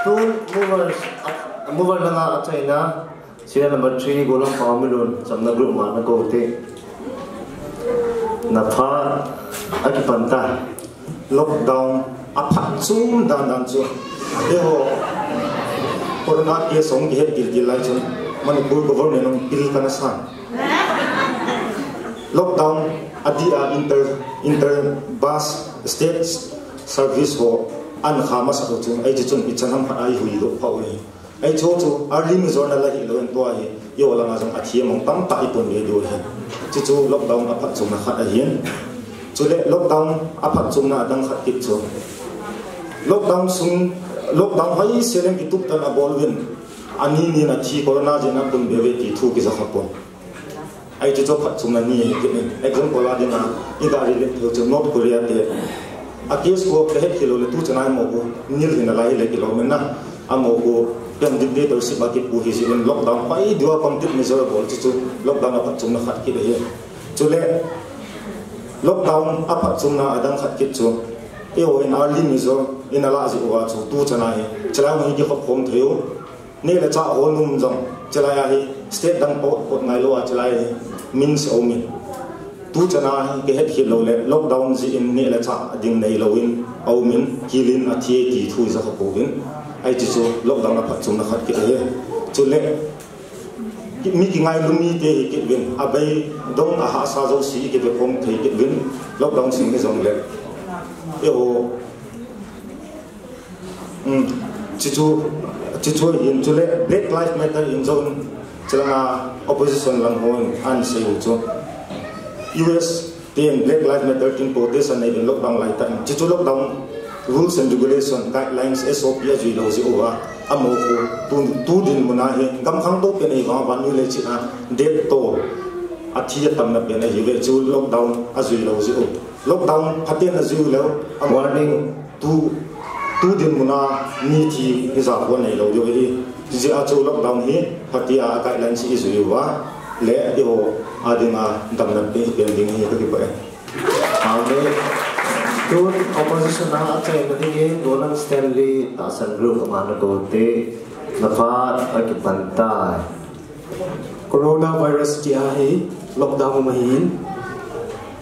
Tun movers, mover langa achaina. Serial number three, Golam Pao Milun, Chamna Group ma nakou te. Napha, akipan ta. Lockdown, aphatchom dan dan chu. Eiho, corona case hung kihet gil gil lai chun. Manipur government hung pil kana san. Lockdown, adia inter, inter bus state service ho, ahin kha masa u chu. Ahi chun, ichan ham khat a ihui doh pha u hi. Ahi chu chu early Mizo nala hilou in tua hi, eiho langa jong athem mong tamtah ipon ve diu ahi. Chuchu lockdown aphatchomna khat ahin. Chule lockdown aphatchomna adang khat kit chu. Lockdown sung, lockdown hoi seleng kitup tan abol uvin. Ani ni in athi corona jeh in apon ve uve ti thu kija kha pon. Ahi chu chu phatchomna ni ahi kit in. Example a dinga, igari le theu chu North Korea te. A case khu kahet khel lou le tuchan a amaho khu nil hi nalai le kilom in na. Amaho khu pen dictatorship a kipu hi jeh in lockdown hoi diu a complete Mizo abol chu chu lockdown aphatchomna khat kit ahi. Chule lockdown aphatchomna adang khat kit chu. Eiho in early Mizo in ala jeh uva chu tuchan a hi. Chalai hung kikhop khom thei u. Neh le chah hol nom jong, chulai a hi state dang pot, pot ngai lou a chulai a hi min se aumin. Tuchan a hi kahet khel lou le, lockdown jeh in neh le chah ding nei lou in, aumin, kilin athi e ti thu ija kha pouvin. Ahi chu chu lockdown aphatchomna khat kit ahi. Chule, ki, mi kingailum mite hi kit uvin, abeidong ahahsa jouse kive khom thei kit uvin, lockdown sung hi jongle. Eiho, Um, chuchu, chuchu hin chule Black Lives Matter in jong chulanga opposition lang hon ahin sei u chu. U S ten Black Lives Matter tin protest anei in lockdown lai tah in. Chuchu lockdown rules and regulation, guidelines, S O P ajui lou jeh uva. Amaho khu tu, tu dinmun a hi gam khangtou pen ahi vang vannoi leiset a death toll athi atamna pen ahi ve chu lockdown ajui lou jeh u. Lockdown phaten ajui lou. Warning. Tu, tu dinmun a mi thi hijat ho nei lou diu ahi. Hijeh a chu lockdown hi phatea guidelines ijui uva le eiho a dinga damna pe pen ding ahi kakipah e. Amen. Tun opposition a achaina dingin Golam Stanley Tahsan Group ama nakou te. Napha akipan tai. Coronavirus tia hi lockdown um ahin,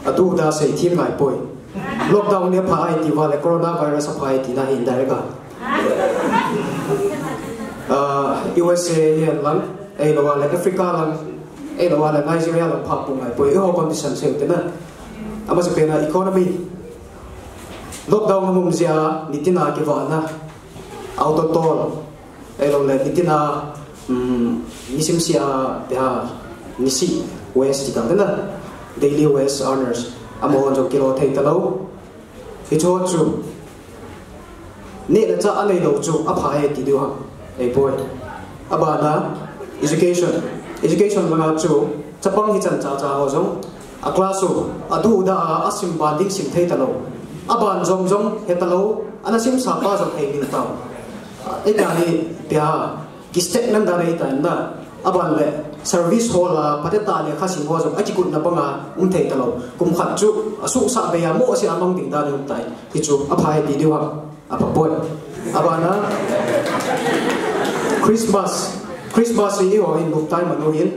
atuh da seithem ngai poi. Lockdown hi apha ahi ti uva le coronavirus apha ahi tina ahin direct a. Ah, U S A hi lang, ahilou le Africa lang, ahilou le Nigeria lang pha pou ngai poi. Eiho condition sei u te na. Amasapen a economy. Lockdown um jeh a nitin a kivahna, auto toll, ahilou le nitin a Um, nisim sia pia nisi wage ti tang na, daily wage earners, amahon jong kilo thei talou. Hichu chu neh le chah anei lou chu apha e ti diu ham. Ei poi. Abana education. Education langa chu chapang hichan chacha ho jong a class u, adu da a, asim ban ding sim thei talou. Aban jong jong he talou, ana simsa pa jong hei ding tao. Ei ta hi pia kistek nan da rei ta na. Aban le service hall a pate ta le kha sim ho jong akikut na banga um thei talou. Kum khat chu asuhsah bei a mo sia mang ding dan um tai. Hichu apha e ti diu ham. Apha poi. Abana Christmas. Christmas hi eiho hin buk tai manu hin.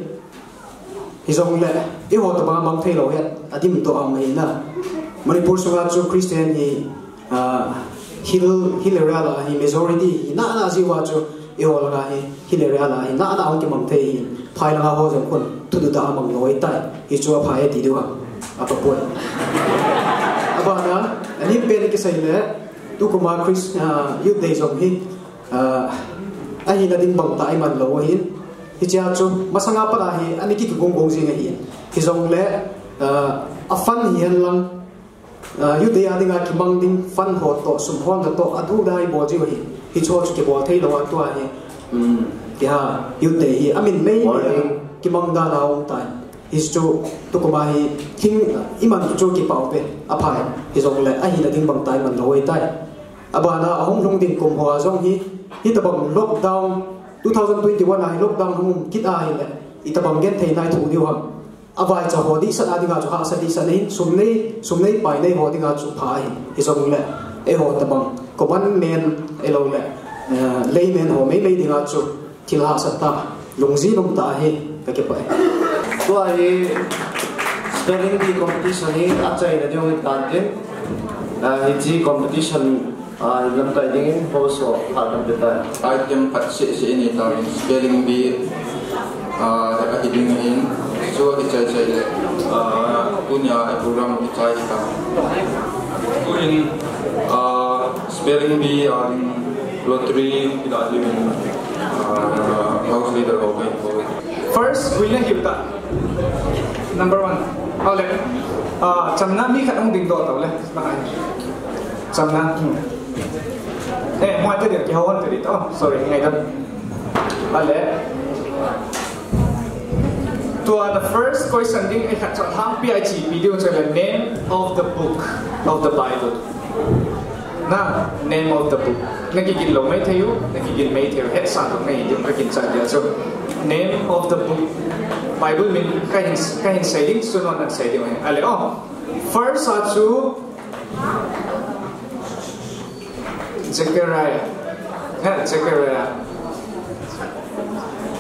Hijongle eiho tabang mang thei lou hi adim to ang hi na. Manipur sunga chu Christian hi, ah, hill, hill area la hi majority hi na na jiu a chu eiho la hi hill area la hi na na ang kimang thei hi. Phai langa ho jong khun thudu ta mang lou tai. Hichu apha e ti diu ham. Apha poi. Abana, ani pen kisei le, tukuma Chris, ah, Youth Day jong hi, ah, ahina ding bang ta iman lou ahin. Hichea chu masanga pat a hi ani kikigong gong jing ahin. Hijongle, ah, a fund hi hen lang, ah, Youth Day a dinga kimang ding fund ho to, sum ho to, adu da ibol jiu ahin. Hichu chu kibol thei lou a tua hi. Um, kiha, Youth Day hi amin mei mei a kimang dan a um tai. Hichu tukuma hi thing iman chu kipau pe apha e. Hijongle ahina ding bang ta iman lou tai. Abana ahung lhung ding kum ho a jong hi, hitabang lockdown, two thousand twenty-one a hi lockdown hung um kit a hile, itabang genthei nai thu diu ham. Avaicha ho dihsah a dinga chu hahsa dihsah nei, sum nei, sum nei pai nei ho dinga chu pha ahi. Hijongle eiho tabang common man, eilou le, eh, layman ho mei mei dinga chu thil hahsat tah, lungjin um tah hi ka kipah e. Tua hi spelling bee competition hi achaina ding hi tan tin, ah, hiche competition, ah, lamkai dingin host ho phat lam pe tai. Item khat seh seh inei tauvin, spelling bee, ah, ahi ding ahin, chu akichai chai le, ah, tunia program kichai hi ta. Tuin, ah, spelling bee, ah, ding lottery, ila ding, ah, house leader ho kai ko. First, winner hi ta. Number one. Ole. Ah, chamna mi khat hung dingdoh tau le. Chamna. Hmm. Eh, mo ate dia, kihou hon te di. Oh, sorry, ngai dan. Ole. Tua the first question ding, eh, khat chu hang pi ai chi pi diu chu the name of the book of the Bible. Na, name of the book. Na kigin lou mai thei u, na kigin mai thei u, hetsa lou mai diu, ka ginchat dia chu. Name of the book. Bible min kahin, kahin sei ding, chu non nan sei diu. Ale, oh. First a chu Zechariah. Ha, Zechariah.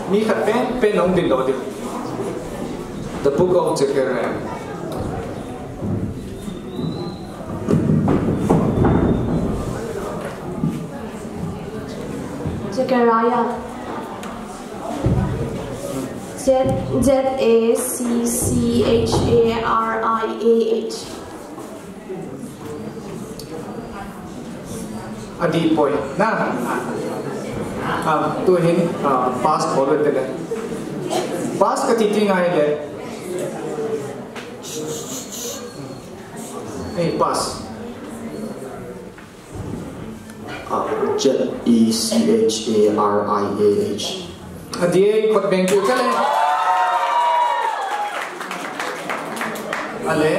Mi khat pen, pen hung dingdoh diu. The Book of Zechariah. Zechariah. Z, Z A C C H A R I A H. Adih poi. Na. Ah, tuhin, ah, pass bol le tele. Pass kati ti ngai le. Hey, pass. Ah, Z E C H A R I A H. Adih, khut beng kit u kale. Ale,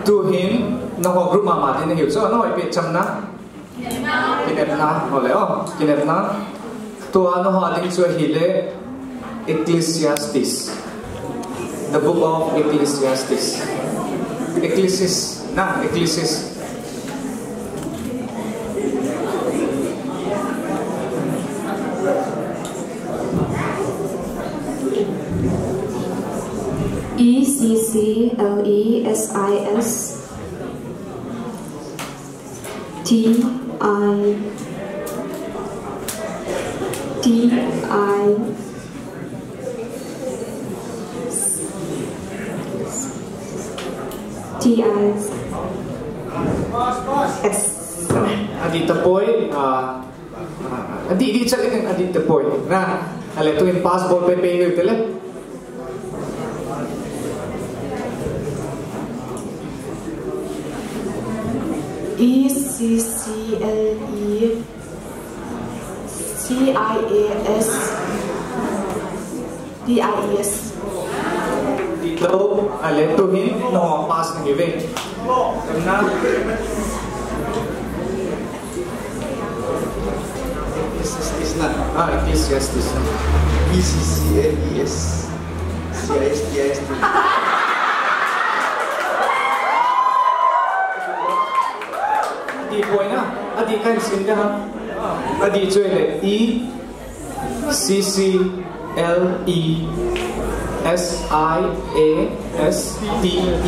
tuhin, nangho group mama ding nahiu chu, nangho ipi chamna? Kinepna, ole, oh, kinepna. Tua nangho ding chu ahile, Ecclesiastes. The Book of Ecclesiastes. Ecclesis, na, Ecclesis. E C C L E S I S T I T I T I S. Adih tapoi, ah, ah, adih dih chat in adih tapoi. Na. Ale, tuin pass bol pehpeh u hite le. E C C L E C I A S D I E S. Hello, ale, tuhin nangho pass nahiuve. This is this na. Ah, it is, yes, this na. E C C L E S C I S T I S T. Adih poi na. Adih kahin sim ding ahi. Adih chu ahile E C C L E S I A S T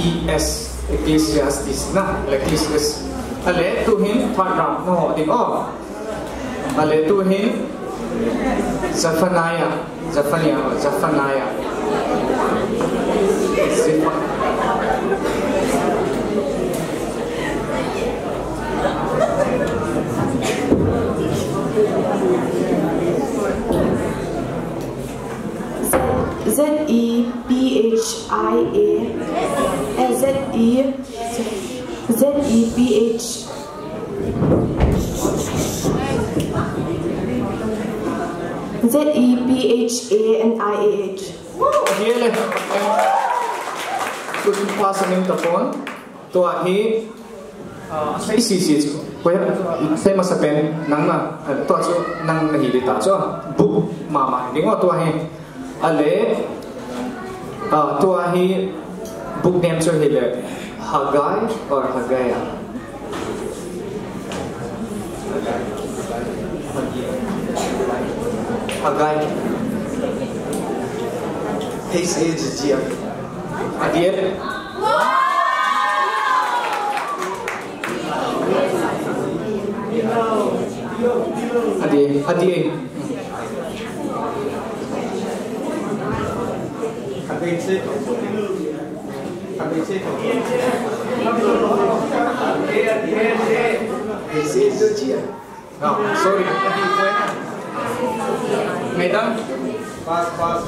E S. Ecclesiastes na, Ecclesiastes. Ale, tuhin third round nangho ding o. Ale, tuhin Zephaniah, Zephaniah, Zephaniah. Zeph- Z E P H I A, eh, Z E, Z E P H, Z E P H A N I A H. Adih le. Tuhin pass nahi tapon. Tua hi, ah, sei sese chu. Koiham, sei masapen nang na, ah, tua chu nang nahi ding ta chu. Book mama ding o tua hi. Ale, ah, tua hi book name chu ahile Haggai or Haggai. Haggai. H A G G I. Adih e. Adih e, adih e. H A G G I. No, sorry. Madam? Pass, pass.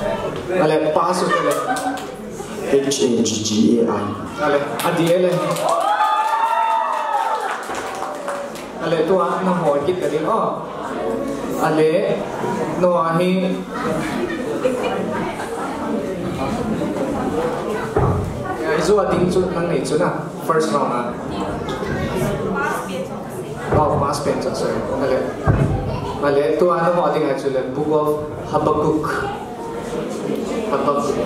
Ale, pass u hite le. H A G G A I. Ale, adih e le. Ale, tua nangho kit ding o. Ale, nangho hi. Ya, ijou a ding chu nang nei chu na. First round a. Oh, pass pen chu, sorry. Ale. Ale, tua nangho ding ahi chu le, Book of Habakkuk. Habakkuk.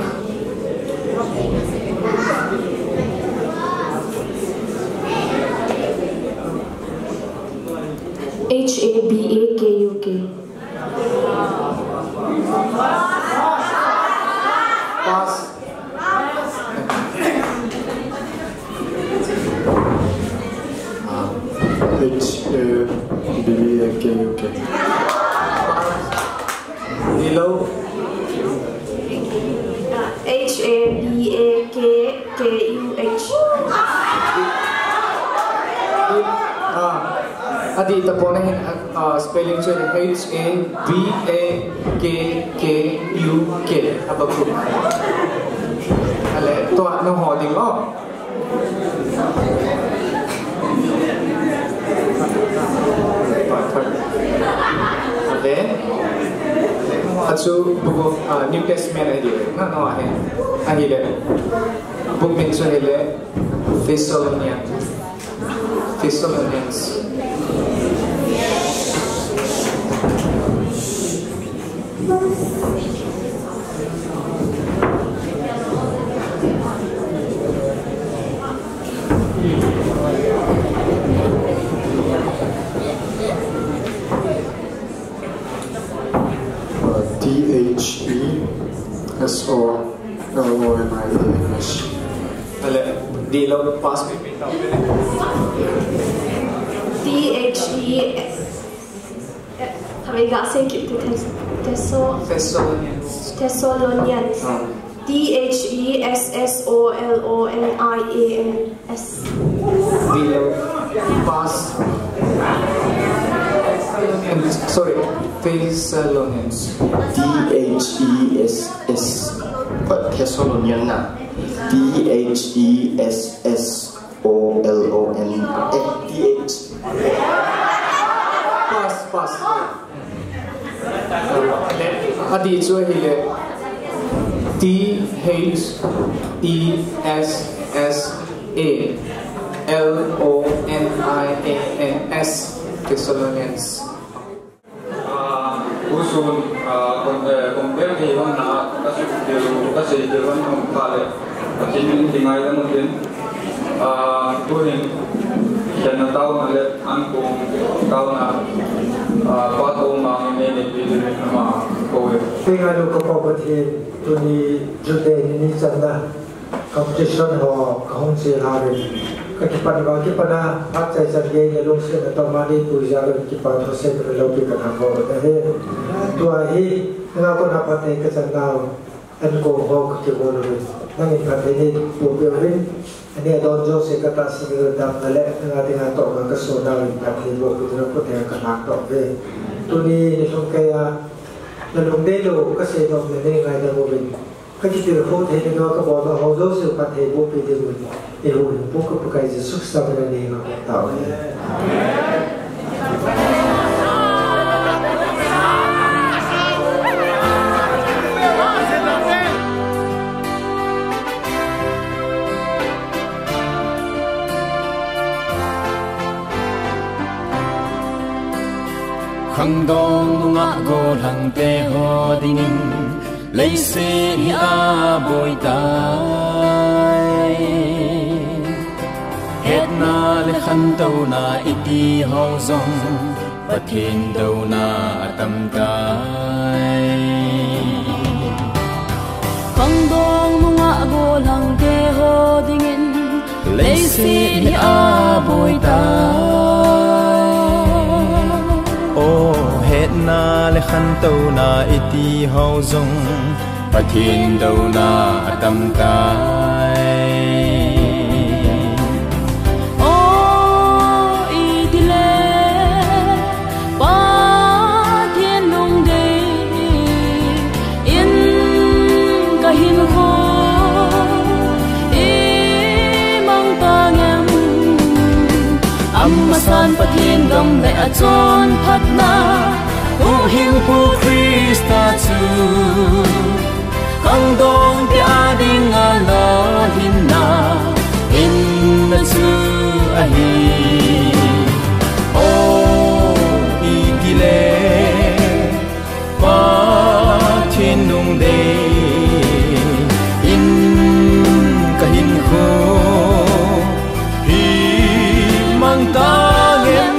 H A B A K U K. Pass. Ah, H A B A K U K. Hello. H A B A K K U H. Ah, adih tapon ahin, ah, spelling chu H A B A K K U K, Habakkuk. Ale, tua nangho ding o. Ale, achu Book of, ah, New Testament ahi ding, na, nangho ahi. Ahile, book min chu ahile Thessalonians. Thessalonians. Uh, T H E S O L O N I A N S. Ale, dih lou, pass. T H E, eh, kami ga sei kit tu Thes-, Theso-, Thessalonians. Thessalonians. Ah. T H E S S O L O N I A N S. Dih lou, pass. Sorry, Thessalonians. T H E S S, but Thessalonian na. T H E S S O L O N. Eh, T H. Pass, pass. Adih chu ahile, T H E S S A L O N I A N S, Thessalonians. Ah, Pu Sun, ah, kon, eh, kon bel hi hon na, ka suk tiu, ka sei tiu hon hon pha le, ka sei min ti ngai la mun tin. Ah, tu hin, khen na tao na le, an kong tao na, ah, pa to ma nge ne ne pi le ama ko e. Tenga lu ka pa Pathen, tuni Jute ni ni chan na. Competition ho kahung che hah in, kakipan vang kipan a, phat chai chan gei le lungset na toma ni puija le kipa those na lopi kana ho na he. Tua hi, nga kona phatthei kachan nau, an ko ho kakihou uvin. Nangin phatthei nei pupe uvin, ani adon jouse katahsan dam na le, nga dinga toh nga kaso nauvin phatthei boh pi ding a phatthei kalhang toh uve. Tuni nilhum keiya, nalung deilou kasei nom le nei ngaidam uvin. Kakipel khom thei nau kabol bang ho jouse phatthei boh pi diuvin. Eiho Pu ka Pakai Jesu Christa min a nei ngah tauve. Khangdong nungah gollhang te ho dingin leiset hi aboi tai. Hetna le khantouna iti ho jong Pathen douna atam tai. Khangdong nungah gollhang te ho dingin leiset hi aboi tai. O, hetna le khantouna iti ho jong Pathen douna atam tai. O, itile Pathen lungdei in kahinkho imang tang em? Amasan Pathen gam le achonphatna, Huhhingpu Christa chu khangdong te a dinga lolhinna in na chu ahi. O, itile Pathen lungdei in kahinkho himang tang em?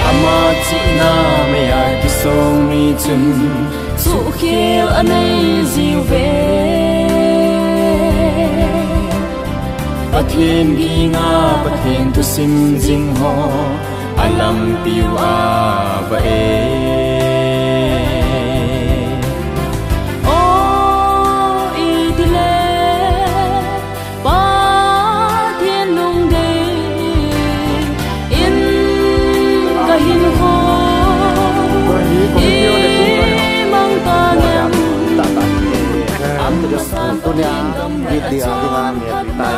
Ama chihna meiya kisong mi chun suhkhel anei jiuve. Pathen ginga, Pathen thusim jing ho alampiu ava e. O, itile Pathen lungdei in kahinkho imang tang em? Amasan Pathen gam le achonphatna.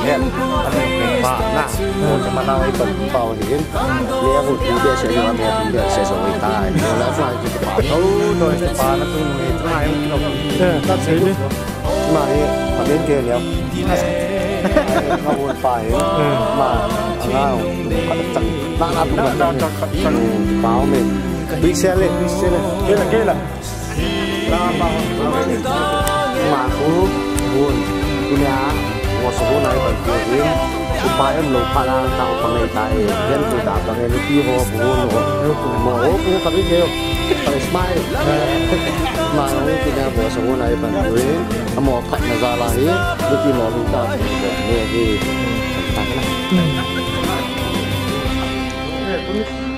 Hei, a lungpin pa na. Mo cha ma nau ei pan pa o hin. Ni a bu ti de se ni a me ti de se so ei ta. Ni la sa ki pa. O, to pa na tu ni ta ai. Eh, ta se ni. Ma hi, pa den ke ni. Ma bu pa hi. Ma, na, ka ta. Na na tu ka ta. Pa o me. Bi se le, bi se le. Ke la, ke la. Ama khu, hun, tunia, ngo so hun ai ban tu hin, upa em lou pha la, ta ho pangai ta e, yan tu ta pangai lu pi ho, hun ho, ma ho, khu ka bi ke ho. Smile. Smile, hung kina boss a hung lai pan tuin. Amo phatna jal a hi. Nupi mo hung ta. Ni hi.